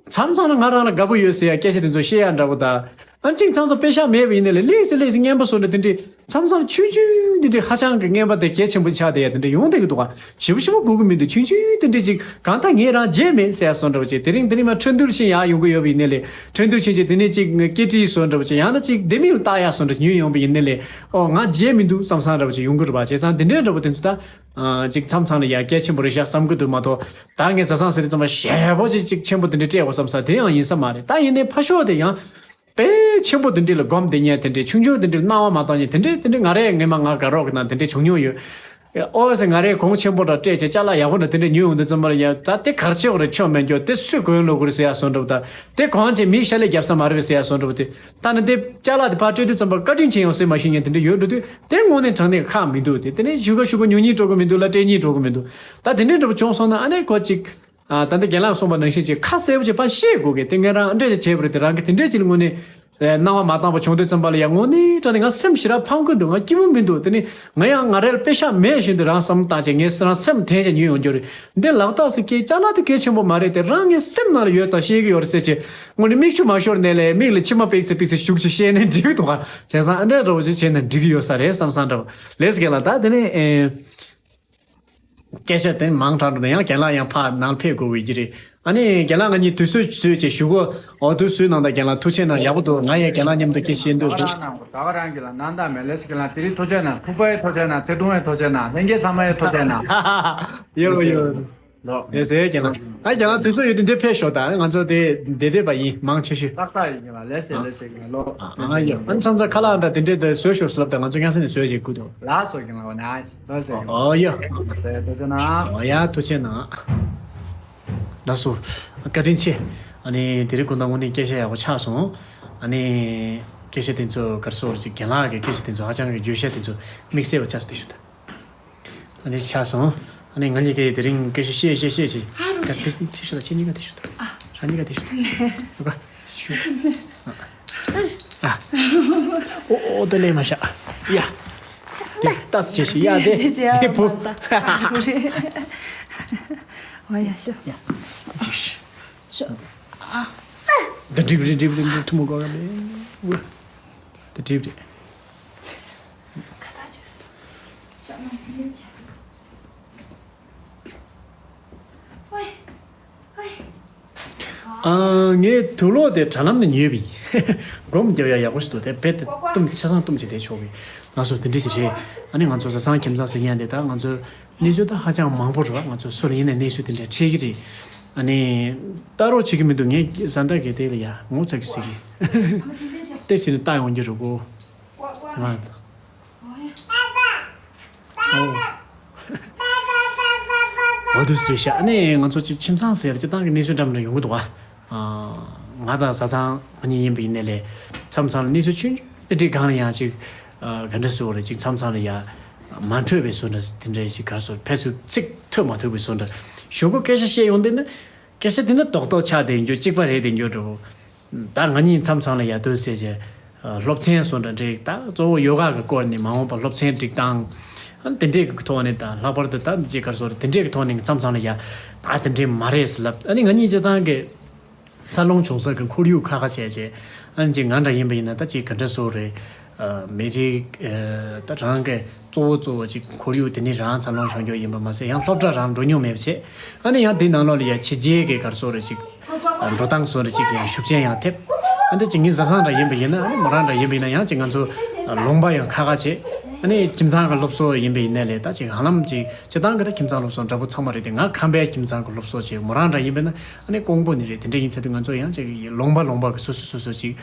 མཚམས་མཚམས་ལ་ང་རང་ལ་དགའ་པོ་ཡོད་ཟེར་ཡ་སྐད་ཆ་དེ་ཚོ་བཤད་ཡ་འདྲ་པོ་དང་། ཨ་ཅིག་མཚམས་མཚམས་དཔེ་ཤག་མེད་པ་ཡིན་ནའི་ལས་ལེགས་སེ་ལེགས་སེ་སྙན་པོ་བཟོ་འདྲ་དེ་འདྲས་མཚམས་མཚམས་ཆུང་ཆུང་དེ་འདྲས་ཧ་ཅང་གི་རྔན་པ་དེ་གལ་ཆེན་པོ་ཆགས་བསྡད་ཡ་དེ་འདྲས་ཡོང་བསྡད་ཀྱི་འདུག་ག་ཞེ་པོ་ཞེ་པོ་དགོས་ཀྱི་མི་འདུག་ཆུང་ཆུང་དེ་འདྲས་ཅིག་གང་ལྟར་ངས་རང་བརྗེད་མེད་ཟེར་ཡ་བཟོ་འདྲ་པོ་ཅིག་དེ་རིང་དེ་རིང་མ་ཁྲོན་འདུལ་ཕྱིན་ཡག་ཡོང་གི་ཡོད་པ་ཡིན་ནའི་ལས་ཁྲོན་འདུལ་ཕྱིན་ཅིག་དེ་ནས་ཅིག་སྐེ་དཀྲིས་བཟོ་འདྲ་པོ་ཅིག་ཡང་ན་ཅིག་ལྡེ་མིག་ལ་བཏགས་ཡག་བཟོ་འདྲ་ཅིག་ཉོས་ཡོང་པ་ཡིན་ནའི་ལས་ཨོ་ང་བརྗེད་མི་འདུག་བསམ་བསམ་འདྲ་པོ་ཅིག་ཡོང་གི་རེད་པ། བྱས་ཙང་དེ་འདྲས་འདྲ་པོ་དེ་ཚོ་ད་ཅིག་མཚམས་མཚམས་ལ་ཡ་གལ་ཆེན་པོ་རེད་ཤག་བསམ་གི་འདུག་མ་གཏོགས་ད་ངས་བཟའ་ཚང་ཟེར་དུས་ཙམ་པ་ཞེ་པོ་ཅིག་ཅིག་ཆེན་པོ་དེ་འདྲས་སྤྲད་དགོས་བསམ་ས་དེ་ཡང་ཡིན་ས་མ་རེད། ད་ཡིན་ནའི་ཕར་ཕྱོགས་དེ་ཡང་། དཔེ་ཆེན་པོ་འདི་འདྲ་ལ་སྒོམ་བསྡད་མཁན་དེ་འདྲ་ཆུང་ཆུང་འདི་འདྲ་ལ་སྣང་བ་མ་གཏོང་མཁན་དེ་འདྲ་དེ་འདྲ་ང་རས་སྔོན་མ་ང་དགའ་རོགས་ཀྱི་ནང་དེ་འདྲ་བྱུང་མྱོང་ཡོད། ཨོ་ཟེར་ང་རས་གོང་ཆེན་པོ་འདྲ་སྤྲད་བྱས་ཅ་ལག་ཡག་པོ་འདྲ་དེ་འདྲ་ཉོས་ཡོང་དུས་ཙམ་པ་ལ་ཡ་ད་དེ་གར་ཆོག་རེད་ཆོག་མེད་འགྱོ་དེ་སུས་གོན་ལོག་གི་རེད་ཟེར་ཡ་བཟོ་འདྲ་པོ་ད་དེ་གོན་བྱས་མིས་ཤ་ལས་རྒྱབ་ས་མ་རེད་པས་ཟེར་ཡ་བཟོ་འདྲ་པོ་དེ་ད་ནི་དེ་ཅ་ལག་དེ་ཕར་སྤྲད་དུས་ཙམ་པ་བཀའ་དྲིན་ཆེ་ཡོང་ཟེར་མ་ཤེས་མཁན་དེ་འདྲ་ཡོད་འགྲོ་དུས་དེ་དངོས་གནས་དྲང་གནས་ཁག་མི་འདུག་དེ་དེ་ནས་ཞུ་ག་ཞུ་ག་ཉུང་ཉིད་འགྲོ་གི་མི་འདུག་ལ་སྤྲད་ཉིད་འགྲོ་གི་མི་འདུག་ད་དེ་འདྲ་འདྲ་པོ་བྱུང་སོང་ན་ཨ་ནི་གོ་ཅིག་ཨ་ད་ལྟ་རྒན་ལགས་གསུངས་པ་ནང་བཞིན་གྱི་ཁ་གསལ་པོ་ཅིག་ཕར་བཤད་དགོས་གི་དེ་ངས་རང་འདྲ་ཅིག་བྱས་པ་རེད། དེ་རང་གི་དེ་འདྲས་ཅིག་ལ་དངོས་གནས་ སྣང་བ་མ་བཏང་བ་བྱུང་དུས་ཙམ་པ་ལ་ཡང་དངོས་གནས་དྲང་གནས་ང་སེམས་ཞེ་དྲག་ཕམ་གི་འདུག་ང་སྐྱིད་པོ་མི་འདུག་དེ་ནི་ང་ཡང་ང་རེ་ལ་དཔེ་ཤག་མེད་བཞིན་དུ་རང་བསམ་བློ་བཏང་བྱས་ངས་རང་སེམས་དྲན་བྱས་ཉོས་ཡོང་རྒྱུ་རེད། འདི་ལག་རྟགས་སུ་སྐྱེས་ཅ་ལག་དེ་གལ་ཆེན་པོ་མ་རེད་དེ་རང་ངའི་སེམས་ནང་ལ་ཡོད་ཙང་ཤེས་ཀྱི་ཡོད་རེད་ཟེར་བྱས་དངོས་གནས་མིག་ཆུ་མ་ཤོར་ནས་ལས་མིག་ལ་མཆི་མ་ཕིག་སེ་ཕིག་སེ་ཞུགས་བྱས་བཤད་ནས་འགྲིག་གི་འདུག་ག་བྱས་ཙང་ཨ་འདྲ་འདྲ་བོ་ཞིག་བྱས་ན་འགྲིག་གི་ཡོད་ས་རེད་བསམ་བསམ་འདྲ་བོ། ལས་སུ་རྒན་ལགས་ད་དེ་ནས་ཨེ། སྐད་ཆ་དེ་མང་དྲགས་འགྲོ་ན་ཡང་རྒན་ལགས་ཡང་ཕར་ནང་ཕེབས་དགོས་ཀྱི་རེད། ཨ་ནི་རྒན་ལགས་ང་གཉིས་དུས་ཚོད་བཟོས་བྱས་ཞུ་གོ་ཨོ་དུས་ཚོད་ནང་ད་རྒན་ལགས་ཐུགས་ཆེ་གནང་ཡག་པོ་འདུག་ང་ཡང་རྒན་ལགས་མཉམ་དུ་སྐད་ཆ་བཤད་འདོད་འདུག་ད་ག་རང་གི་ལ་ནང་ད་མེད་ལས་ཀྱི་ལ་དེ་རིང་ཐུགས་ཆེ་གནང་ཕུག་པའི་ཐུགས་ཆེ་གནང་ཚེ་ཐུང་བའི་ཐུགས་ཆེ་གནང་ལྷན་རྒྱས་ཚང་མའི་ཐུགས་ཆེ་གནང་། ཡོད་ཡོད། ལོ། ཡོད་ཟེར་རྒན་ལགས། ཨ་རྒན་ལགས་དུས་ཚོད་ཡོད་དུས་འདིར་ཕེབས་ཤོག་ད་ང་ཚོ་དེ་བསྡད་བསྡད་པ་ཡིན་མང་ཆེ་ཤོས། ཏག་ཏག་ཡིན་གྱི་ལ་ལས་ཟེར་ལས་ཟེར་གྱི་ལ་ལོ། ཨ་ཡོད་ཨ་མཚམས་མཚམས་ཁ་ལག་འདྲ་དེ་འདྲས་དེ་བཟོས་ཤོག་ཟེར་ལབ་ད་ང་ཚོ་སྙན་སེང་ནས་བཟོས་བྱས་བསྐུར་དོ། ལགས་སོ་རྒན་ལགས་ཨོ་ན་ལགས་སོ་རྒན་ལགས། ཨོ་ཡ། ཟེར་དུས་ཚོད་ན། ཨོ་ཡ་ཐུགས་ཆེ་གནང་། ལགས་སོ། བཀའ་དྲིན་ཆེ། ཨ་ནི་དེ་རིང་དགོང་དག་དངོས་གནས་སྐད་ཆ་ཡག་པོ་ཆགས་སོང་། ཨ་ནི་སྐད་ཆ་དེ་ཚོ་ག་རེ་ཟེར་ཅིག་རྒན་ལགས་ཀྱི་སྐད་ཆ་དེ་ཚོ་ཧ་ཅང་གི་བརྗོད་བྱ་དེ་ཚོ་དམིགས་བསལ་བ་ཆགས་སོང་དེ་ཞུ་ད། ཨ་ནི་ཆགས་སོང་། ཨ་ནི་ང་གཉིས་ཀྱིས་དེ་རིང་སྐད་ཆ་བཤད་བཤད་བཤད་ཅིག་ཨ་རུ་ད་ཆེ། དེ་ཤོད་ད་ཁྱེད་གཉིས་ཀ་དེ་ཤོད་ད། ཨ། རང་གཉིས་ཀ་དེ་ཤོད་ད། ཨོ་ཀ་དེ་ཤོད་ད། ཨ། ཨོ་ཨོ་ད་ལས་མ་བྱ། ཡ། དེ་ཏག་ཙི་བྱེད་ཤིག་ཡ་དེ་དེ་བུ། ཨོ་ཡ་ཤོ། ཡ། ཤོ། ཨ། ད་འགྲིབ་རི་འགྲིབ་རི་འགྲིབ་ཐུ་མོ་གོ་ག་མེ། ད་འགྲིབ་རི། ཁ་ཐག་ཆོད་སོང་། ཤོག་ང་འཛིན་ལེན་བྱ། ཨོའི། ཨོའི། ཨ། ངས་དུག་ལོག་དེ་དྲ་ལམ་ནས་ཉོས་པ་ཡིན། སྒོམ་རྒྱབ་ཡ་ཡག་པོ་ཞིག་འདུག་དེ་རྦད་དེ་བཏུམ་ཆ་ཚང་བཏུམ་བྱས་བསྡད་ཆོག་གི། ང་ཚོ་དེ་འདྲ་ཞིག་རེད། ཨ་ནི་ང་ཚོ་བཟའ་ཚང་ཁྱིམ་ཚང་ཟེར་མཁན་དེ་ད་ང་ཚོ་གནས་ཚུལ་ད་ཧ་ཅང་མང་པོ་རེད་བ། ང་ཚོ་སུ་ལ་ཡིན་ན་གནས་ཚུལ་དེ་འདྲ་འཕྲད་ཀྱི་རེད། ཨ་ནི་ལྟ་རོགས་བྱེད་ཀྱི་མི་འདུག་ངས་བཟའ་ཟླ་གི་དེ་ལ་ཡ་ངོ་ཚ་གི་ཟེར་གི། དེ་ཟེར་ནས་ལྟ་ཡོང་རྒྱུ་རེད་གོ་ང་། ཨོ། ཨོ་དུ་སི་ཤ་ནས་ང་ཚོ་ཅིག་ཁྱིམ་ཚང་ཟེར་ཅི་ཏང་གི་གནས་ཚུལ་འདྲ་མི་འདྲ་ཡོང་གི་འདུག་ཨ། ང་དང་བཟའ་ཚང་ང་གཉིས་ཡིན་པ་ཡིན་ནའི་ལས་མཚམས་མཚམས་ལ་གནས་ཚུལ་ཆུང་ཆུང་དེ་འདྲའི་སྒང་ལ་ཡང་ཅིག་ག་འདྲ་ཟེར་དགོས་རེད། ཅིག་མཚམས་མཚམས་ལ་ཡ་མ་འཕྲོད་པའི་བཟོ་འདྲ་དེ་འདྲའི་ཅིག་ག་རེ་ཟེར་ཕལ་ཆེར་ཚིག་ཐོན་མ་ཐུབ་པའི་བཟོ་འདྲ་ཞུ་གོ་སྐད་ཆ་བཤད་ཡོང་དུས་ནི་སྐད་ཆ་དེ་ནི་རྡོག་རྡོག་ཆགས་བསྡད་རྒྱུ་གཅིག་པ་རེད་བསྡད་རྒྱུ་འགྲོ། ད་ང་གཉིས་མཚམས་མཚམས་ལ་ཡ་དུས་ཟེར་བྱས། སློབ་ཚན་བཟོ་འདྲ་འགྲིག་ད་གཙོ་བོ་ཡོ་ག་གི་སྐོར་ནས་མ་འོངས་པ་སློབ་ཚན་སྒྲིག་སྟངས། ཨ་ནི་དེ་འདྲས་ཀྱི་ཐོག་ནས་ད་ལྷག་པར་དུ་ད་འདི་ཅིག་ག་རེ་ཟེར་དེ་འདྲས་ཀྱི་ཐོག་ནས་མཚམས་མཚམས་ལ་ཡ། ད་དེ་འདྲས་མ་རེད་ཟེར་ལབ། ཨ་ནི་ང་གཉིས་སྤྱི་བཏང་གི་འཚར་ལོངས་བྱུང་ས་གི་ཁོར་ཡུག་ཁ་ཁ་བྱས་བྱས། ཨ་ནི་ཅིག་ང་འདྲ་ཡིན་པ་ཡིན་ན་ད་ཅིག་ག་འདྲ་ཟེར་རེད། མི་རིགས་ད་རང་གི་གཙོ་བོ་གཙོ་བོ་ཅིག་ཁོར་ཡུག་དེ་ནི་རང་འཚར་ལོངས་བྱུང་རྒྱུ་ཡིན་པ་མ་ཟད་ཡང་སློབ་གྲྭ་རང་འགྲོ་མྱོང་མེད་པ་བྱས། ཨ་ནི་ཡང་དེའི་ནང་ལོགས་ལ་ཡ་ཕྱི་རྒྱལ་གྱི་ག་རེ་ཟེར་རེད་ཅིག་འགྲོ་སྟངས་བཟོ་འདྲ་ཅིག་ཡང་ཤུགས་རྐྱེན་ཡང་ཐེབས། ཨ་འདྲ་ཅིག་ངའི་བཟའ་ཚང་འདྲ་ཡིན་པ་ཡིན་ན་ཨ་ནི་མོ་རང་འདྲ་ཡིན་པ་ཡིན་ན་ཡང་ཅིག་ང་ཚོ་ལུང་པ་ཡང་ཁ་ཁ་བྱེད། ཨ་ནི་ཁྱིམ་ཚང་གི་སློབ་གསོ་ཡིན་པ་ཡིན་ནའི་ལས་ད་ཅིག་ཧ་ལམ་ཅིག་སྤྱི་བཏང་གི་ད་ཁྱིམ་ཚང་སློབ་གསོ་འདྲ་པོ་ཚང་མ་རེད་དེ་ང་ཁམས་པའི་ཁྱིམ་ཚང་གི་སློབ་གསོ་བྱེད་མོ་རང་འདྲ་ཡིན་པ་ཡིན་ན་ཨ་ནི་ཀོང་པོ་ནས་རེད། དེ་འདྲ་ཡིན་ཚེ་དུས་ང་ཚོ་ཡང་ཅིག་ལུང་པ་ལུང་པ་གི་སོ་སོ་སོ་སོ་ཅིག་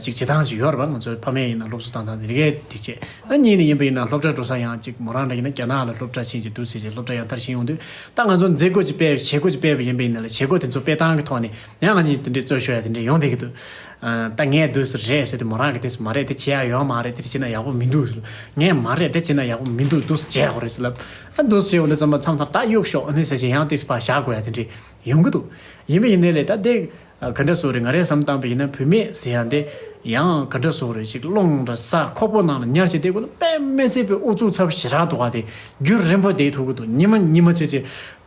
ཅིག་བྱེད་སྟངས་ཅིག་ཡོད་རེད་པ། ང་ཚོ་ཕ་མས་ཡིན་ན་སློབ་གསོ་བཏང་སྟངས་དེ་རིགས་ཐིག་བྱེད། ཨ་གཉིས་ནས་ཡིན་པ་ཡིན་ན་སློབ་གྲྭ་འགྲོ་ས་ཡང་ཅིག་མོ་རང་འདྲ་ཡིན་ན་རྒྱ་ནག་ལ་སློབ་གྲྭ་ཕྱིན་ཅིག་འདུག་ཟེར་ཅིག་སློབ་གྲྭ་ཡང་མཐར་ཕྱིན་ཡོང་དུས་ད་ང་ཚོ་མཛད་སྒོ་ཅིག་སྤེལ་བྱེད་སྒོ་ཅིག་སྤེལ་བ་ཡིན་པ་ཡིན་ན་ལ་བྱེད་སྒོ་དེ་ཚོ་སྤེལ་སྟངས་ཀྱི་ཐོག་ནས་ཡང་ང་གཉིས་དེ་འདྲའི་རྩོད་ཤོར་ཡ་དེ་འདྲ་ཡོང་བསྡད་ཀྱི་འདུག་ད་ངས་འདུག་སེ་རེད་ཟེར་དུས་མོ་རང་གིས་དེ་མ་རེད་དེ་བྱེད་ཡ་ཡོད་མ་རེད། དེ་བྱེད་ན་ཡག་པོ་མི་འདུག་ངས་མ་རེད་དེ་བྱེད་ན་ཡག་པོ་མི་འདུག་འདུག་སེ་བྱེད་ཡག་པོ་རེད་ཟེར་ལབ། ཨ་འདུག་སེ་བྱེད་འོང་དུས་ཙམ་པ་མཚམས་མཚམས་ད་གཡུག་ཤོག་ཨ་ནི་ཟེར་བྱས་ཡང་དེ་ཕར་བཞག་དགོས་ཡ་དེ་འདྲ་ཡོང་གི་འདུག་ཡིན་པ་ཡིན་ནའི་ལས་ད་དེ་ག་འདྲ་ཟེར་རེད། ང་རས་བསམ་བཏང་པ་ཡིན་ན་བུད་མེད་ཟེར་ཡ་འདི་ཡང་ག་འདྲ་ཟེར་རེད། ཅིག་རླུང་འདྲ་ས་ཁོག་པ་ནང་ལ་ཉར་བྱས་དེ་ཀོ་ལ་དཔེ་མི་སྲིད་པའི་ཨུ་ཚུགས་ཚ་པོ་ཞེ་དྲག་འདུག་ག་དེ་རྒྱུན་རིང་པོ་བསྡད་ཐུབ་ཀྱི་འདུག་ཉི་མ་ཉི་མ་བྱས་བྱས་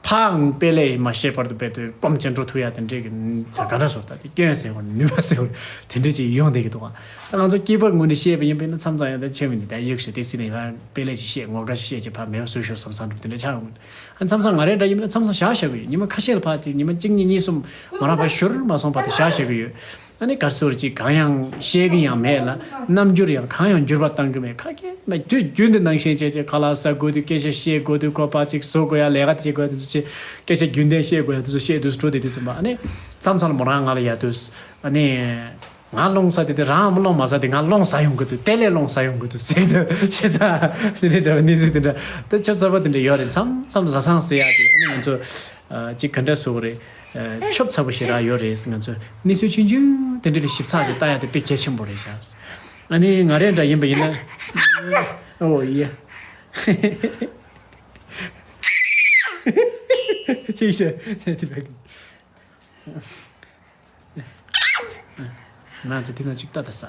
ཕར་དཔེ་ལས་མ་ཤེས་བར་དུ་དཔེ་དེ་སྐོམ་ཅན་འགྲོ་ཐུབ་ཡ་དེ་འདྲས་ཀྱི་ག་འདྲ་ཟེར་ད་དེ་སྐྱོན་ཟེར་བ་ནུས་པ་ཟེར་བ་དེ་འདྲས་ཅིག་ཡོང་བསྡད་ཀྱི་འདུག་ག་ད་ང་ཚོ་སྐྱེས་པ་ངོས་ནས་བཤད་པ་ཡིན་པས་ན་མཚམས་མཚམས་ཡང་ད་ཆེ་མི་འདི་ད་གཡུག་ཞོག་དེ་སྲིད་ནས་ཡང་དཔེ་ལས་ཅིག་བཤད་ངོ་དགའ་ཞིག་བཤད་ཅིག་ཕར་མེད་པ་བཟོས་ཞོག་བསམ་བསམ་འགྲུབ་དེ་འདྲ་ཆགས་ཡོང་གི་འདུག་ཨ་མཚམས་མཚམས་ང་རའི་འདྲ་ཡིན་ན་མཚམས་མཚམས་བཞག་བཞག་གི་ཡོད། ཉི་མ་ཁ་ཤས་ལ་ཕར་ཅིག་ཉི་མ་གཅིག་གཉིས་གཉིས་གསུམ་མོ་རང་ཕར་བཞུར་མ་སོང་བར་དུ་བཞག་བཞག་གི་ཡོད། ཨ་ནི་ག་རེ་ཟེར་ཅིག་གང་ཡང་བཤད་གི་ཡང་མེད་ལ་རྣམ་འགྱུར་ཡང་གང་ཡང་འགྱུར་བ་བཏང་གི་མེད། ཁ་སྐད་མ་དུས་རྒྱུན་དུ་ནང་བཞིན་བྱས་བྱས་ཁ་ལག་ཟ་དགོས་དུས་སྐད་ཆ་བཤད་དགོས་དུས་ཁོ་ཕར་ཅིག་བཟོ་དགོས་ཡ་ལས་ཀ་དེ་བྱེད་དགོས་ཡ་དེ་ཚོ་བྱེད། སྐད་ཆ་རྒྱུན་ལྡན་བཤད་དགོས་ཡ་དེ་ཚོ་བཤད་དུས་སུ་འགྲོ་དེ་དུས་ཙམ་པ་ཨ་ནི་མཚམས་མཚམས་ལ་མོ་རང་ང་ལ་ཡ་དུས་ཨ་ནི། ང་སློང་ས་དེ་དེ་རང་མི་སློང་མ་ས་དེ་ང་སློང་ས་ཡོང་གི་འདུག་དེ་ལས་སློང་ས་ཡོང་གི་འདུག་ཟེར་གི་འདུག་བྱས་ཙང་དེ་འདྲའི་འདྲ་བའི་གནས་ཚུལ་དེ་འདྲ་དེ་ཆབ་གསར་པ་དེ་འདྲ་ཡོད་རེད། མཚམས་མཚམས་བཟའ་ཚང་ཟེར་ཡག་དེ་ཨ་ནི་ང་ཚོ་ཅིག་ག་འདྲ་ཟེར་དགོས་རེད། ཆོབ་ཚ་པོ་ཞེ་དྲག་ཡོད་རེད། ང་ཚོ་གནས་ཚུལ་ཆུང་ཆུང་དེ་འདྲ་ལ་ཞིབ་ཚགས་དེ་ལྟ་ཡག་དེ་དཔེ་གལ་ཆེན་པོ་རེད་ཤག་ཨ་ནི་ང་རས་འདྲ་ཡིན་པ་ཡིན་ན་ཨོ་ཡེ་ཤེས་ཤེས་དེ་དེ་བས། ང་ཚོ་དེ་ན་ཅིག་ལྟ་ད་ས།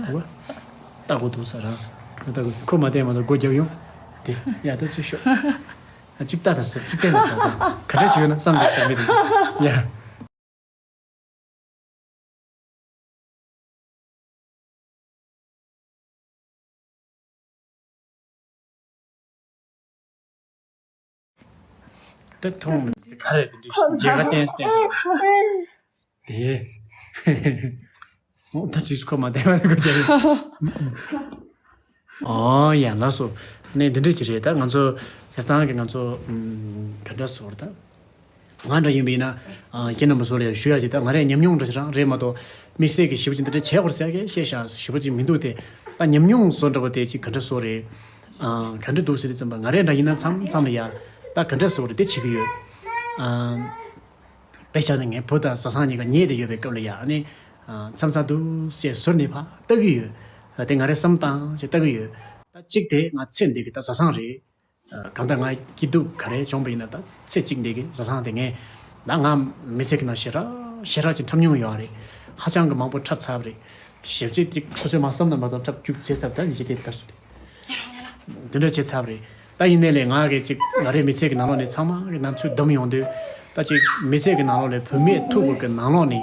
འོ། ལྟ་དགོས་འདུག་ས་རང་། ང་ལྟ་དགོས། ཁོ་མ་བསྟན་མ་གཏོགས་སྒོ་རྒྱབ་ཡོང་། དེ་ཡ་ད་ཚུར་ཤོག་ཨ་ཅིག་ལྟ་ད་ས། ཅིག་བསྟན་ད་ས། ག་འདྲ་བྱུང་ན་བསམ་འདུག་ས་མི་དེ་ཚོ་ཡ། དེ་མཐོང་ག་རེ་དེ་འདྲ་མཇལ་ཁ་བསྟན་བསྟན་ས། དེ། འོ་ད་དྲིས་ཁོ་མ་བསྟན་པ་དེ་གོ་རྒྱ་ཡིན། ཨོ་ཡ་ལགས་སོ། ནས་འདི་འདྲ་ཅིག་རེད། ད་ང་ཚོ་སྤྱིར་བཏང་གི་ང་ཚོ་ཨམ་ག་འདྲ་ཟེར་ད། ང་འདྲ་ཡིན་པ་ཡིན་ན། ཨ་ཁྱེད་རྣམ་པ་ཚོ་ལ་ཡང་ཞུ་ཡ་ཅིག་ད་ང་རས་ཉམས་མྱོང་འདྲ་ཞིག་རང་རེད་མ་གཏོགས། དམིགས་བསལ་གྱི་ཞིབ་པ་ཅིག་འདི་འདྲ་བྱས་པར་ཟེར་གི་བཤད་བཞག་ཞིབ་པ་ཅིག་མི་འདུག་སྟེ། ད་ཉམས་མྱོང་བཟོ་འདྲ་པོ་དེ་ཅིག་ག་འདྲ་བཟོ་རེད། ཨ་ག་འདྲ་འདུག་ཟེར་དུས་ཙམ་པ་ང་རས་འདྲ་ཡིན་ན་མཚམས་མཚམས་ལ་ཡ། ད་ག་འདྲ་བཟོ་རེད་དེ་བྱེད་ཀྱི་ཡོད། ཨ་དཔེ་བཞག་ན་ངའི་བུ་དང་བཟའ་ཚང་གཉིས་ཀ་ཉལ་བསྡད་ཡོད་པའི་སྐབས་ལ་ཡ་ཨ་ནི། ཨ་མཚམས་མཚམས་འདུག་ཅེས་ཟུར་ནས་ཕར་ལྟ་གི་ཡོད། ཨ་དེ་ང་རས་བསམ་བཏང་ཅེས་ལྟ་གི་ཡོད། ད་གཅིག་དེ་ང་ཚེ་འདི་གི་ད་བཟའ་ཚང་རེད། ཨ་གང་ལྟར་ང་སྐྱིད་སྡུག་ག་རེ་བྱུང་བ་ཡིན་ན་ད་ཚེ་གཅིག་འདི་གི་བཟའ་ཚང་དེ་ངས་ད་ང་མི་ཚེ་གི་ནང་ཞེ་དྲག་ཞེ་དྲག་ཅིག་འཁྲབ་མྱོང་ཡོད་རེད། ཧ་ཅང་གི་མང་པོ་འཁྲབ་ཚར་བ་རེད། ཞེ་གཅིག་ཅིག་སོ་སོས་མ་བསམ་ན་མ་གཏོགས་འཁྲབ་རྒྱུག་བྱས་ཚར་བ་ད་ཡིན་གྱི་དེ་ལྟར་སོང་སྟེ། དེ་འདྲ་བྱས་ཚར་བ་རེད། ད་ཡིན་ནའི་ལས་ང་གི་ཅིག་ང་རའི་མི་ཚེ་གི་ནང་ལོགས་ནས་ཚང་མ་གི་ནང་ཚུད་བསྡོམས་ཡོང་དུས། ད་ཅིག་མི་ཚེ་གི་ནང་ལོགས་ལས་བུད་མེད་ཐུག་པ་གི་ནང་ལོགས་ནས།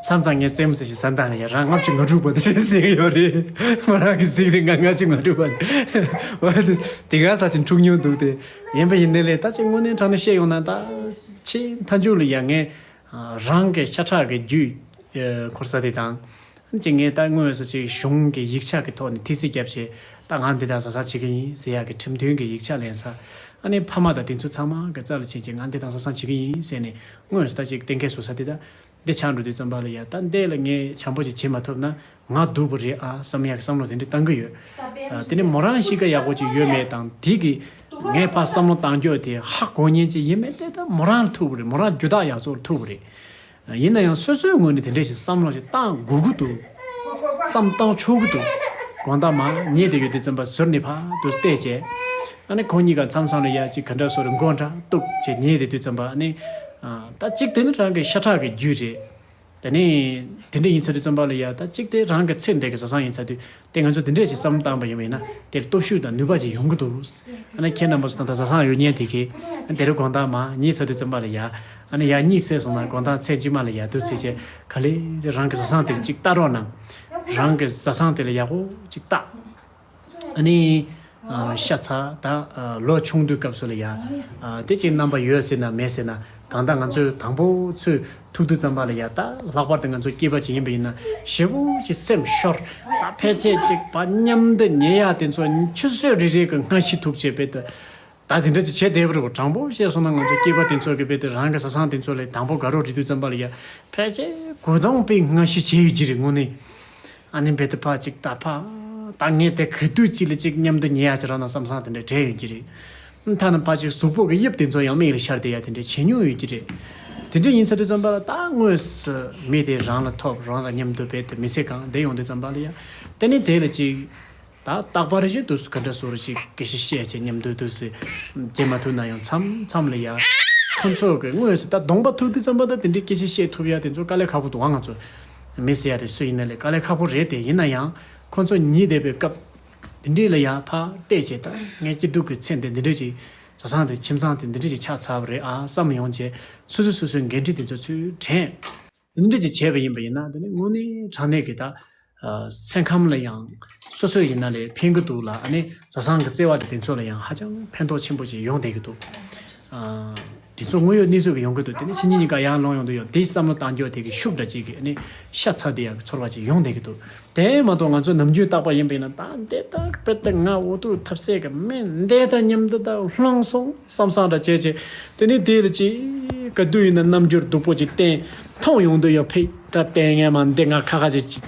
མཚམས་མཚམས་ངས་རྩེད་མོ་རྩེ་ཞིག་བཟའ་སྟངས་ལ་ཡ་རང་ལྔ་བཅུ་ང་དྲུག་པ་དེ་ཟེར་གི་ཡོད་རེད། མོ་རང་གི་གཟིགས་རེད་ང་ལྔ་བཅུ་ང་དྲུག་པ་རེད། འོ་དེ་དེ་ག་ས་ཅིག་འཁྲུག་མྱོང་འདུག་སྟེ། ཡིན་པ་ཡིན་ནའི་ལས་ད་ཅིག་དངོས་གནས་དྲང་གནས་བཤད་ཡོང་ན་ད། ཆེས་མཐའ་མཇུག་ལ་ཡ་ངས་རང་གི་ཤ་ཁྲག་གི་རྒྱུད་འཁོར་ས་དེ་དང་། ཅིག་ངས་ད་དངོས་སུ་ཅིག་གཞུང་གི་ཡིག་ཆ་གི་ཐོག་ནས་ཐེལ་ཙེ་བརྒྱབ་བྱས་ད་ང་འདི་དག་བཟའ་ཚང་བྱེད་ཀྱི་ཡིན་ཟེར་ཡག་གི་ཁྲིམས་མཐུན་གྱི་ཡིག་ཆ་ལེན་ས། ཨ་ནི་ཕ་མ་དང་དེ་ཚོ་ཚང་མ་གི་རྩ་ལ་ཕྱིན་བྱས་ང་འདི་དག་བཟའ་ཚང་བྱེད་ཀྱི་ཡིན་ཟེར་ནས་དངོས་སུ་ད་ཅིག་གཏན་འཁེལ་བཟོ་ས་དེ་ད་འདི་ཆགས་འགྲོ་དུས་ཙམ་པ་ལ་ཡ་ད་འདི་ལ་ངས་བྱམས་པོ་ཅིག་བྱེད་མ་ཐུབ་ན་ང་སྡུག་པོ་རེད་ཨ་བསམ་ཡག་གི་བསམ་བློ་དེ་འདྲ་བཏང་གི་ཡོད། ཨ་དེ་ནས་མོ་རང་གཤིས་ཀ་ཡག་པོ་ཅིག་ཡོད་མེད་དང་དེ་གི་ངས་ཕར་བསམ་བློ་བཏང་རྒྱུ་དེ་ཧ་གོ་མཁན་ཅིག་ཡིན་མིན་དེ་ད་མོ་རང་ལ་ཐུག་པ་རེད། མོ་རང་རྒྱུ་དག་ཡག་བཟོ་ལ་ཐུག་པ་རེད། ཡིན་ན་ཡང་སོ་སོའི་ངོས་ནས་དེ་འདྲ་ཞིག་བསམ་བློ་ཞིག་བཏང་དགོས་ཀྱི་འདུག་བསམ་བཏང་ཆོག་གི་འདུག་དགོང་དག་མར་ཉལ་བསྡད་ཡོད་དུས་ཙམ་པ་ཟུར་ནས་ཕར་དུ་བལྟས་བྱས། ཨ་ནི་ཁོང་གཉིས་ཀ་མཚམས་མཚམས་ལ་ཡ་གཅིག་ག་འདྲ་བཟོ་རེད་མགོ་འདྲ་གཏུགས་བྱས་ཉལ་བསྡད་དུས་ཙམ་པ་ཨ་ནི། ཨ་ད་གཅིག་དེ་ནི་རང་གི་ཤ་ཁྲག་གི་རྒྱུད་རེད། དེ་ནི་དེ་འདྲ་ཡིན་ཚར་དུས་ཙམ་པ་ལ་ཡ་ད་གཅིག་དེ་རང་གི་ཚེ་འདས་ཀྱི་བཟའ་ཚང་ཡིན་ཚར་དུས། དེ་ང་ཚོ་དེ་འདྲས་ཞིག་བསམ་བཏང་པ་ཡིན་པ་ཡིན་ན་དེར་སྟོབས་ཤུགས་དང་ནུས་པ་ཞིག་ཡོང་གི་འདུག་ཨ་ནི་ཁྱེད་རྣམ་པ་ཚོ་ད་ལྟ་བཟའ་ཚང་ཡོད་མཁན་དེ་གས་དེ་རུ་དགོང་དག་མར་ཉལ་ཚར་དུས་ཙམ་པ་ལ་ཡ། ཨ་ནི་ཡར་གཉིད་སད་སོང་ན་དགོང་དག་མཚན་དཀྱིལ་མ་ལ་ཡ་དུ་ཟེར་བྱས་ག་ལེ་རང་གི་བཟའ་ཚང་དེ་གཅིག་ལྟ་རོགས་གནང་། རང་གི་བཟའ་ཚང་དེ་ལ་ཡག་པོ་གཅིག་ལྟ། ཨ་ནི་ཤ་ཚ་ད་ལོ་ཆུང་དུས་སྐབས་སུ་ལ་ཡ། དེ་གཅིག་རྣམ་པ་ཡོད་ཟེར་ན་མེད་ཟེར་ན་གང་ལྟར་ང་ཚོས་དང་པོ་ཚུད། ཐུག་དུས་ཙམ་པ་ལ་ཡ་ད་ལྷག་པར་དུ་ང་ཚོ་སྐྱེས་པ་ཅིག་ཡིན་པ་ཡིན་ན་ཞེ་པོ་ཅིག་སེམས་ཤོར། ད་ཕལ་ཆེར་ཅིག་ཕར་མཉམ་དུ་ཉལ་ཡག་དེ་ཚོ་ཆུ་ཚོད་རེ་རེ་གི་སྔ་ཕྱི་ཐུག་བྱས་པས་ད། ད་དེ་འདྲ་ཅིག་བྱས་བསྡད་པ་རེད་པ། དྲང་པོ་བཤད་སོང་ན་ང་ཚོ་སྐྱེས་པ་དེ་ཚོ་གི་དཔེ་དེ་རང་གི་བཟའ་ཚང་དེ་ཚོ་ལ་དང་པོ་དགའ་རོགས་རེད་དུས་ཙམ་པ་ལ་ཡ་ཕལ་ཆེར་གོ་དོང་པའི་སྔ་ཕྱི་བྱས་ཡོད་ཀྱི་རེད་དངོས་གནས། ཨ་ནི་རྦད་དེ་ཕར་ཅིག་ད་ཕར་ད་ངས་དེ་ག་དུས་ཅིག་ལ་ཅིག་མཉམ་དུ་ཉལ་ཡག་ཅིག་རག་ན་བསམ་བསམ་དེ་འདྲ་དྲན་ཡོད་ཀྱི་རེད། ཐ་ན་ཕར་ཅིག་གཟུགས་པོ་གི་དབྱིབས་དེ་ཚོ་ཡང་མིག་ལ་ཤར་བསྡད་ཡ་དེ་འདྲ་བྱེད་མྱོང་ཡོད་ཀྱི་རེད། དེ་འདྲ་ཡིན་ཚར་དུས་ཙམ་པ་ལ་ད་དངོས་སུ་མི་དེ་རང་ལ་ཐོབ་རང་དང་མཉམ་དུ་རྦད་དེ་མི་ཚེ་གང་བསྡད་ཡོང་དུས་ཙམ་པ་ལ་ཡ། དེ་ནི་དེ་ལ་ཅིག་ད་རྟག་པར་ཞིག་དུས་སུ་ག་འདྲ་བཟོ་རུ་ཅིག་སྐད་ཆ་བཤད་བྱས་མཉམ་དུ་དུས་སུ་བསྡད་མ་ཐུབ་ན་ཡང་མཚམས་མཚམས་ལ་ཡ། ཁོ་ཚོ་གི་དངོས་སུ་ད་གདོང་པ་ཐུག་དུས་ཙམ་པ་ད་དེ་འདྲའི་སྐད་ཆ་བཤད་ཐུབ་ཡ་དེ་ཚོ་དཀའ་ལས་ཁག་པོ་འདུག་བ། ང་ཚོ་མི་ཟེར་ཡ་དེ་སུ་ཡིན་ན་ལས་དཀའ་ལས་ཁག་པོ་རེད་དེ། ཡིན་ན་ཡང་ཁོ་ཚོ་ཉིད་བསྡད་པའི་སྐབས་དེ་འདྲའི་ལ་ཡ་ཕར་བལྟས་བྱས་ད་ངའི་སྐྱིད་སྡུག་གི་མཚན་དེ་འདི་འདྲ་ཅིག་བཟའ་ཚང་དེ་ཁྱིམ་ཚང་དེ་འདི་འདྲ་ཅིག་ཆགས་ཚར་བ་རེད་ཨ་བསམ་ཡོང་བྱས་སོ་སོ་སོ་སོའི་འགན་འཁྲི་དེ་ཚོ་ཚུར་དྲན། འདི་འདྲ་ཅིག་བྱས་པ་ཡིན་པ་ཡིན་ན་དེ་ནི་དངོས་གནས་དྲང་གནས་ཀྱི་ད། སེམས་ཁམས་ལ་ཡང་སོ་སོ་ཡིན་ན་ལས་ཕན་གྱི་འདུག་ལ་ཨ་ནི་བཟའ་ཚང་གི་བརྩེ་བ་དེ་དེ་ཚོ་ལ་ཡང་ཧ་ཅང་ཕན་ཐོགས་ཆེན་པོ་ཅིག་ཡོང་བསྡད་ཀྱི་འདུག་དེ་ཚོ་དངོས་ཡོད་གནས་ཚུལ་གྱི་ཡོང་གི་འདུག་དེ་ནི་ཕྱི་ཉིན་གཉིས་ཀ་ཡར་ལོངས་ཡོང་དུས་ཡང་དེ་བསམ་བློ་བཏང་རྒྱུ་དེ་གི་ཤུགས་འདྲ་ཅིག་གི་ཨ་ནི་ཤ་ཚ་དེ་ཡག་གི་ཚོར་བ་ཅིག་ཡོང་བསྡད་ཀྱི་འདུག་དེ་མ་གཏོགས་ང་ཚོ་ནམ་རྒྱུན་རྟག་པ་ཡིན་པ་ཡིན་ན་ད་འདི་ལྟ་དཔེ་ལྟ་ང་འོ་ཐུག་ཐབས་ཟད་གི་མི་འདི་དང་མཉམ་དུ་ད་ལྷུང་སོང་བསམ་བསམ་འདྲ་བྱས་བྱས་དེ་ནི་དེ་ལ་ཅིག་ག་དུས་ཡིན་ན་རྣམ་འགྱུར་སྡུག་པོ་ཅིག་བསྟན་མཐོང་ཡོང་དུས་ཡང་ཕེ་ད་བསྟན་ངས་མ་འདི་ང་ཁ་ཁ་ཅིག་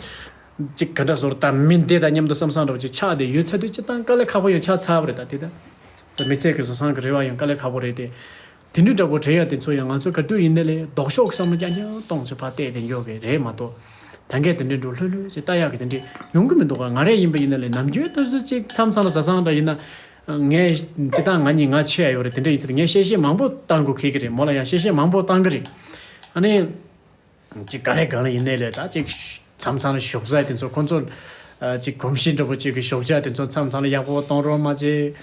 ཅིག་ག་འདྲ་ཟོར་ད་མི་འདི་དང་མཉམ་དུ་བསམ་བསམ་འདྲ་བོ་ཅིག་ཆགས་བསྡད་ཡོད་ཚ་དུས་ཅི་ལྟར་དཀའ་ལས་ཁག་པོ་ཡང་ཆགས་ཚར་བ་རེད། ད་དེ་ད་མི་ཚེ་གི་བཟའ་ཚང་གི་རེ་བ་ཡང་དཀའ་ལས་ཁག་པོ་རེད་དེ། དེ་འདྲའི་འདྲ་པོ་དྲན་ཡ་དེ་ཚོ་ཡང་ང་ཚོ་ག་དུས་ཡིན་ནའི་ལས་ལྡོག་ཕྱོགས་བསམ་བློ་རྐྱང་རྐྱང་གཏོང་ཚེ་ཕར་བལྟས་དེ་འགྱོ་གི་རེད་མ་གཏོགས། ད་གས་དེ་འདྲའི་འགྲོ་ལྷོད་ལྷོད་ཅིག་ལྟ་ཡག་གི་དེ་འདྲའི་ཡོང་གི་མི་འདུག་ག་ང་རས་ཡིན་པ་ཡིན་ན་ལས་ནམ་རྒྱུན་དུས་ཚོད་ཅིག་མཚམས་མཚམས་ལ་བཟའ་ཚང་འདྲ་ཡིན་ན། ངས་སྤྱི་བཏང་ང་གཉིས་ང་ཆེ་ཡ་ཡོད་རེད་དེ་འདྲ་ཡིན་ཚེ་ངས་གཤེ་གཤེ་མང་པོ་བཏང་དགོས་ཁེལ་གི་རེད། མོ་ལ་ཡང་གཤེ་གཤེ་མང་པོ་བཏང་གི་རེད། ཨ་ནི། ཅིག་ག་རེ་གང་ལ་ཡིན་ནའི་ལས་ད་ཅིག་ མཚམས་མཚམས་ལ་ཞོགས་ཟས་དེ་ཚོ་ཁོང་ཚོ་ཨ་ཅིག་གོམས་གཤིས་འདྲ་པོ་ཅིག་གི་ཞོགས་ཇ་དེ་ཚོ་མཚམས་མཚམས་ལ་ཡག་པོ་གཏོང་རོགས་མ་བྱེད།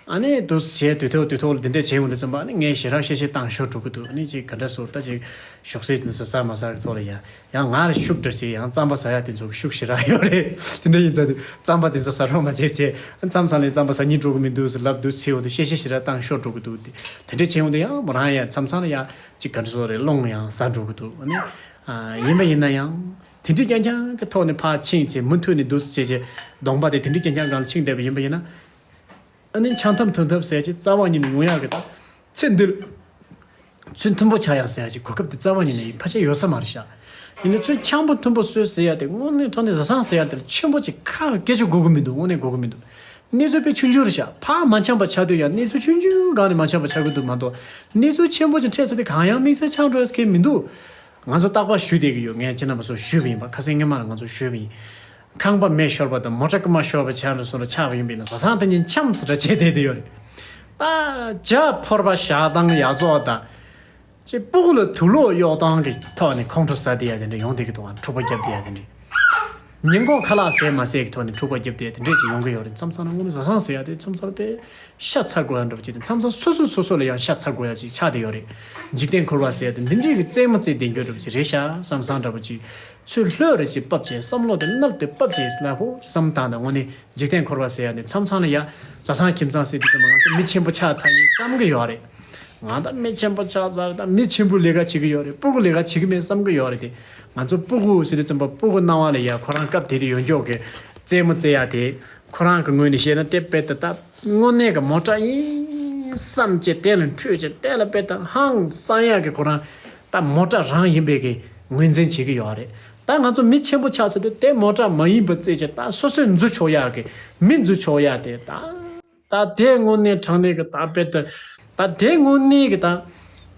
ཨ་ནི་དུས་བྱས་དུས་ཐོག་དུས་ཐོག་ལ་དེ་འདྲས་བྱས་ཡོང་དུས་ཙམ་པ་ཨ་ནི་ངས་ཞེ་དྲག་གཤེ་གཤེ་བཏང་ཞོར་འགྲོ་གི་འདུག་ཨ་ནི་ཅིག་ག་འདྲ་ཟེར་ད་ཅིག་ཞོགས་ཟས་དེ་ཚོ་ཟ་མ་ཟ་གི་ཐོག་ལ་ཡ་ཡང་ང་ལ་ཤུགས་འདྲ་ཞིག་ཡང་རྩམ་པ་ཟ་ཡ་དེ་ཚོ་གི་ཤུགས་ཞེ་དྲག་ཡོད་རེད། དེ་འདྲ་ཡིན་ཙང་དུས་རྩམ་པ་དེ་ཚོ་ཟ་རོགས་མ་བྱེད་ཅེས་མཚམས་མཚམས་ལ་རྩམ་པ་ཟ་སྙིང་བྲོ་གི་མི་འདུག་ཟེར་ལབ་དུས་ཚེ་འོ་དུ་གཤེ་གཤེ་ཞེ་དྲག་བཏང་ཞོར་འགྲོ་གི་འདུག་དེ་དེ་འདྲས་བྱས་ཡོང་དུས་ཡང་མོ་རང་ཡ་མཚམས་མཚམས་ལ་ཡ་ཅིག་ག་འདྲ་ཟེར་རེད་སློང་ཡང་ཟ་འགྲོ་གི་འདུག་ཨ་ནི་ཡིན་པ་ཡིན་ན་ཡང་། དེ་འདྲའི་རྐྱང་རྐྱང་གི་ཐོག་ནས་ཕར་ཕྱིན་བྱས་མུ་མཐུད་ནས་འདུག་སེ་བྱས་བྱས་གདོང་པ་དེ་དེ་འདྲའི་རྐྱང་རྐྱང་སྒང་ལ་ཕྱིན་བསྡད་པ་ཡིན་པ་ཡིན་ན། ཨ་ནི་ཆང་འཐུང་འཐུང་ཐབས་ཟེར་གྱི་རྩ་བ་ཉིད་ནས་ཡོང་ཡག་གི་ད། ཚེ་འདིར་ཚུལ་མཐུན་པོ་ཆགས་ཡག་ཟེར་ཡག་གི་གོ་སྐབས་དེ་རྩ་བ་ཉིད་ནས་ཕལ་ཆེར་ཡོད་ས་མ་རེད་ཤག་ཡིན་ནའི་ཚུལ་འཆམ་པོ་མཐུན་པོ་བཟོས་ཟེར་ཡག་དེ་དངོས་གནས་དྲང་གནས་བཟའ་ཚང་ཟེར་ཡག་དེ་ལ་ཆེན་པོ་ཅིག་ཁག་སྐད་ཅིག་དགོས་ཀྱི་མི་འདུག་དངོས་གནས་དགོས་ཀྱི་མི་འདུག་གནས་ཚུལ་དཔེ་ཆུང་ཆུང་རེད་ཤག་ཕར་མ་འཆམ་པ་ཆགས་དུས་ཡང་གནས་ཚུལ་ཆུང་ཆུང་སྒང་ནས་མ་འཆམ་པ་ཆགས་ཀྱི་འདུག་མ་གཏོགས་གནས་ཚུལ་ཆེན་པོ་ཅིག་འཕྲད་ཚེ་དེ་གང་ཡང་དམིགས་བསལ་ཆགས་འགྲོ་ཡག་གི་མི་འདུག་ང་ཚོ་རྟག་པར་ཞུས་བསྡད་ཀྱི་ཡོད། ངས་ཁྱེད་རྣམ་པ་ཚོར་ཞུས་པ་ཡིན་པ། ཁ་སང་སྔོན་མ་ལ་ང་ཚོར་ཞུས་པ་ཡིན། ཁང་པ་མེ་ཤོར་བ་དང་མོ་ཊ་རྐུ་མ་ཤོར་བ་ཆགས་འགྲོ་སོང་ར་ཆགས་པ་ཡིན་པ་ཡིན་ན་བཟའ་ཚང་དེ་གཉིས་འཆམ་ཟེར་ར་བྱས་བསྡད་དེ་ཡོད་རེད། ད་ཇ་ཕོར་པ་བཞག་སྟངས་ཡག་བཙོག་དང་། ཅེ་སྤུ་གུ་ལ་དུག་ལོག་གཡོག་སྟངས་ཀྱི་ཐོག་ནས་ཁོང་ཁྲོ་ཟ་བསྡད་ཡག་དེ་འདྲ་ཡོང་བསྡད་ཀྱི་འདུག་ཨ་འཁྲུག་པ་རྒྱབ་བསྡད་ཡག་དེ་འདྲ། ཉིན་གུང་ཁ་ལག་ཟས་མ་ཟས་ཀྱི་ཐོག་ནས་འཁྲུག་པ་རྒྱབ་བསྡད་ཡག་དེ་འདྲས་ཅིག་ཡོང་གི་ཡོད་རེད། མཚམས་མཚམས་ལ་དངོས་གནས་བཟའ་ཚང་ཟེར་ཡག་དེ་མཚམས་མཚམས་དཔེ་ཤ་ཚ་དགོས་ཡག་འདྲ་པོ་ཅིག་དང་། མཚམས་མཚམས་སོ་སོ་སོ་སོ་ལ་ཡང་ཤ་ཚ་དགོས་ཡག་ཅིག་ཆགས་བསྡད་ཡོད་རེད། འཇིག་རྟེན་འཁོར་བ་ཟེར་ཡག་དེ་འདི་འདྲས་ཀྱི་རྩེད་མོ་རྩེ་བསྡད་རྒྱུ་འདྲ་པོ་ཅིག་རེད་ཤག་བསམ་བསམ་འདྲ་པོ་ཅིག་ཚུར་ལྷོད་རེ་ཅིག་ཕབ་བྱས་བསམ་བློ་དེ་མནལ་དེ་ཕབ་བྱས་ལ་ཧོ་བསམ་བཏང་དང་། དངོས་གནས་འཇིག་རྟེན་འཁོར་བ་ཟེར་ཡག་ནི་མཚམས་མཚམས་ལ་ཡ་བཟའ་ཚང་ཁྱིམ་ཚང་ཟེར་དུས་ཙམ་པ་ང་ཚོ་མི་ཆེན་པོ་ཆགས་ཚར་ཡིན་བསམ་གི་ཡོད་རེད། ང་ད་མི་ཆེན་པོ་ཆགས་ཚར། ད་མི་ཆེན་པོ་ལས་ཀ་བྱེད་ཀྱི་ཡོད་རེད། སྤུ་གུ་ལས་ཀ་བྱེད་ཀྱི་མེད་བསམ་གི་ཡོད་རེད་དེ། ང་ཚོ་སྤུ་གུ་ཟེར་དུས་ཙམ་པ་སྤུ་གུ་སྣང་བ་ལ་ཡ་ཁོ་རང་སྐབས་དེ་དུས་ཡོང་འཁྱོག་གི་རྩེད་མོ་རྩེ་ཡག་དེ་ཁོ་རང་གི་ངོས་ནས་བཤད་ན་དེ་དཔེ་ད་ད་དངོས་གནས་ཀྱི་མོ་ཊ་ཡིན་བསམ་བྱས་དེ་ལ་འཕྲོད་བྱས་དེ་ལ་དཔེ་ད་ཧང་སང་ཡག་གི་ཁོ་རང་ད་མོ་ཊ་རང་ཡིན་པའི་གི་ངོས་འཛིན་བྱེད་ཀྱི་ཡོད་རེད། ད་ང་ཚོ་མི་ཆེན་པོ་ཆགས་ཚར་དུས་དེ་མོ་ཊ་མ་ཡིན་པ་རྩེད་བྱས་ད་སོ་སོས་འཛུལ་ཆོག་ཡག་གི་མི་འཛུལ་ཆོག་ཡག་དེ་ད། ད་དེ་དངོས་གནས་དྲང་གནས་ཀྱི་ད་དཔེ་ད་ད་དེ་དངོས་གནས་ཀྱི་ད་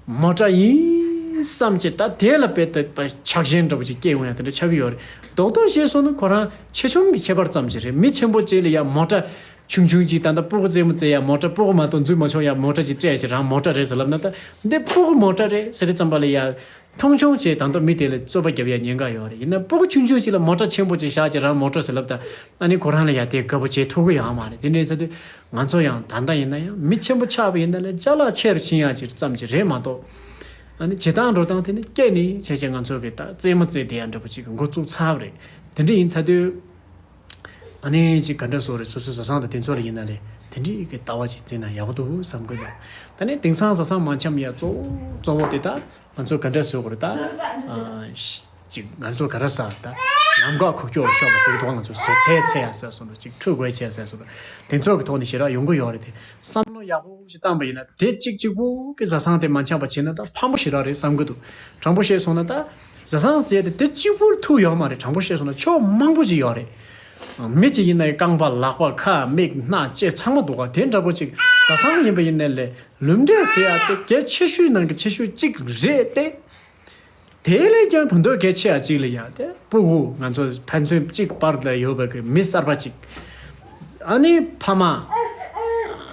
མོ་ཊ་ཡིན་བསམ་བྱས་ད་དེ་ལ་དཔེ་ད་ཆགས་ཞེན་འདྲ་པོ་ཅིག་སྐྱེ་ཡོང་ཡག་དེ་འདྲ་ཆགས་ཀྱི་ཡོད་རེད། རྡོག་རྡོག་བཤད་སོང་ན་ཁོ་རང་ཆེ་ཆུང་གི་ཁྱད་པར་ཙམ་ཞིག་རེད། མི་ཆེན་པོ་ཅིག་ལ་ཡ་མོ་ཊ་ཆུང་ཆུང་ཅིག་ད་ལྟ་སྤུ་གུ་རྩེད་མོ་རྩེ་ཡ་མོ་ཊ་སྤུ་གུ་མ་གཏོགས་འཛུལ་མ་ཆོག་ཡ་མོ་ཊ་ཅིག་སྤྲད་ཅིག་རང་མོ་ཊ་རེད་ཟེར་ལབ་ན་ད་འདི་སྤུ་གུ་མོ་ཊ་རེད་ཟེར་དུས་ཙམ་པ་ལ་ཡ། མཐོང་ཆུང་བྱས་ད་དུང་མི་དེ་ལ་རྩོད་པ་རྒྱབ་ཡ་ཉེན་ཁ་ཡོད་རེད། ཡིན་ན་སྤུ་གུ་ཆུང་ཆུང་ཅིག་ལ་མོ་ཊ་ཆེན་པོ་ཅིག་བཞག་ཅིག་རང་མོ་ཊ་ཟེར་ལབ་ད་ཨ་ནི་ཁོ་རང་ལ་ཡ་དེ་དགའ་པོ་བྱེད་ཐུབ་ཀྱི་ཡོད་མ་རེད། དེ་འདྲ་ཡིན་ས་དུས་ང་ཚོ་ཡང་ད་ལྟ་ཡིན་ན་ཡང་མི་ཆེན་པོ་ཆགས་པ་ཡིན་ན་ལས་ཅ་ལག་ཆེ་རུ་ཕྱིན་ཡ་ཅིག་ཙམ་ཅིག་རེད་མ་གཏོགས། ཨ་ནི་བྱེད་སྟངས་འགྲོ་སྟངས་དེ་ནི་སྐྱེས་ནས་བྱས་བྱས་ང་ཚོ་གི་ད་རྩེད་མོ་རྩེ་བསྡད་ཡ་འདྲ་པོ་ཅིག་གི་འགོ་བཙུགས་ཚར་བ་རེད། དེ་འདྲ་ཡིན་ས་དུས་ཨ་ནི་ཅིག་ག་འདྲ་བཟོ་རེད། སོ་སོའི་བཟའ་ཚང་དང་དེ་ཚོ་ལ་ཡིན་ན་ལས་དེ་འདྲའི་གི་ལྟ་བ་ཅིག་འཛིན་ན་ཡག་པོ་འདུག་བསམ་གི་འདུག་ད་ནི་དེང་སང་བཟའ་ཚང་མ་འཆམ་ཡ་གཙོ་བོ་གཙོ་བོ་དེ་ད། ང་ཚོ་ག་འདྲ་བཟོ་དགོས་རེད་ད། ཨ་ཅིག་ང་ཚོ་ག་རེ་ཟ་ད། ལམ་ཁ་ཁུག་ཀྱོག་ཤོག་པ་ཟེར་གི་འདུག་ང་ཚོ་བཟོ་ཚད་ཚད་ཡ་ཟེར་སོང་ར་ཅིག་ཁྲོད་དགོས་ཆེ་ཟེར་སོང་ར་དེ་ཚོ་གི་ཐོག་ནས་ཞེ་དྲག་ཡོང་གི་ཡོད་རེད་དེ། བསམ་བློ་ཡག་པོ་ཞིག་བཏང་པ་ཡིན་ན་དེ་གཅིག་གཅིག་པུ་གི་བཟའ་ཚང་དེ་མ་འཆམ་པ་བྱེད་ན་ད་ཕངས་པོ་ཞེ་དྲག་རེད་བསམ་གི་འདུག་དྲང་པོ་བཤད་སོང་ན་ད་བཟའ་ཚང་ཟེར་དེ་དེ་གཅིག་པུར་ཐུག་ཡོད་མ་རེད། དྲང་པོ་བཤད་སོང་ན་ཕྱོགས་མང་པོ་ཞིག་ཡོད་རེད། མི་གཅིག་ཡིན་ན་ཡང་རྐང་པ་ལག་པ་ཁ་མིག་སྣ་ལྕེ་ཚང་མ་འདུག་ག་དེ་འདྲ་པོ་ཅིག་བཟའ་ཚང་ཡིན་པ་ཡིན་ནའི་ལས། ལུས་འབྲེལ་ཟེར་ཡ་དེ་གལ་ཆེ་ཤོས་ནང་གི་ཆེ་ཤོས་གཅིག་རེད་དེ། དེ་ལས་ཀྱང་ད་དུང་གལ་ཆེ་ཡ་གཅིག་ལ་ཡ་དེ་སྤུ་གུ་ང་ཚོ་ཕན་ཚུན་གཅིག་བར་ལ་ཡོད་པའི་གི་མི་གསར་པ་གཅིག་ཨ་ནི་ཕ་མ།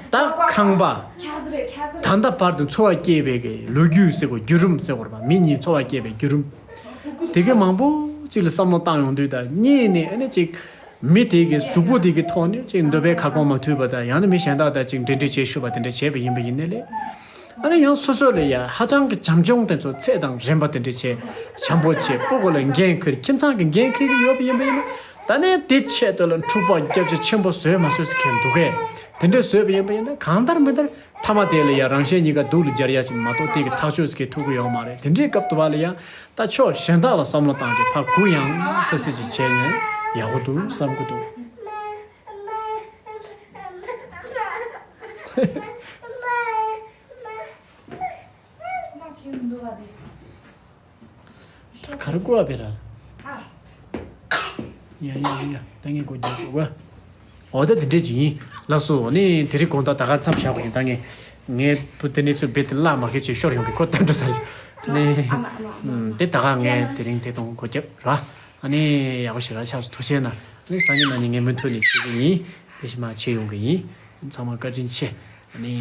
ད་ཁང་པ། ད་ལྟ་བར་དུ་འཚོ་བ་སྐྱེལ་བའི་གི་ལོ་རྒྱུས་ཟེར་དགོས་བརྒྱུད་རིམ་ཟེར་དགོས་རེད་པ། མི་གཉིས་འཚོ་བ་སྐྱེལ་བའི་བརྒྱུད་རིམ། དེ་གི་མང་པོ་གཅིག་ལ་བསམ་བློ་བཏང་ཡོང་དུས་ད་གཉིས་ནས་ཨ་ནི་གཅིག་མི་དེ་གི་གཟུགས་པོ་དེ་གི་ཐོག་ནས་ཅིག་འདོད་པའི་ཁ་སྐོང་མ་ཐུབ་པ་དང་ཡང་ན་མི་གཞན་དག་དང་ཅིག་འབྲེལ་འདྲིས་བྱེད་ཤུགས་པ་དེ་འདྲ་བྱས་པ་ཡིན་པ་ཡིན་ནའི་ལས། ཨ་ནི་ཡང་སོ་སོ་ལ་ཡ་ཧ་ཅང་གི་བྱམས་སྐྱོང་དེ་ཚོ་ཚད་དང་རན་པ་དེ་འདྲ་བྱས་བྱམས་པོ་བྱས་སྤུ་གུ་ལ་འགན་འཁུར་ཁྱིམ་ཚང་གི་འགན་འཁུར་གི་ཡོད་པ་ཡིན་པ་ཡིན་ན་ད་ནས་དེ་ཆེད་དུ་ལ་འཁྲུག་པ་རྒྱབ་བྱས་ཆེན་པོ་བཟོས་མ་བཟོས་ཟེར་མཁན་འདུག་གས། དེ་འདྲ་བཟོས་པ་ཡིན་པ་ཡིན་ན་གང་ལྟར་མི་ལྟར། མཐའ་མ་དེ་ལ་ཡང་རང་གཞན་གཉིས་ཀ་སྡུག་ལ་སྦྱར་ཡ་ཞིག་མ་གཏོགས་དེ་གི་ཐག་གཅོད་ཟེར་མཁན་ཐུག་གི་ཡོད་མ་རེད། དེ་འདྲའི་སྐབས་དུ་བ་ལ་ཡང་ད་ཕྱོགས་གཞན་དག་ལ་བསམ་བློ་བཏང་རྗེས་ཕར་གུ་ཡངས་སེ་སེ་ཅིག་བྱས་ནས་ཡག་པོ་འདུག་བསམ་གི་འདུག་ག་རེ་བསྐུར་བ་བེ་ར། ཡ་ཡ་ཡ་ད་ངས་གོ་རྒྱུ་འདུག་ག་འོ་ད་དེ་འདྲས་ཅིག་ཡིན། ལགས་སོ། ནི་དེ་རིང་དགོང་དག་ད་ག་མཚམས་བཞག་པ་ཡིན། ད་ངས་ངའི་བུ་དེ་ནས་ཚུར་རྦད་དེ་བརླག་མ་ཁེལ་ཅིག་ཤོར་ཡོང་གི་ཁོ་ལྟ་འགྲོ་ས་རེད། ནི་དེ་ད་ག་ངས་དེ་རིང་དེ་དང་སྒོ་རྒྱབ་ར། ཨ་ནི་ཡག་པོ་ཞིག་ར་ཆགས་སོང་། ཐུགས་རྗེ་གནང་། ནི་སང་ཉིན་གནངས་ཉིན་ངས་མུ་མཐུད་ནས་བྱེད་ཀྱི་ཡིན། དེ་ཞིག་མ་བྱེད་ཡོང་གི་ཡིན། ཚང་མ་བཀའ་དྲིན་ཆེ། ཨ་ནི།